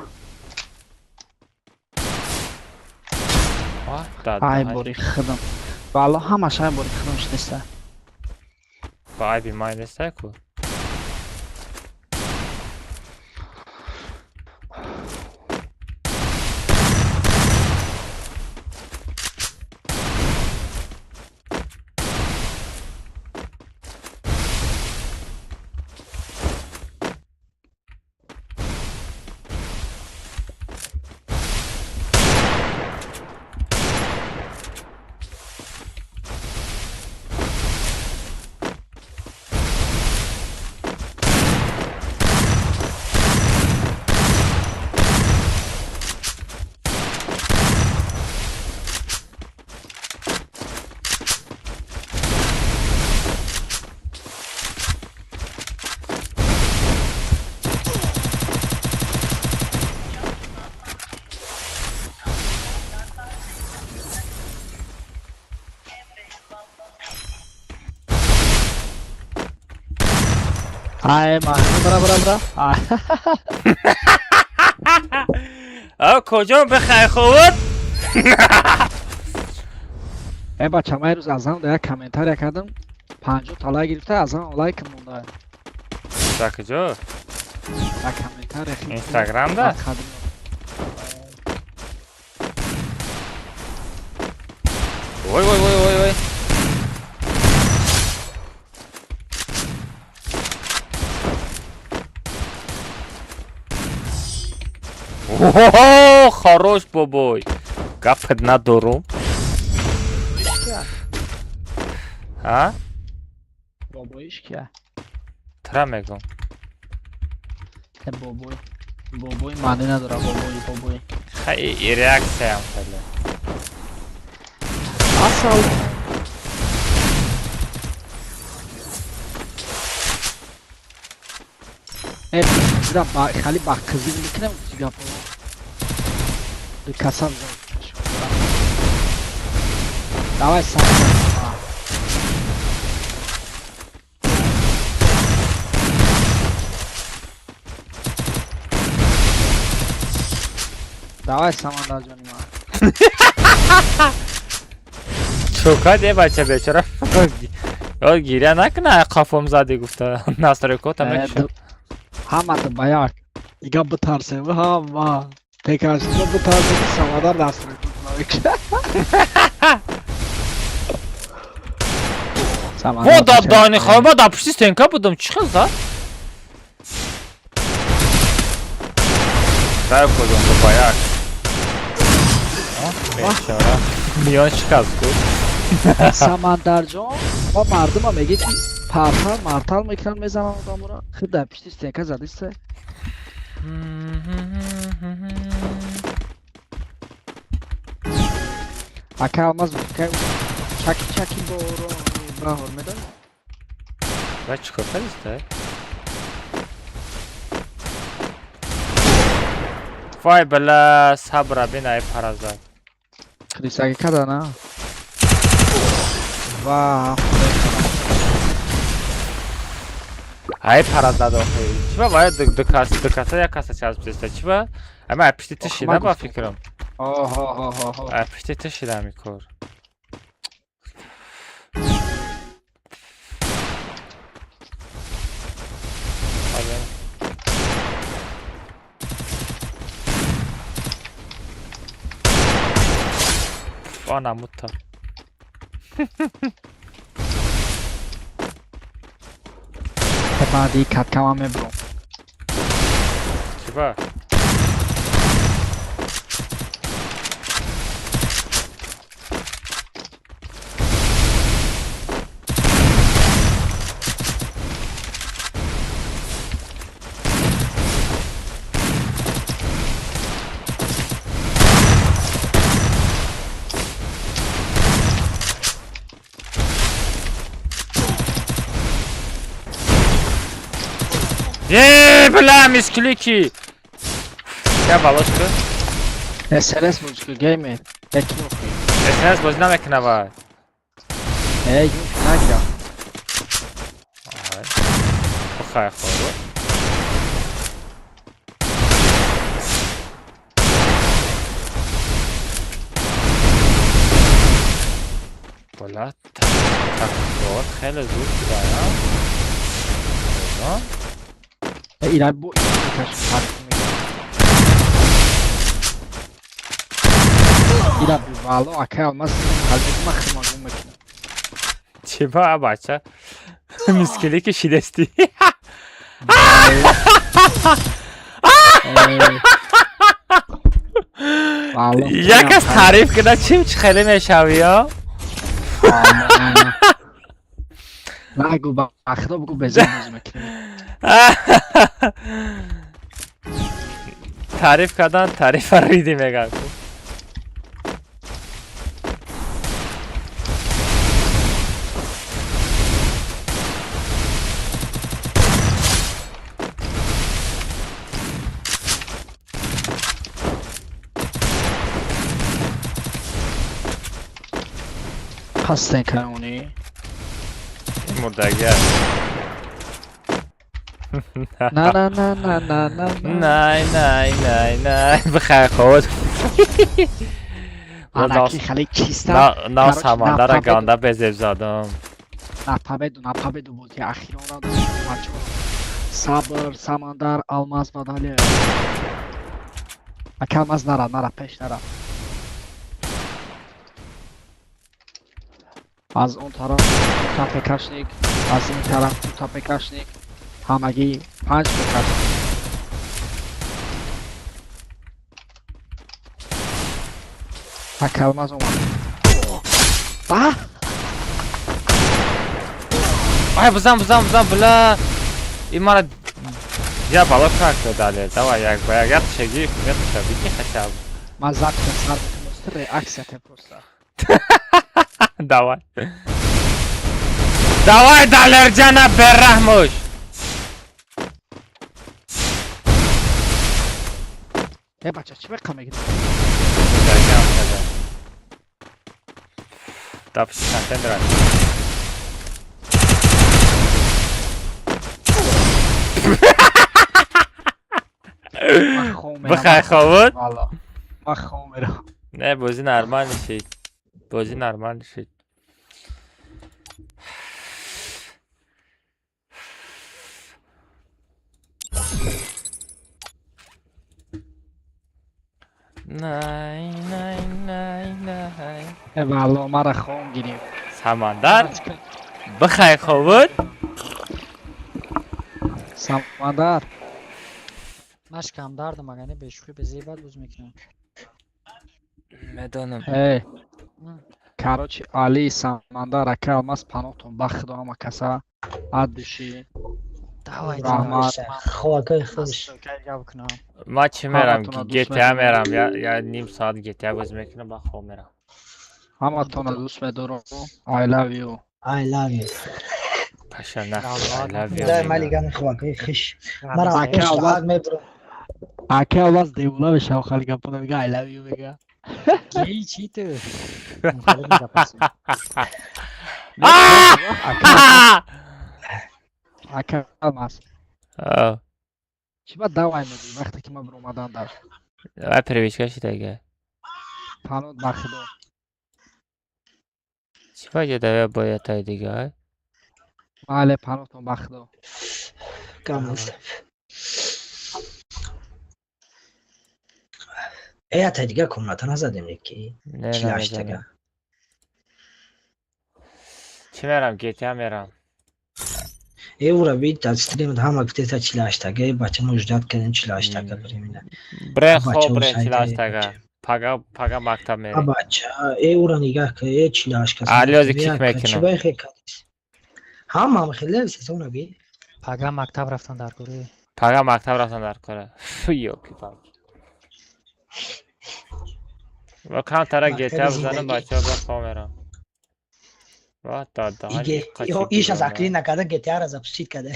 А, да, Ай да. бори худам. Валло, ҳамаш ай бори худам шудеста. Ба айби май нестай ку. Ай, ма, бра бра бра. Ай. А куҷо, бихай, хуб? Э бача, ман ирӯз аз ҳам як комментария кардам, 50 та лайк гирифта, аз ҳам лайк монда. Дар куҷо? Дар комментария. Инстаграмда? Ой, ой, ой, ой, ой. О, хорош, бобой. Гапат надорум. А? Бобоиш кия? Тра мегум. Э бобой. Бобой маъни надора, бобой, бобой. Хай, реаксиям хеле. Асал. Э, зира ба хали ба қизиқ мекунем гапо. Касам Давай сам. Давай Самандар ҷони ман. Чӯкад е бача бечора. Ё гиря накна, қафом зади гуфта. Настройкота мекушад. Ҳамата ба як. Дига битарсем, ҳама. Текашида битарсем, Самандар настройкота мекушад. Во да дани хайма да пушти стенка будам. Чӣ хел зад? Дай кодом ба як. Бечора. Миён шикаст ку. Самандарҷон, мо мардума мегӯед ки партал мартал мекунанд, мезананд одаморо. Хуб дар пишти стенка задиста. Ака Алмаз, чаки чаки борон баҳор медонӣ? Вай чӣ кор кардиста? Вай бала сабра бин ай паразат. Хрисаги када на? Ва ай паразат охи. Чӣ ба вай ду кас ду каса як каса часписта? Чӣ ба? Ама ай пишти ту шида ба фикрам. Оҳо. Ай пишти ту шида ами кор. Ана мута. Баъди каткама мебурам. Чӣ ба? Е, бля, мисклики! Я балошка. СРС бозӣ геймер. Яки охи. СРС бозӣ намекуна вай. Э, юк нагира. Бихай хору. Бля, так, вот, хеле зуд шуда, а? Ирай бо Ира бивало акай Алмаз қалби химагум мекунам. Чӣ ба бача? Мискили ки шидести. Як аз таъриф кида чим чӣ хеле мешавӣ ё? Нагу ба худо бугу безор бозӣ мекунем. Таъриф кардан таърифа риди мегӯяд. Хастен канони. Мурдаги аст. На на на на на на най най най най бихай ход. Анаки хеле чиста. На Самандара ганда безеб задам. На победу, на победу буд. Я ахирона бачо. Сабр, Самандар, Алмаз ва далее. Ака Алмаз нара, нара, пеш нара. Аз он тараф дута ПКшник, аз ин тараф дута ПКшник, ҳамагӣ 5 ПКшник. Ака Алмаз омад. Ба? Ай, бизан, бизан, бизан, бля. И мара я бало как дали. Давай, як ба як, я шаги, я шаги хотя бы. Ман запись сар мекунам, реаксия те просто. Давай. Давай, Далерджана, берахмуш. Э, бача, чӣ беқа мегирӣ? Да, контейнер. Бихай хобуд? Ман хоб мерам. Не, бозӣ нормально шид. Бозӣ нормально шид. Най, най, най, най. Э, валло, мара хом гирифт. Самандар? Бихай хобуд? Самандар. Ман шикам дардам, агар не бешӯхӣ безеби бад боз мекунам. Медонам. Эй. Короче, Али, Самандар, ака Алмаз, паноҳтон ба худо ҳама каса ад души. Давай, раҳмат. Ховакай хуш. Ман чӣ мерам? GTA мерам. Я ним соат GTA боз мекунам, ба хоб мерам. Ҳаматонро дӯст медорам. I love you. I love you. Паша нах. I love you. Дай малигани ховакай хуш. Мара Ака Алмаз мебурам. Ака Алмаз девона мешава, хали гапона мега I love you мега. Ки чӣ ту? Ака Алмаз. Чӣ ба давай мегӯӣ вақте ки ман биромадан дар? Ай, привычка шидага. Панот ба худо. Чӣ ба давай бояд тай дига? Бале, панотон ба худо. Кам нест. Э, тай дига комната назадем ки. Не, намезанем. Чӣ мерам? GTA мерам. Э, ура бит аз стрим ҳама гуфтеса 48-тага, э, бача мо ждать кардем 48-тага бремина. Бре хоб, бре 48-тага. Пага, пага мактаб мерем. Бача, э, ура нигаҳ ка, э, 48 каса. Али ози кик мекунам. Чӣ бай хе кадис? Ҳама хеле сезона би. Пага мактаб рафтан дар кори. Пага мактаб рафтан дар кора. Ёки пак. Ва камтара GTA бизанам, бачаҳо, ба хоб мерам. Ва да. Иш аз ақлӣ накарда GTA-ра запустить карда.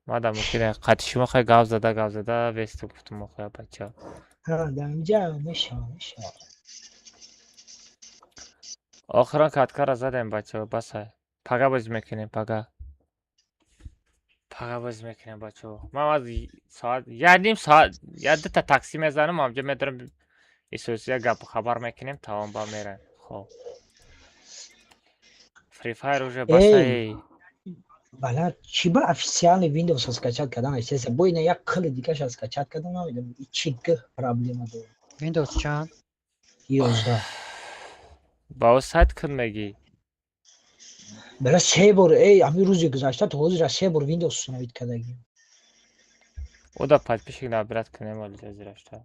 Мада мумкин қати шумо хай гап зада, гап зада весту гуфтум охоя бачаҳо. Ҳа, дар инҷа мешава, мешава. Охирон каткара задем, бачаҳо, басай. Пага боз мекунем, пага. Пага боз мекунем, бачаҳо. Ман аз соат я ним соат, я дута такси мезанам, ҳамҷо медорам исоси як гапу хабар мекунем, тамом ба мерем. Хоб. Free Fire уже басай. Бала, чӣ ба официальный Windows скачать кардан естественно. Бо ина як қили дигаша скачать кардан намедонам. Чӣ проблема дорад. Windows чанд? 11. Ба о сайт кун мегӣ? Бала, се бор, эй, ҳамин рӯзи гузашта то ҳозира се бор Windows установить кардагим. Ода подписчик набирать кунем оли ҳозирашта.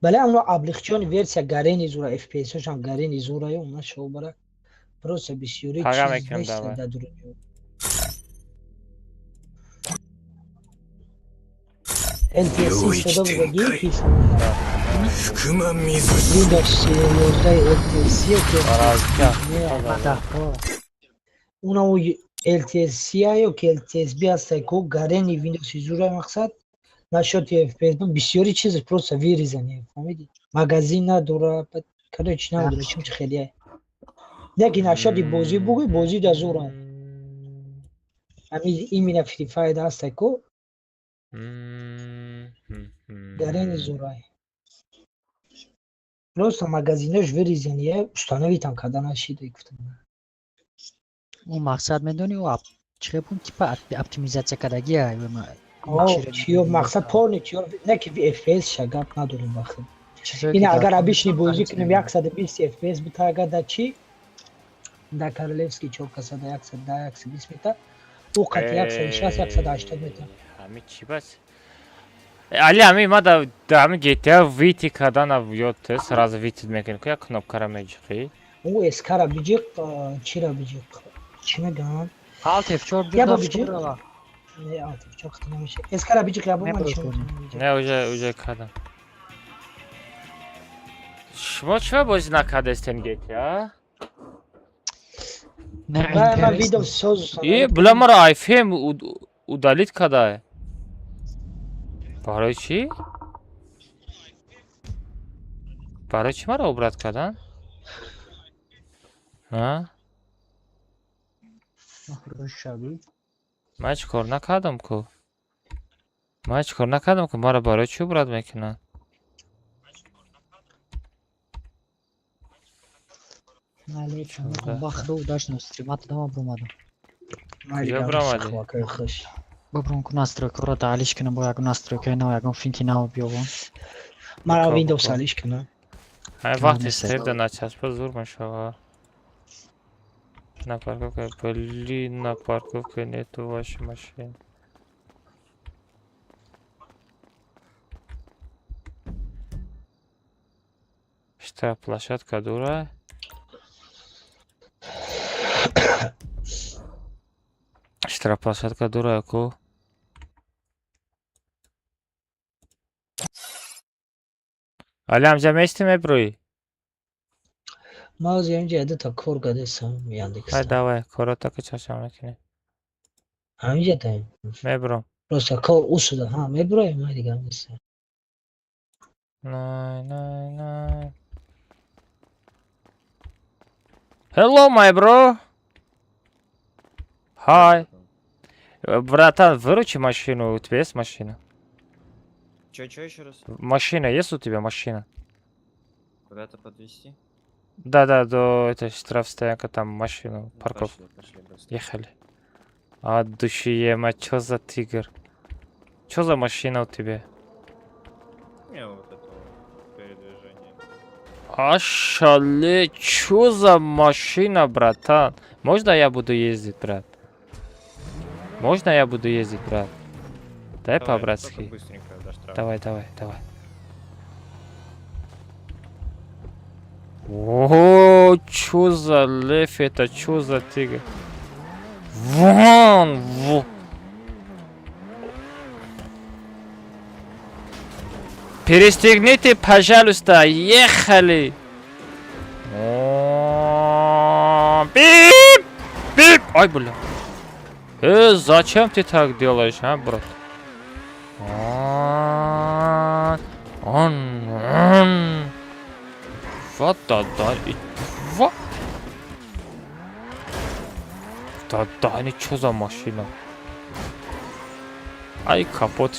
Бале, амно облегчённый версия гарени зура, FPS-ошам гарени зура, ё она шо бара. Просто бисёри чиз нест дар дунё. LTS истифода бурдагӣ ки Windows 11 LTS ё ки унао LTS ё ки LTSB ҳастай ко гарени Windows зура мақсад насчёти FPS бисёри чиз просто вырезани, фаҳмидӣ? Магазин надора, короче намедонам чим чи хеле. Лекин насчёти бозӣ бугӯй, бозӣ да зура. Ҳамин именно Free Fire ҳастай ко гарени зурай. Просто магазинош вырезанный, установить там карда нашида, гуфтам. Ӯ мақсад медонӣ, ӯ чӣ бун, типа оптимизатсия кардагия. Чиё мақсад, полный чиё не ки FPS ша гап надорем вақт. Ина агар обычный бозӣ кунем, 120 FPS бита, агар да чӣ да королевский чор каса да 110, 120 мета, ӯ қати 160, 180 мета. Ҳами чӣ бас? Али, ҳами ма да ҳами GTA выйти кардана ёд те сразу выйти мекунӣ, ку як кнопкара меҷиқӣ. Ӯ SK-ра биҷиқ, чира биҷиқ? Чӣ мегӯянд? Alt F4. Яба биҷиқ. Не, Alt F4 қати намеша. SK-ра биҷиқ, яба ман нишон. Не, уже кардам. Шумо чиба бозӣ накардастен GTA? Ман видео соз. Э, бля, мара iPhone удалить кардае. Барои чӣ? Барои чӣ маро убрать кардан? А? Ман чӣ кор накардам ку? Ман чӣ кор накардам ку? Маро барои чӣ убрать мекунанд? Куҷо биромадӣ? Биброн ку, настройкаро даалиш кунам, бо ягон настройкаи нав, ягон финти нав биёбам. Мара Windows алиш кунам. Ҳамин вақти стрим да начаспа, зур мешава. На парковке, блин, на парковке нету вашей машины. Штраф площадка дура. Штраф площадка дура ку. Али, ҳамҷа мести, мебрӯӣ? Ман ҳозир ҳаминҷа ядата кор кардесам, Яндекс. Ҳай, давай, корота ки чашам мекунӣ. Ҳаминҷа таем. Мебром. Просто кор усуда, ҳа, меброем, ман дигар нестам. Най, най, най. Hello, my bro. Hi. Братан, выручи машину. У тебя есть машина? Чё, чё еще раз? Машина есть у тебя, машина? Куда-то подвезти? Да-да, до этой штрафстоянка там машину, Ну, парковку. пошли, пошли, быстро. Ехали. А души ема, чё за тигр? Чё за машина у тебя? Не, вот это вот передвижение. Ашале, чё за машина, братан? Можно я буду ездить, брат? Можно я буду ездить, брат? Дай Давай, по-братски. только быстренько до штрафа. Давай, давай, давай. О, чё за лев это, чё за тигр? Вон, во. Перестегните, пожалуйста, ехали. О, бип, бип. Ай, бля. Зачем ты так делаешь, а, брат? Он. Вот да, да, и во. Да, да, они чё за машина? Ай, капот.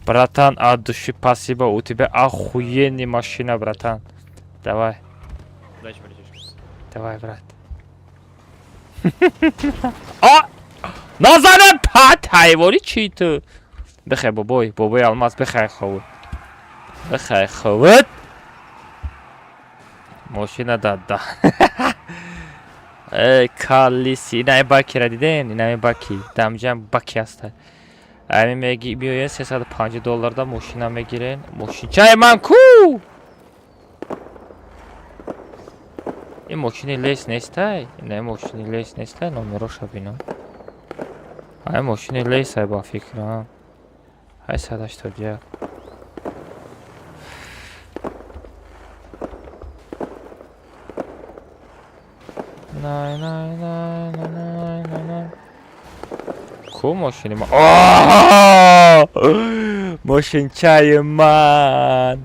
Братан, от души спасибо, у тебя охуенный машина, братан. Давай. Удачи, братишка. Давай, брат. А! Назарам пат ҳайвони чӣ ту? Бихай, бобой, бобой алмаз, бихай ховуд. Бихай ховуд. Мошина дада. Эй, калиси, инами бакира диден, инами баки. Дамҷам баки ҳаста. Ами меги биёен, 350 долларда мошина мегирен. Мошинчаи ман ку? Ин мошини лес нестай? Ина мошини лес нестай, номероша бинам. Ай, мошини лесай ба фикрам. Ай, 181. Най най най най най най най. Ку мошини ма? Мошинчаи ман.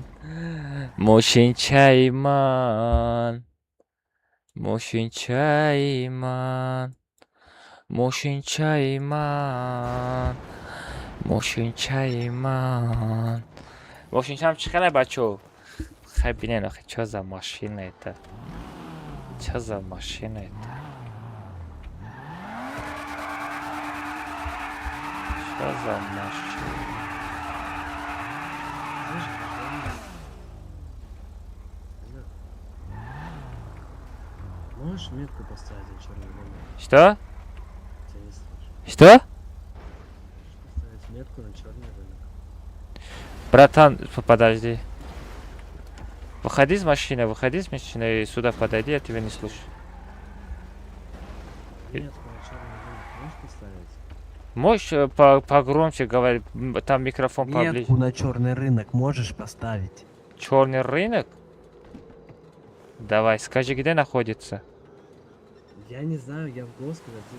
Мошинчаи ман. Мошинчаи ман. Мошинчаи ман. Мошинчаи ман. Мошинчаам чӣ хеле, бачо? Хай бинен, охи, чё за машина это? Чё за машина это? Чё за машина? Можешь метку поставить на черный рынок? Что? Тебя не слышу. Что? Можешь поставить метку на черный рынок? Братан, подожди. Выходи из машины, выходи из машины и сюда подойди, я тебя не слышу. Метку на черный рынок можешь поставить? Можешь погромче говорить, там микрофон поближе. Метку на черный рынок можешь поставить? Черный рынок? Давай, скажи, где находится? Я не знаю, я в голос, когда ты.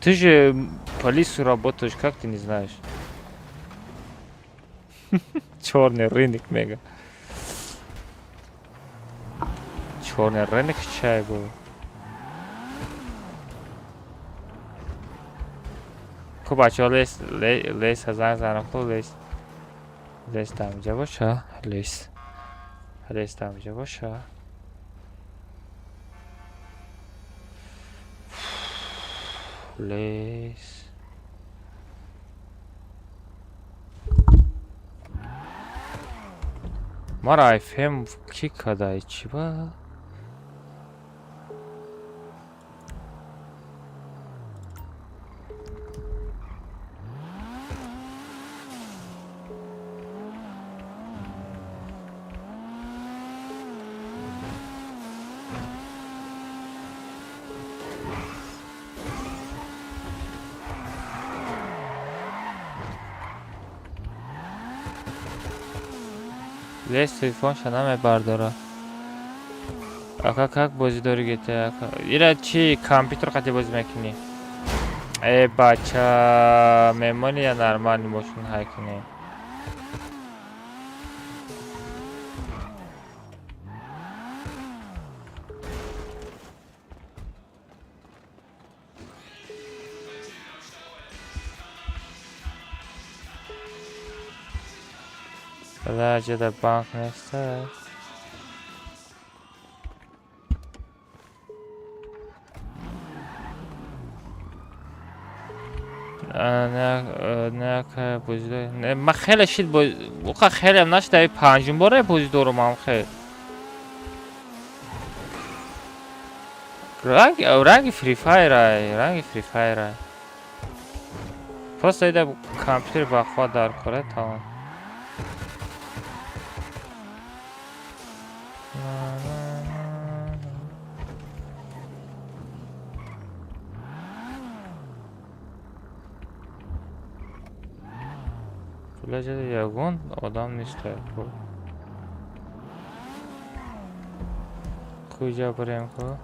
Ты же полицию работаешь, как ты не знаешь? Черный рынок, мега. Черный рынок чай был. Хуб, бачаҳо, лес лес занг занам. Хуб, лес лес дамҷа боша, лес лес дамҷа боша. Лес мара айфм ки кадай, чӣ ба? Лес телефонша намебардора. Ака, как бозӣ дори гете, ака? Ира чи, компютер қати бозӣ мекунӣ? Э, бача, мемони я нормальный мошин ҳай кунӣ. Ҷада банк неста. Не, бозӣ ман хеле шид, оқа хеле нашида, панҷум бора бозӣ дорум ам хел. Ранги Фри Файр, ранги Фри Файр. Просто ида компютер бахва дар кора, тамом. Ҷада ягон одам неста. Куҷа бурем ку?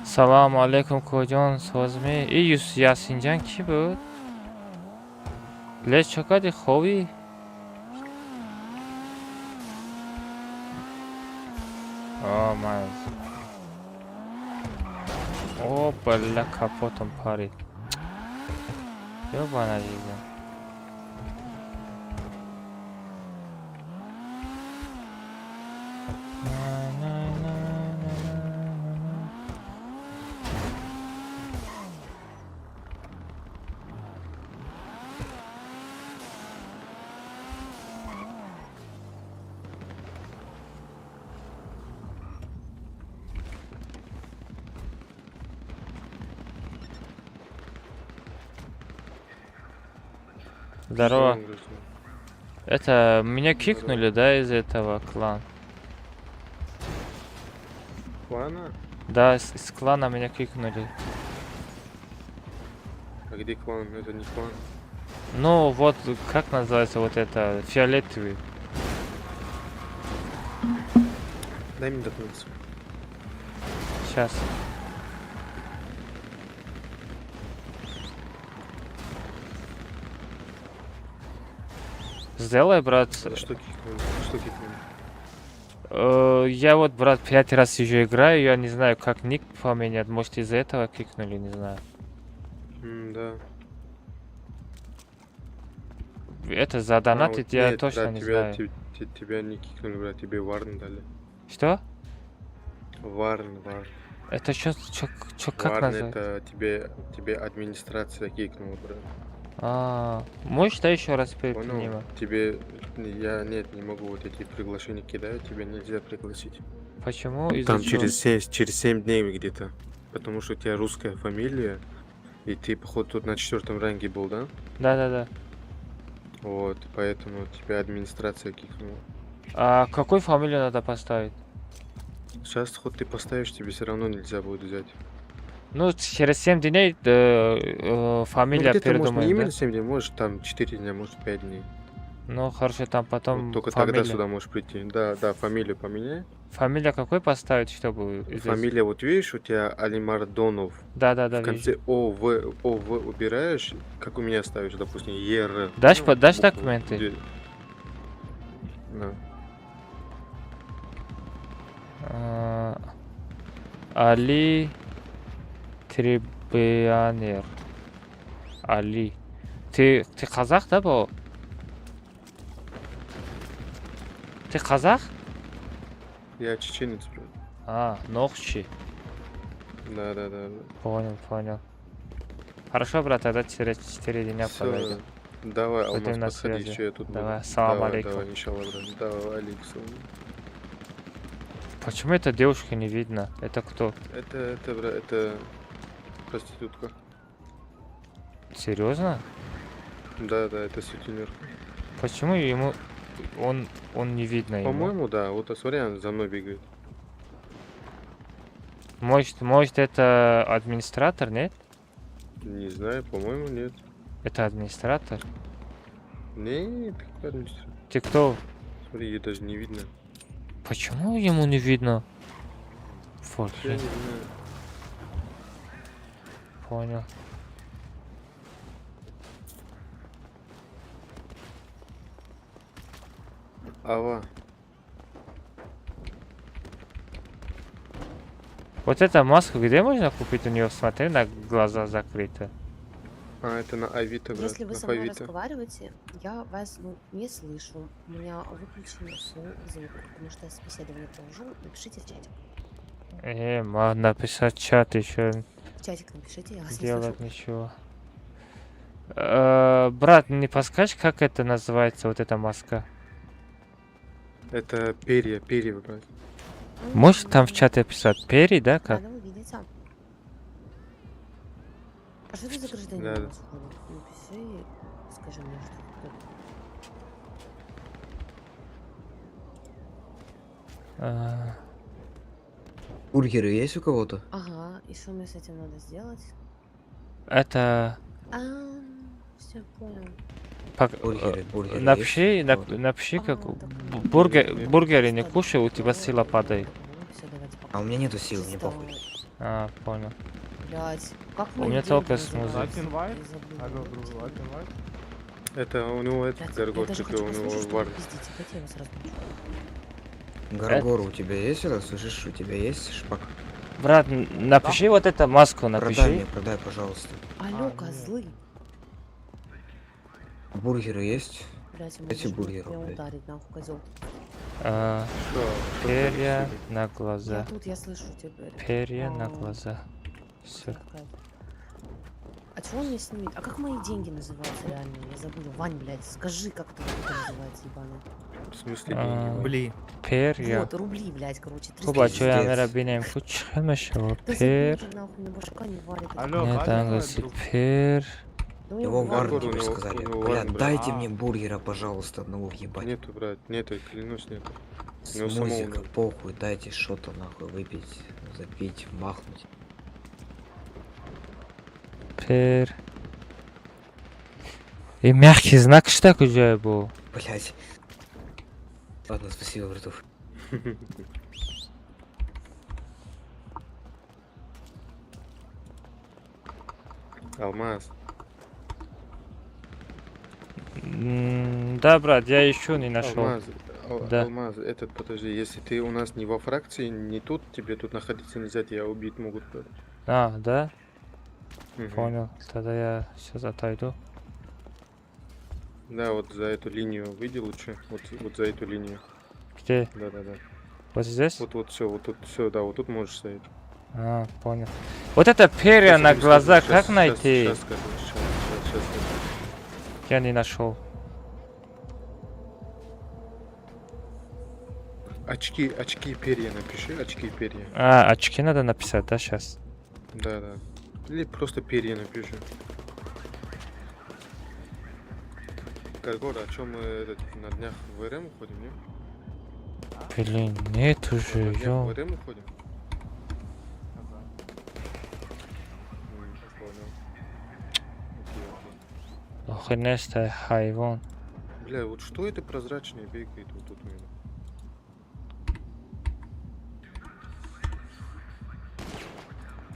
Салому алейкум, коҷон, созми? И Ясинҷан кӣ буд? Лес, чо кардӣ, хобӣ? О, ман. О, бля, капотом парид. Ёбана жизнь. Здорово. Это, меня кикнули, да, из этого клана? Клана? Да, из клана меня кикнули. А где клан? Это не клан. Ну, вот, как называется вот это? Фиолетовый. Дай мне документы. Сейчас. Сделай, брат. За что кикнули? За что кикнули? Я вот, брат, пять раз еще играю, я не знаю, как ник поменять. Может, из-за этого кикнули, не знаю. Да. Это за А, донатить вот я нет, точно брат, не тебя, знаю. тебя не кикнули, брат, тебе warn дали. Что? Warn, warn. Это что, чё, чё, как Warn назвать? это тебе администрация кикнула, брат. А, можешь, да, еще раз Понял? принимать? Тебе, я, нет, не могу, вот эти приглашения кидаю, тебя нельзя пригласить. Почему? Из-за Там чего? через 7 дней где-то. Потому что у тебя русская фамилия, и ты, походу, тут на четвертом ранге был, да? Да-да-да. Вот, поэтому тебя администрация кикнула. А какую фамилию надо поставить? Сейчас хоть ты поставишь, тебе все равно нельзя будет взять. Ну, через 7 дней Ну, фамилия где-то, может, не передумаем, именно да? 7 дней, может, там 4 дня, может, 5 дней. Ну, хорошо, там потом Вот только тогда фамилия. сюда можешь прийти. Да, да, фамилию поменяй. Фамилия какой поставить, чтобы... Фамилия, вот видишь, у тебя Алимардонов. Да-да-да, В конце О, В, О, В убираешь, как у меня ставишь, допустим, Е, Р. Дашь, Ну, дашь букву, документы? Да. А, Али Трибианер. Али. Ты казах, да, был? Ты казах? Я чеченец, брат. А, Нохчи. Да. Понял, понял. Хорошо, брат, тогда через 4 дня Всё, подойдем. давай, Будем Алмаз, на подходи, связи. еще я тут буду. Давай, салам Давай, алейкум. давай, иншаллах, брат. Давай, алейкум. Почему эта девушка не видно? Это кто? Это, брат, это проститутка. Серьезно? Да, это сутенер. Почему ему он не видно ему? По-моему, да. Вот, а смотри, он за мной бегает. Может, это администратор, нет? Не знаю, по-моему, нет. Это администратор? Не, какой администратор? Ты кто? Смотри, ее даже не видно. Почему ему не видно? Фу, Я не знаю. Понял. Ава. Вот эта маска где можно купить у нее? Смотри, на глаза закрыты. А, это на Авито, брат. Если вы на со мной Авито. разговариваете, я вас, ну, не слышу. У меня выключен звук, потому что я собеседование провожу. Напишите в чатик. Можно написать чат еще. В чатик напишите, я вас не Делать слышу. ничего. Брат, не подскажешь, как это называется, вот эта маска? Это перья, перья, брат. Можешь там в чате писать? Перья, да, как? Рада увидеться. А что ты за гражданин Да, у да. нас ходит? Напиши и скажи мне, что ты. А, Бургеры есть у кого-то? Ага, и что мне с этим надо сделать? Это... А, все, понял. Бургеры, бургеры Напиши, есть? напиши, как бургеры не кушай, у тебя сила падает. А у меня нету сил, мне похуй. А, понял. Блять, как У мои меня деньги только называются? смузи. Я забыла. Алло, друг, лайк инвайт. Это у него этот Блядь, я Гаргор, даже типа, хочу у него послушать, что вы вар. пиздите. Дайте я вас разбужу. Гаргор, у тебя есть это? Слышишь, у тебя есть шпак? Брат, напиши вот эту маску, Продай напиши. мне, продай, пожалуйста. Алло, козлы. Бургеры есть? Блять, он Эти может бургеры, меня блядь. ударить, нахуй, козел. А, Что? перья на глаза. Я тут, я слышу теперь. Перья на А, глаза. Все. какая-то. А чего он меня снимет? А как мои деньги называются реально? Я забыла. Вань, блядь, скажи, как это называется, ебаный. В смысле деньги? Вань? Рубли. Перья. Вот, рубли, блядь, короче, 300 Хуб, бачо, я Пиздец. мера бинем. Куч хемешево. Да Пер. забей ты нахуй, мне башка не варит. этот Алло, Нет, Ваня, английский. друг. Пер. Да у Его него варн Гаргор, у тебе него- сказали. у него Бля, варн, брат. дайте мне бургера, пожалуйста, одного въебать. Нету, брат, нету, клянусь, нету. У него самого Смузика, нет. похуй, дайте что-то нахуй выпить, запить, махнуть. Пер. И мягкий знак что такое был? Блять. Ладно, спасибо, братух. Алмаз. Да, брат, я ищу, не нашел. Алмаз, Да. Алмаз, этот, подожди, если ты у нас не во фракции, не тут, тебе тут находиться нельзя, тебя убить могут, брат. А, да? Мгм. Понял. Тогда я сейчас отойду. Да, вот за эту линию выйди лучше. Вот, вот за эту линию. Где? Да, да, да. Вот здесь? Вот, вот все, вот тут все, да, вот тут можешь стоять. А, понял. Вот это перья Щас на я тебе глаза скажу, как щас, найти? Щас, скажу, щас, щас, щас скажу. Я не нашел. Очки, очки перья напиши, очки перья. А, очки надо написать, да, сейчас? Да, да. Или просто перья напиши. Каргор, а чё мы этот, на днях в РМ уходим, не? Блин, нет уже, На днях ё. в РМ уходим? Понял. Окей, окей. Охренеть, хайвон. Бля, вот что это прозрачное бегает вот тут у меня?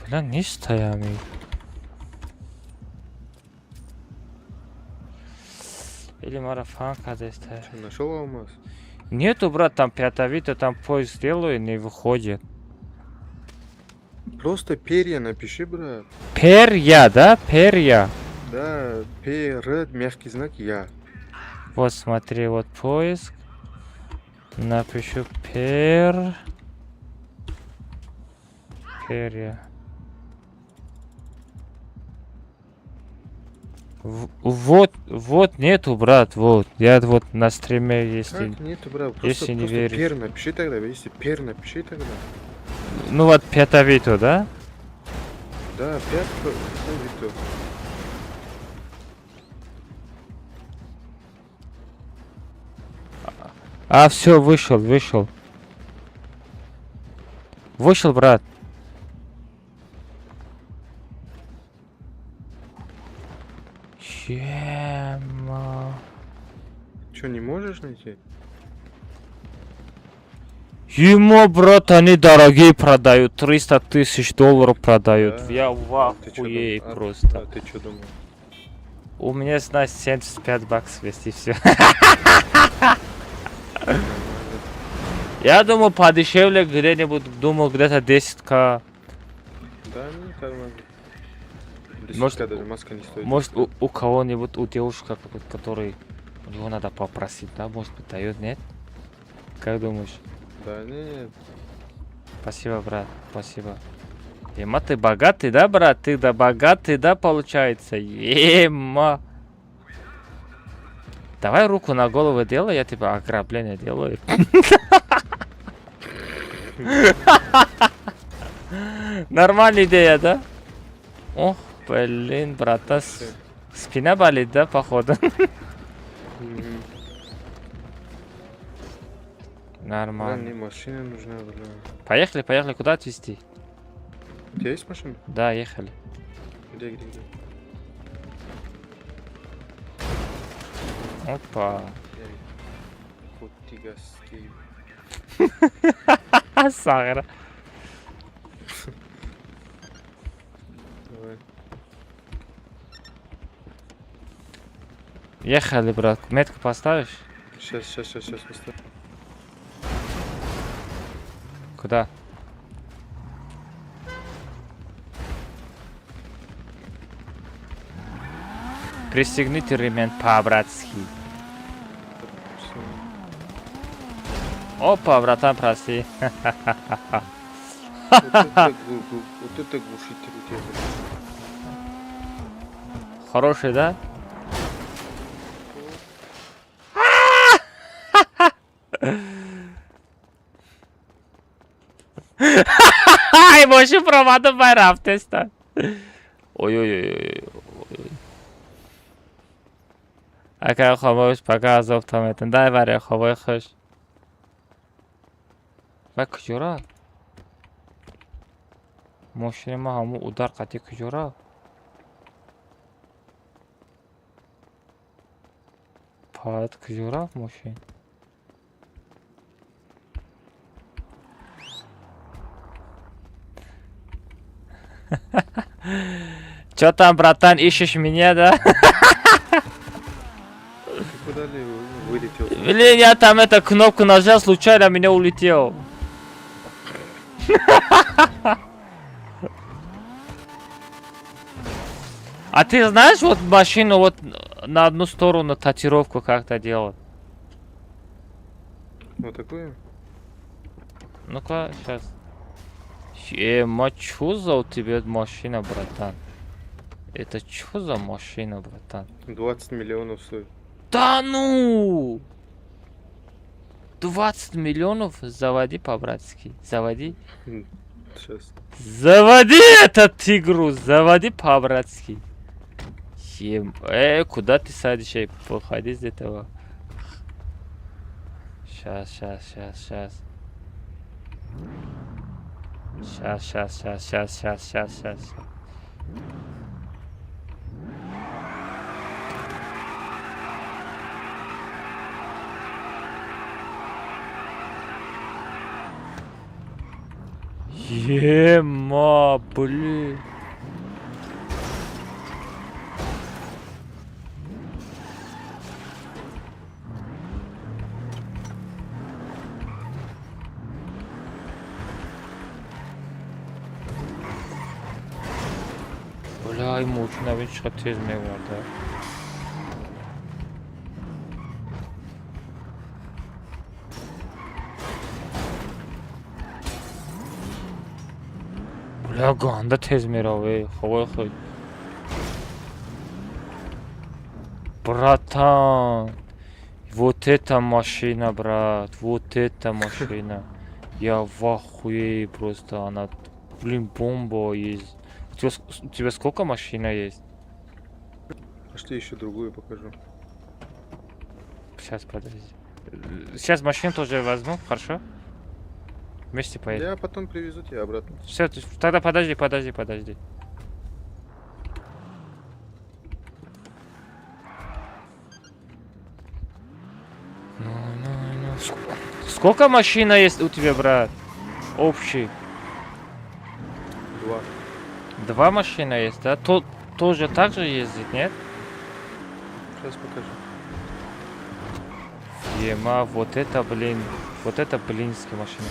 Бля, нестаями. Или марафон кадеста. Что, нашел алмаз? Нету, брат, там пятовито, там поиск делаю, не выходит. Просто перья напиши, брат. Перья, да? Перья. Да, П, Р, мягкий знак, Я. Вот смотри, вот поиск. Напишу пер. Перья. Вот, вот нету, брат, вот. Я вот на стриме, если, Как нету, брат? Просто, если не просто веришь. пер напиши тогда, если пер напиши тогда. Ну вот пятовито, да? Да, пятовито. А, все, вышел, вышел. Вышел, брат. Ема. Че, не можешь найти? Ему, брат, они дорогие продают. 300 тысяч долларов продают. Да. Я в А ты чё ахуе просто. А ты чё думал? У меня, знаешь, 75 баксов есть и все. Я думал, подешевле где-нибудь, думал, где-то 10к. Да, нет, нормально. Может, 10к даже маска не стоит. Может, у кого-нибудь, у девушки, который, у него надо попросить, да, может быть, дает, нет? Как думаешь? Да нет. Спасибо, брат, спасибо. Ема, ты богатый, да, брат? Ты да богатый, да, получается? Ема. Давай руку на голову делай, я тебе ограбление делаю. Нормальная идея, да? Ох, блин, брата, спина болит, да, походу? Нормально. Мне машина нужна, бля. Поехали, поехали, куда отвезти? У тебя есть машина? Да, ехали. Где, где, где? Опа. Котигаский. Сагра. Давай. Ехали, брат. Метку поставишь? Сейчас, сейчас, сейчас, сейчас поставлю. Куда? Пристегните ремень по-братски. Опа, братан, прости. Вот это глушитель у тебя. Хороший, да? Ай, мошин промада байрафтеста. Ой-ой-ой. Ака хомош пока азоб таметен. Дай варя хобой хош. Ва куҷора? Мошини ма ҳамун удар қатӣ куҷора? Пад куҷора мошин? Чё там, братан, ищешь меня, да? Ты куда ли вылетел? Блин, я там эту кнопку нажал, случайно меня улетел. А ты знаешь, вот машину вот на одну сторону татировку как-то делать? Вот такую? Ну-ка, сейчас. Ма, чё за у тебя машина, братан? Это чё за машина, братан? 20 миллионов стоит. Да ну! 20 миллионов заводи по-братски. Заводи. Сейчас. Заводи этот тигру, заводи по-братски. Куда ты садишь? Эй, выходи из этого. Сейчас, сейчас, сейчас, сейчас. Сейчас, сейчас, сейчас, сейчас, сейчас, сейчас, сейчас. Ема, блин. Бля, ин мошина бин чӣ қадр тез мегардад. Бля, ганда тез мераве, хавои худ. Братан, вот это машина, брат, вот это машина. Я в ахуе просто, она, блин, бомба есть. У тебя сколько машина есть? Пошли еще другую покажу. Сейчас, подожди. Сейчас машину тоже возьму, хорошо? Вместе поедем. Я потом привезу тебя обратно. Все, тогда подожди, подожди, подожди. Ну. Сколько машина есть у тебя, брат? Общий. Два. Два машины есть, да? То, тоже так же ездит, нет? Сейчас покажу. Ема, вот это, блин. Вот это блинская машина.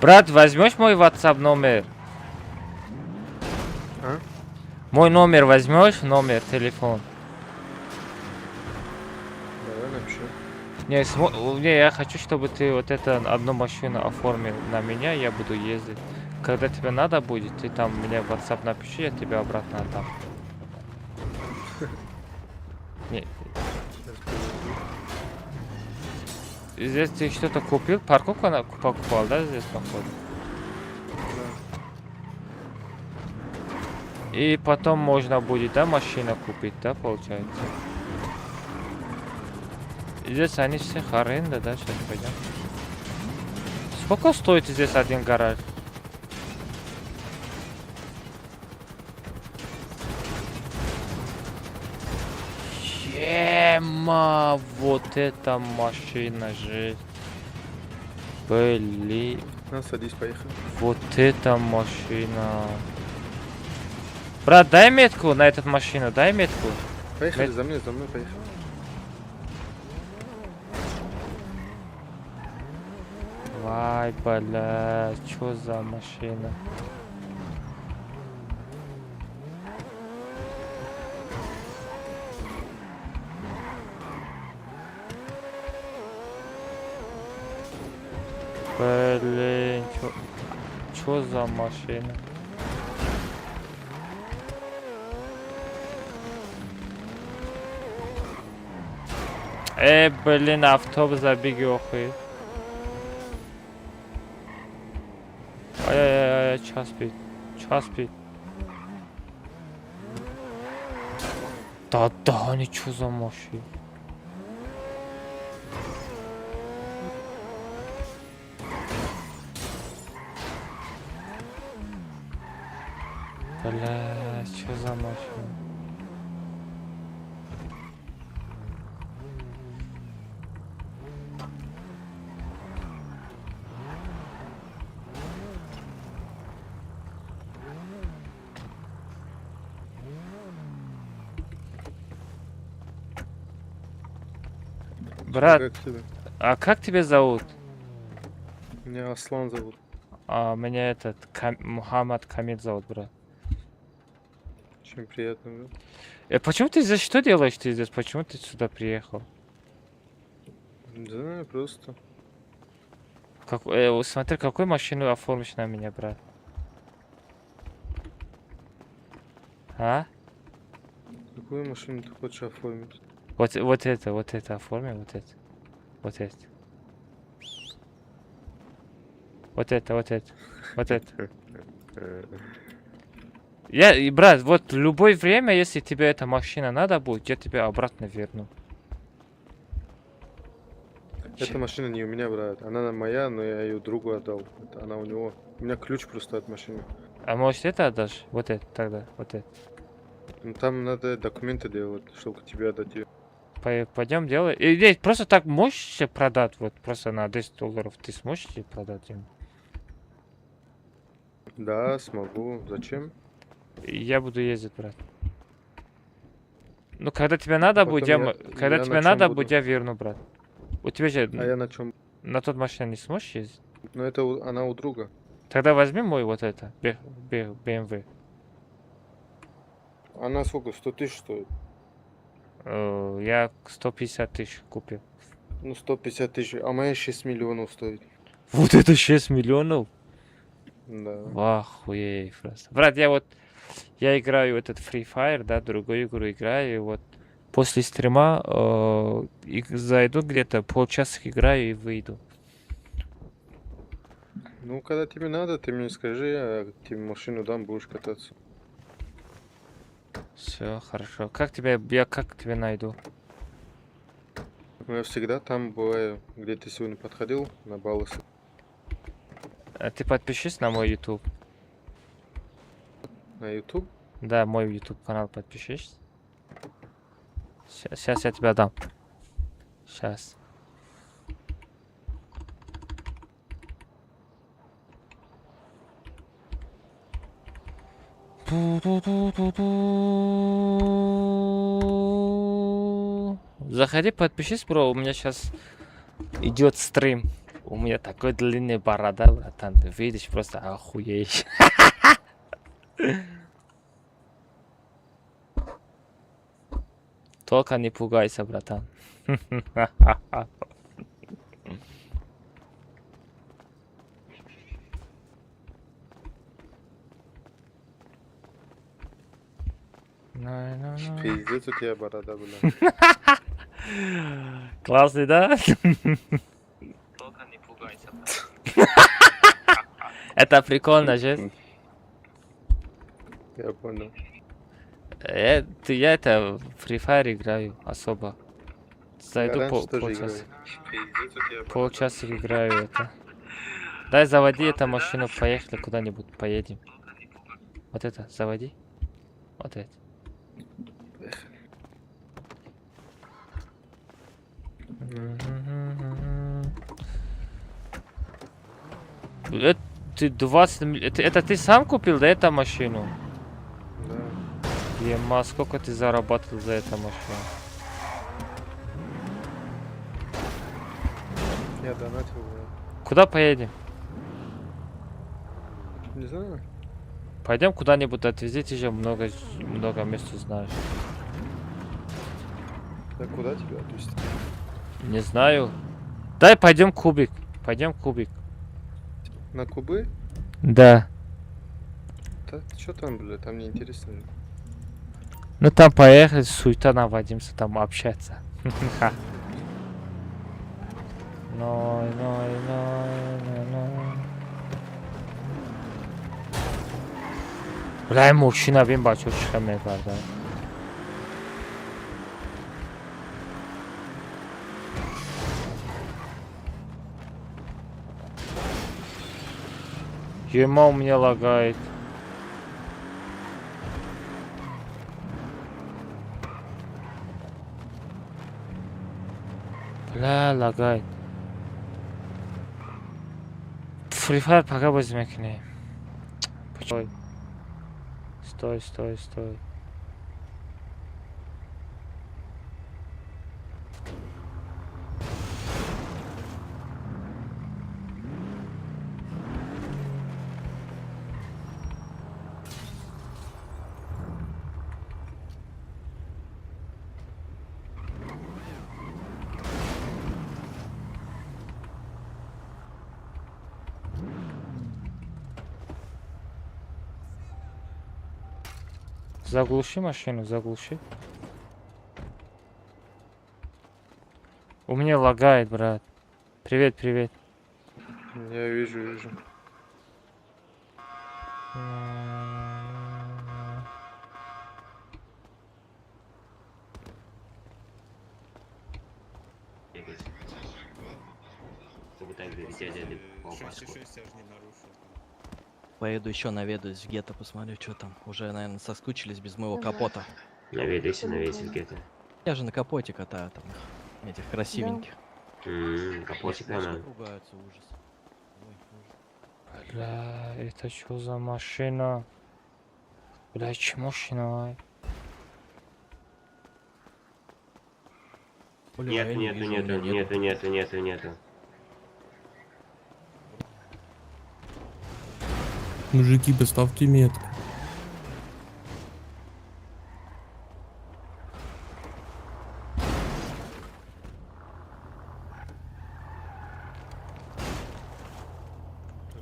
Брат, возьмешь мой WhatsApp номер? А? Мой номер возьмешь? Номер, телефон. Давай напишу. Не, не, я хочу, чтобы ты вот это одну машину оформил на меня, я буду ездить. Когда тебе надо будет, ты там мне в WhatsApp напиши, я тебе обратно отдам. Не. Здесь ты что-то купил? Парковку покупал, да, здесь походу? Да. И потом можно будет, да, машину купить, да, получается? Здесь они все аренда, да, сейчас пойдем. Сколько стоит здесь один гараж? Ема, вот это машина жесть. Блин. На, садись, поехали. Вот это машина. Брат, дай метку на эту машину, дай метку. Поехали, за мной, поехали. Вай, бля, чё за машина? Блин, чё за машина? Блин, автобус забеги, охуй. Ай-яй-яй, час пик, час пик. Да, ничего за машина. Бля, что за машина? Брат, Как тебя? а как тебя зовут? Меня Аслан зовут. А, меня этот, Мухаммад Камил зовут, брат. Очень приятно, да? Почему ты здесь, что делаешь ты здесь? Почему ты сюда приехал? Не знаю, просто. Как, вот смотри, какую машину оформишь на меня, брат? А? Какую машину ты хочешь оформить? Вот, вот это оформи, вот это. Вот это. Вот это, вот это. Вот это. Я, и, брат, вот любое время, если тебе эта машина надо будет, я тебе обратно верну. Эта машина не у меня, брат. Она моя, но я ее другу отдал. Это она у него. У меня ключ просто от машины. А может, это отдашь? Вот это тогда, вот это. Ну, там надо документы делать, чтобы тебе отдать ее. Пойдем делай. Или просто так можешь себе продать, вот просто на $10 ты сможешь себе продать им? Да, смогу. Зачем? Я буду ездить, брат. Ну, когда тебе надо будет, Потом я, когда я тебе на чем надо буду? будет, я верну, брат. У тебя же А я на чем? на тот машине не сможешь ездить? Ну, это она у друга. Тогда возьми мой вот это, BMW. Она сколько? 100 тысяч стоит? Я 150 тысяч купил. Ну, 150 тысяч. А моя 6 миллионов стоит. Вот это 6 миллионов? Да. Охуеть просто. Брат, я вот, я играю в этот Free Fire, да, другую игру играю, и вот после стрима и зайду где-то, полчаса играю и выйду. Ну, когда тебе надо, ты мне скажи, я тебе машину дам, будешь кататься. Все, хорошо. Как тебя, я как тебя найду? Ну, я всегда там бываю, где ты сегодня подходил, на Баллас. А ты подпишись на мой YouTube. На YouTube? Да, мой YouTube канал подпишись. Сейчас я тебя дам. Сейчас. Заходи, подпишись, бро. У меня сейчас идет стрим. У меня такой длинный борода, братан. Ты видишь, просто охуеешь. Только не пугайся, братан. Пиздец у тебя борода, бля. Классный, да? Только не пугайся. Это прикольно же. Я понял. Ты, я это в Free Fire играю особо. Зайду Я раньше тоже полчаса. играл. Пиздец у тебя борода. Полчаса играю это. Дай заводи эту машину, поехали куда-нибудь, поедем. Вот это, заводи. Вот это. Это ты 20 это ты сам купил, да, эту машину? Да. Ема, сколько ты заработал за эту машину? Я донатил, бля. Куда поедем? Не знаю. Пойдем куда-нибудь отвези, ты же много, много мест знаешь. Да куда тебя отвезти? Не знаю. Дай пойдем кубик. Пойдем кубик. На кубы? Да. Да что там, бля, там неинтересно же. Ну там поехали, суета наводимся, там общаться. Ной, ной, ной, ной, ной. Бля, мужчина бин бачо чиха мебарда. Ема у меня лагает. Бля, лагает. Free Fire пока возьми. Стой. Стой, стой, стой. Заглуши машину, заглуши. У меня лагает, брат. Привет, привет. Я вижу, вижу. Поеду еще наведаюсь в гетто, посмотрю, что там. Уже, наверное, соскучились без моего капота. Наведайся, наведайся в гетто. Я же на капоте катаю там их, этих красивеньких. Капотик надо. Ругаются, ужас. Ой, ужас. Бля, это что за машина? Бля, че машина? Бля, Нету, я не нету, вижу, у нету, меня нету, нету, нету, нету. Мужики, поставьте метку.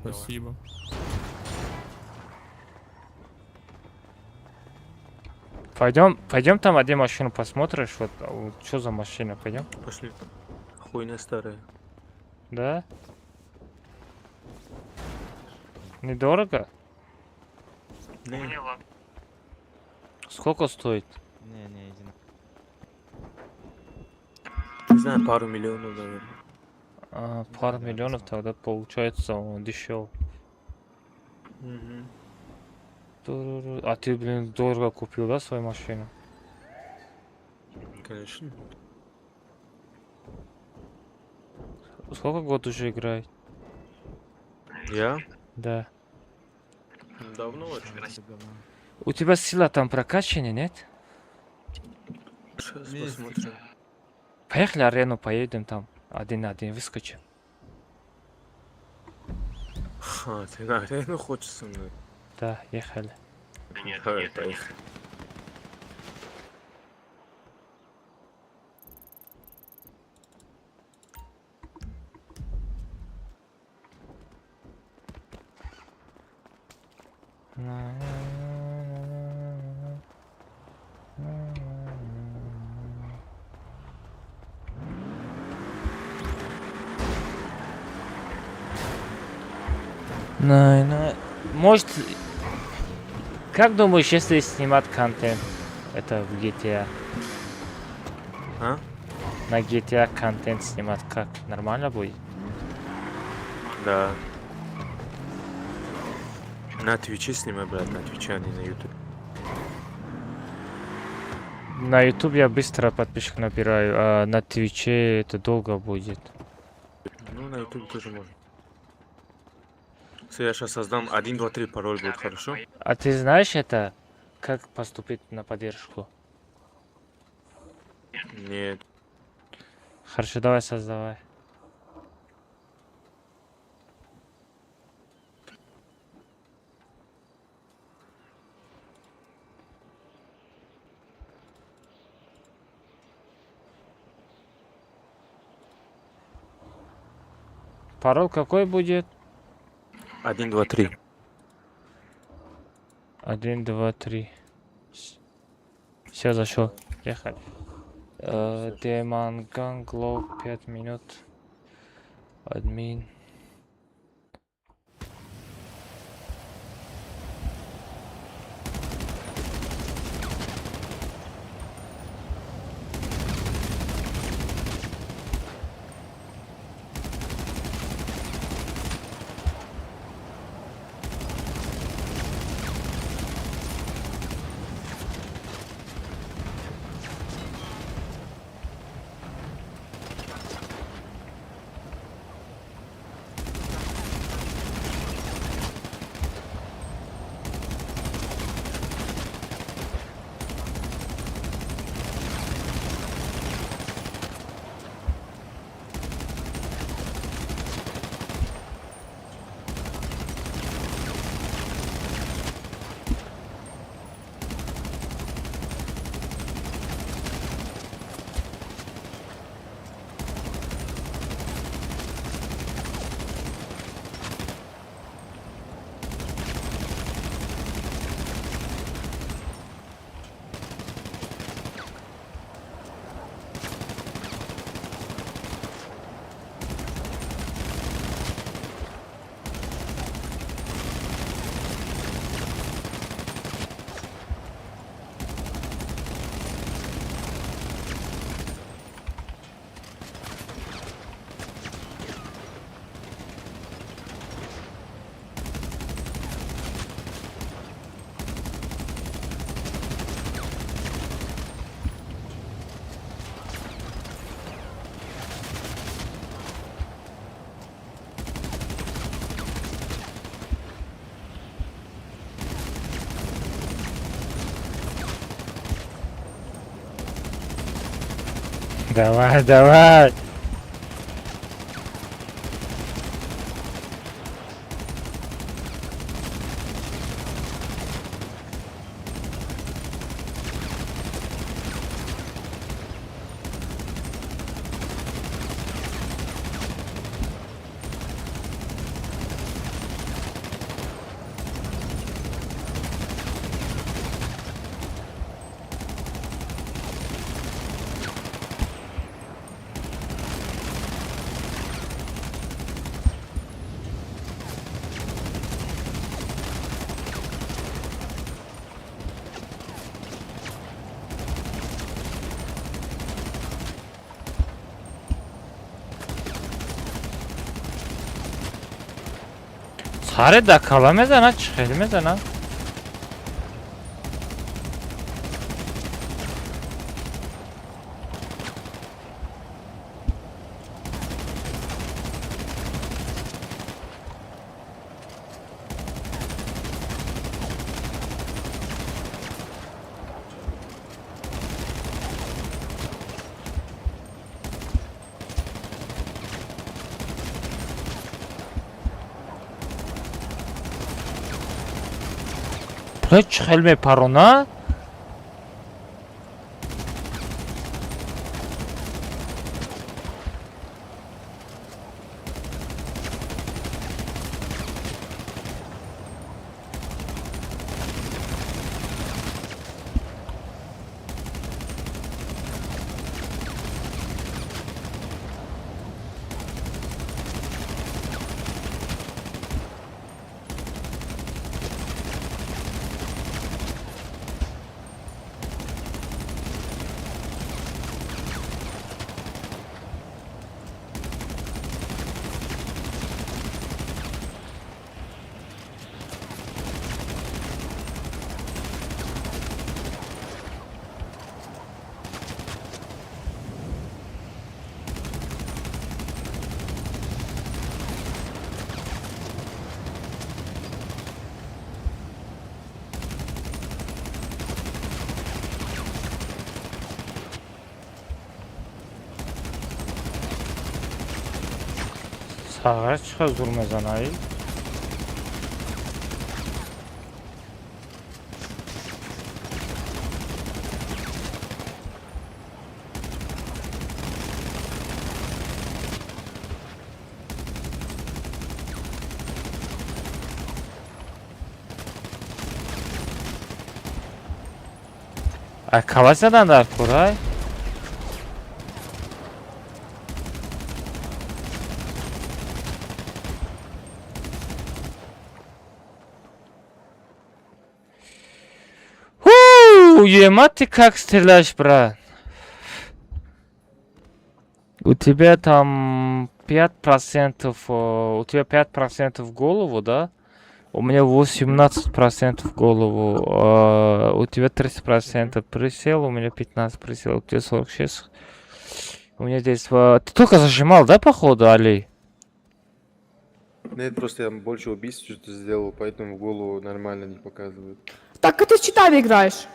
Спасибо. Пойдем, пойдем там один машину посмотришь, вот, что за машина, пойдем? Пошли. Хуйня старая. Да? Недорого? Не. Сколько стоит? Не, не, иди на. Не знаю, пару миллионов, наверное. А, пару миллионов тогда получается он дешевый. Угу. А ты, блин, дорого купил, да, свою машину? Конечно. Сколько год уже играет? Я? Да. Давно очень. У тебя сила там прокачана, нет? Сейчас посмотрим. Поехали арену, поедем там. Один на один выскочим. А, ты на арену хочешь со мной? Да, ехали. Нет, Давай, нет, нет. поехали. На, может, как думаешь, если снимать контент, это в GTA? А? На GTA контент снимать как? Нормально будет? Да. На Твиче снимай, брат, на Твиче, а не на Ютубе. На YouTube я быстро подписчиков набираю, а на Твиче это долго будет. Ну, на Ютубе тоже можно. Всё, я сейчас создам 1, 2, 3 пароль будет, хорошо? А ты знаешь это? Как поступить на поддержку? Нет. Хорошо, давай создавай. Пароль какой будет? 1, 2, 3. 1, 2, 3. Все, зашел. Ехали. Демон Ганглоу, 5 минут. Админ. Давай, давай. Саре да кала мезана, чӣ хеле мезана? Чӣ хел мепарона? Сағар чӣ хел зур мезанаи? Ай, кала задан дар курай? Ема, ты как стреляешь, брат? У тебя там 5%, у тебя 5% в голову, да? У меня 18% в голову, у тебя 30% присел, у меня 15 присел, у тебя 46. У меня здесь... Ты только зажимал, да, походу, Али? Нет, просто я больше убийств что-то сделал, поэтому в голову нормально не показывают. Так, а ты с читами играешь?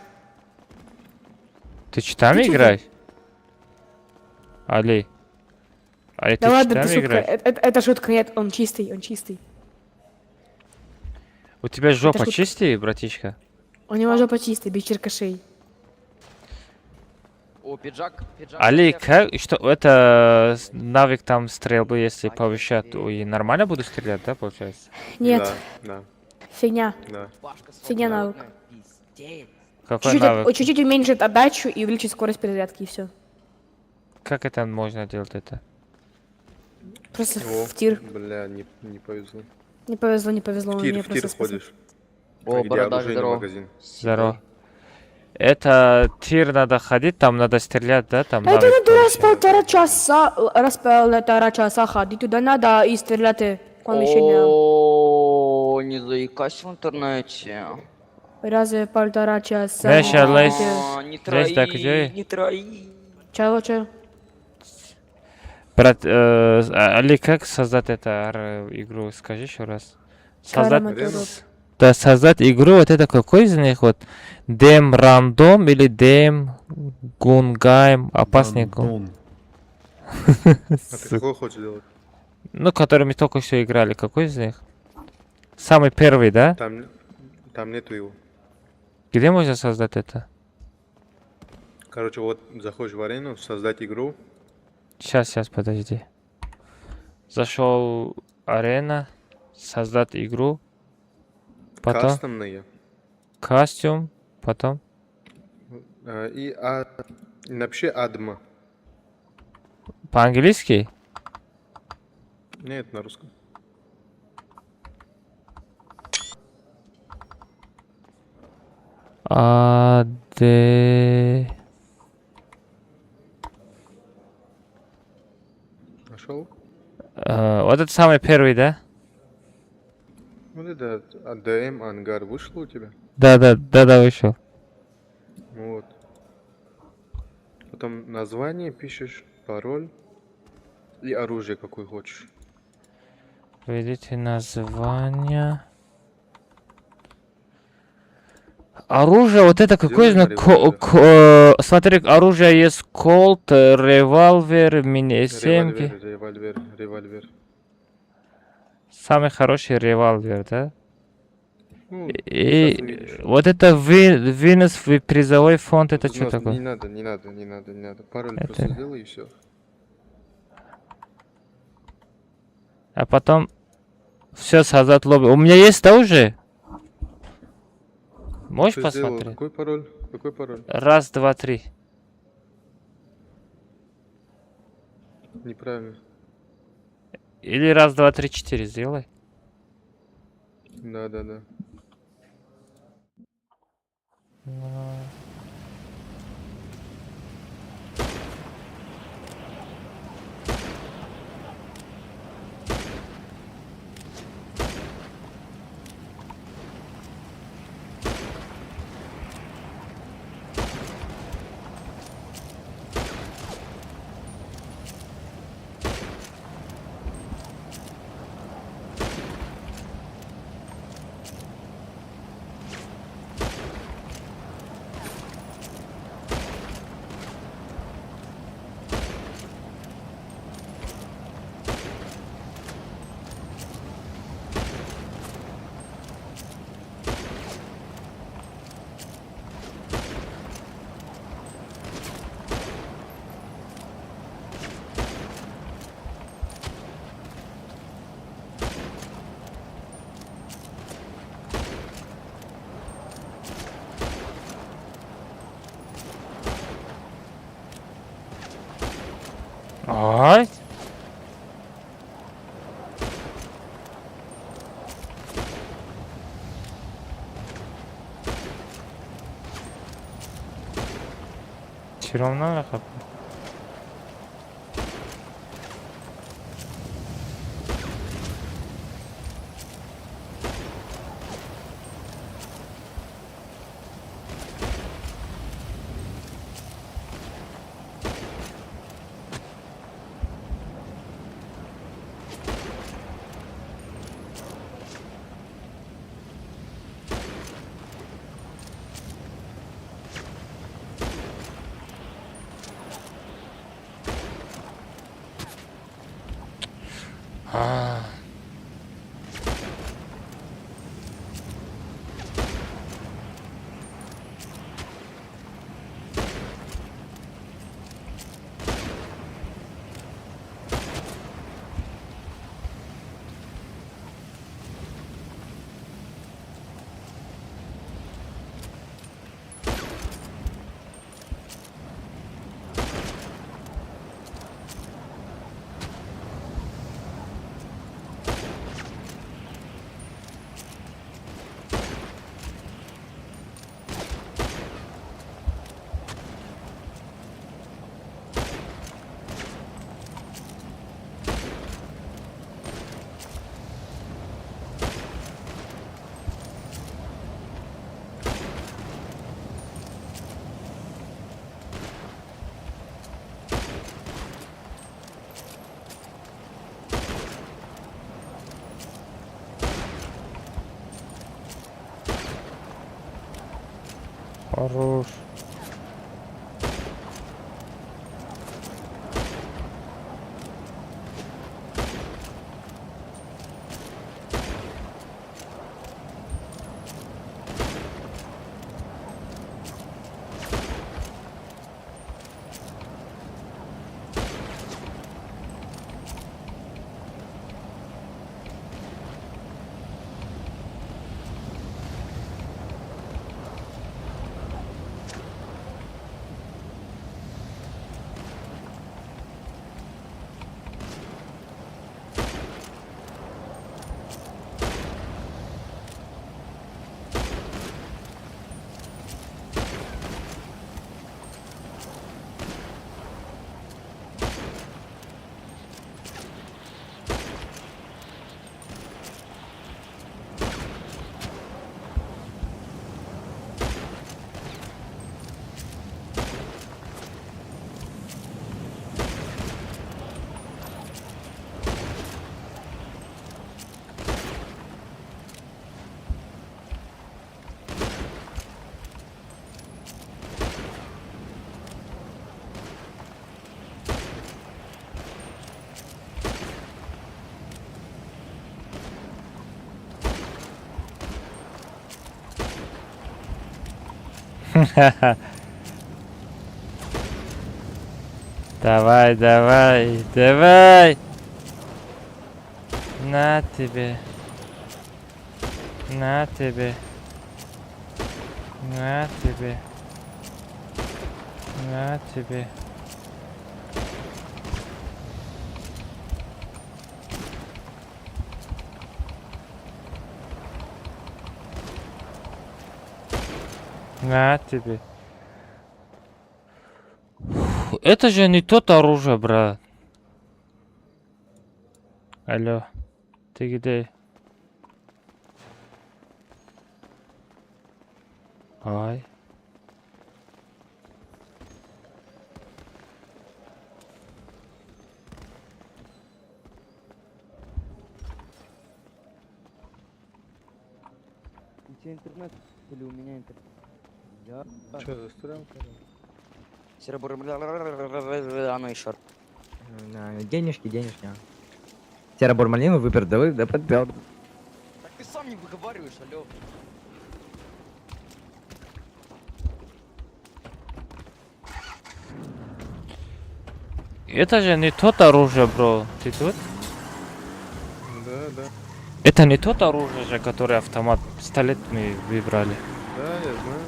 Ты читами Ты чё играешь? Али. Али, Да ты ладно, это читами шутка. играешь? Это шутка, нет, он чистый, он чистый. У тебя жопа шутка. чистая, братишка? У него жопа чистая, без черкашей. О, пиджак, пиджак. Али, как, что, это навык там стрельбы, если повышать, и нормально буду стрелять, да, получается? Нет. Да, да. Фигня. Да. Фигня навык. Какой Чуть-чуть, навык? чуть-чуть уменьшит отдачу и увеличит скорость перезарядки, и все. Как это можно делать это? Просто О, в тир. Бля, не повезло. Не повезло, не повезло. В у тир, меня в тир просто ходишь. О, А где борода, оружейный здорово. магазин? Здорово. Это тир надо ходить, там надо стрелять, да? Там Это навык надо раз полтора часа, раз полтора часа ходить туда надо и стрелять по мишеням. О, не заикайся в интернете. Раз в полтора часа. Знаешь, Лесь, А, не Лесь, так трои, где? не трои. Чего, чего? Брат, Али, как создать эту игру? Скажи еще раз. Создать... Караматуров. Да, создать игру, вот это какой из них? Вот Дем Рандом или Дем Гунгайм Опасный Гун? Рандом. А ты какой хочешь делать? Ну, который мы только что играли. Какой из них? Самый первый, да? Там нету его. Где можно создать это? Короче, вот заходишь в арену, создать игру. Сейчас, сейчас, подожди. Зашел арена, создать игру. Потом Кастомные. Костюм, потом. И напиши Адма. По-английски? Нет, на русском. А, Д. Нашел? Вот это самый первый, да? Вот это АДМ Ангар вышло у тебя? Да, вышел. Вот. Потом название пишешь, пароль и оружие какое хочешь. Введите название. Оружие, вот это какой Сделай знак? револьвер. Смотри, оружие есть колт, револьвер, мини-семки. Револьвер, револьвер, револьвер. Самый хороший револьвер, да? Ну, И сейчас увидишь. вот это вынос в призовой фонд, это что Взнос. такое? Не надо, не надо, не надо, не надо. Пароль Это- просто сделай и все. А потом все создать лобби. У меня есть, да, уже? Можешь Ты сделал посмотреть? Какой пароль? Какой пароль? Раз, два, три. Неправильно. Или раз, два, три, четыре сделай. Да. Ай. Чиром намехоп. А. Хорош. Давай, давай, давай. На тебе. На тебе. На тебе. На тебе. На тебе. Фу, это же не тот оружие, брат. Алло. Ты где? Ай. У тебя интернет или у меня интернет? Я... Че, застрял? Оно еще. Денежки, денежки. Серобор малину выпер, да вы, да подпер. Так ты сам не выговариваешь, алло. Это же не тот оружие, бро. Ты тут? Да, да. Это не тот оружие же, который автомат, пистолет мы выбрали. Да, я знаю.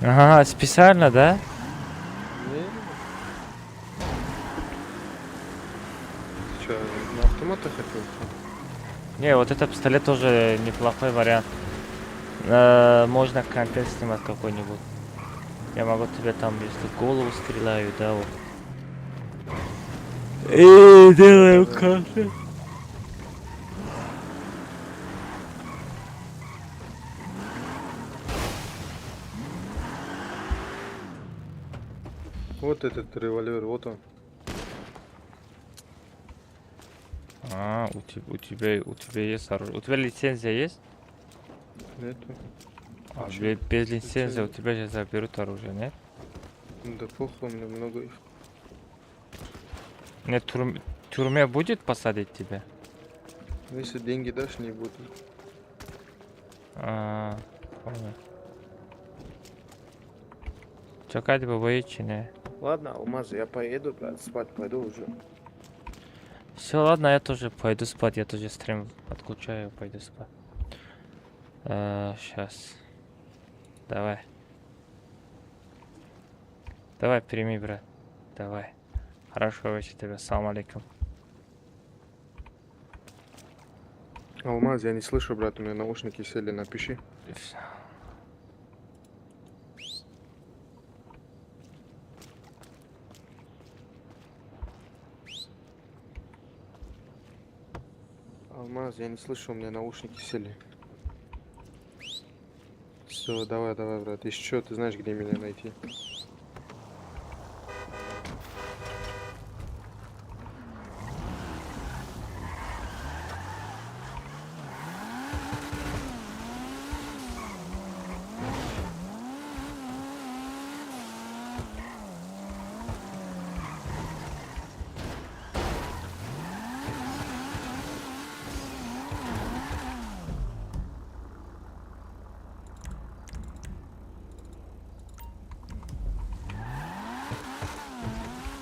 Ага, специально, да? Не. Ты чё, на автомата хотел? Не, вот этот пистолет тоже неплохой вариант. Можно контент снимать какой-нибудь. Я могу тебе там, если голову стреляю, да, вот. Эй, делаем контент. Вот этот револьвер, вот он. А, у тебя есть оружие. У тебя лицензия есть? Нету. А, чё? без лицензии у тебя сейчас заберут оружие, нет? Да похуй, у меня много их. Нет, тюрьме будет посадить тебя? Ну, если деньги дашь, не буду. А, понял. Чакать бы не? Ладно, Алмаз, я поеду, брат, спать пойду уже. Все, ладно, я тоже пойду спать, я тоже стрим отключаю, пойду спать. Сейчас. Давай. Давай, прими, брат. Давай. Хорошего вечера тебе. Салам алейкум. Алмаз, я не слышу, брат, у меня наушники сели, напиши. Алмаз, я не слышу, у меня наушники сели. Все, давай, давай, брат. Еще ты знаешь, где меня найти.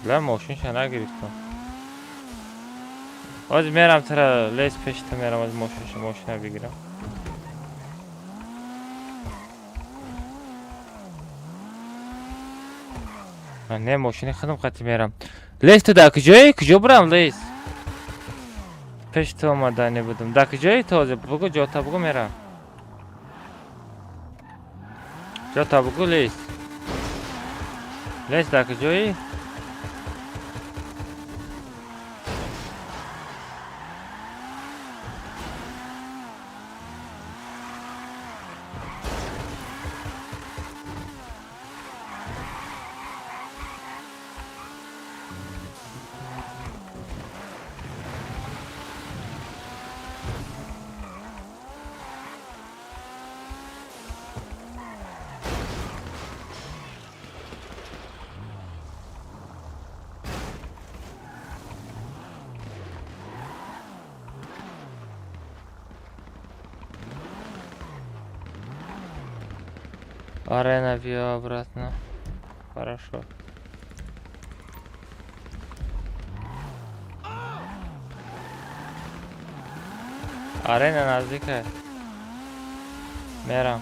Бля, мошинша нагирифтам. Оз мерам тара лес пешта мерам аз мошинша мошина бигирам. А, не, мошини худам қати мерам. Лес ту дар куҷои? Куҷо бурам лес? Пеш ту омадани будам. Дар куҷои ту ҳозир? Бугу ҷота бугу мерам. Ҷота бугу лес. Лес дар куҷои? Арена биё обратно. Хорошо. Арена наздика. Мерам.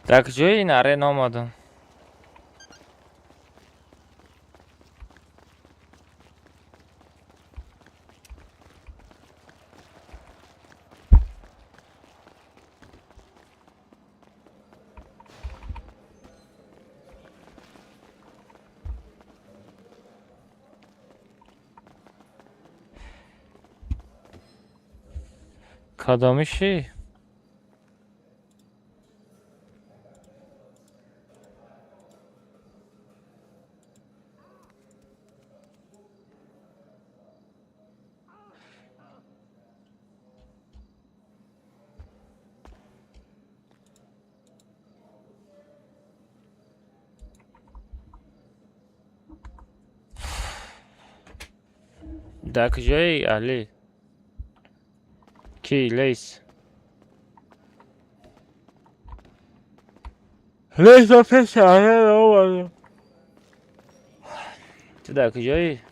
Так, ҷои ин арена омадам. Кадомиши? Дар куҷои Али? Ки Лейс? Лейс ба пеши арена омадам. Ту дар куҷоӣ?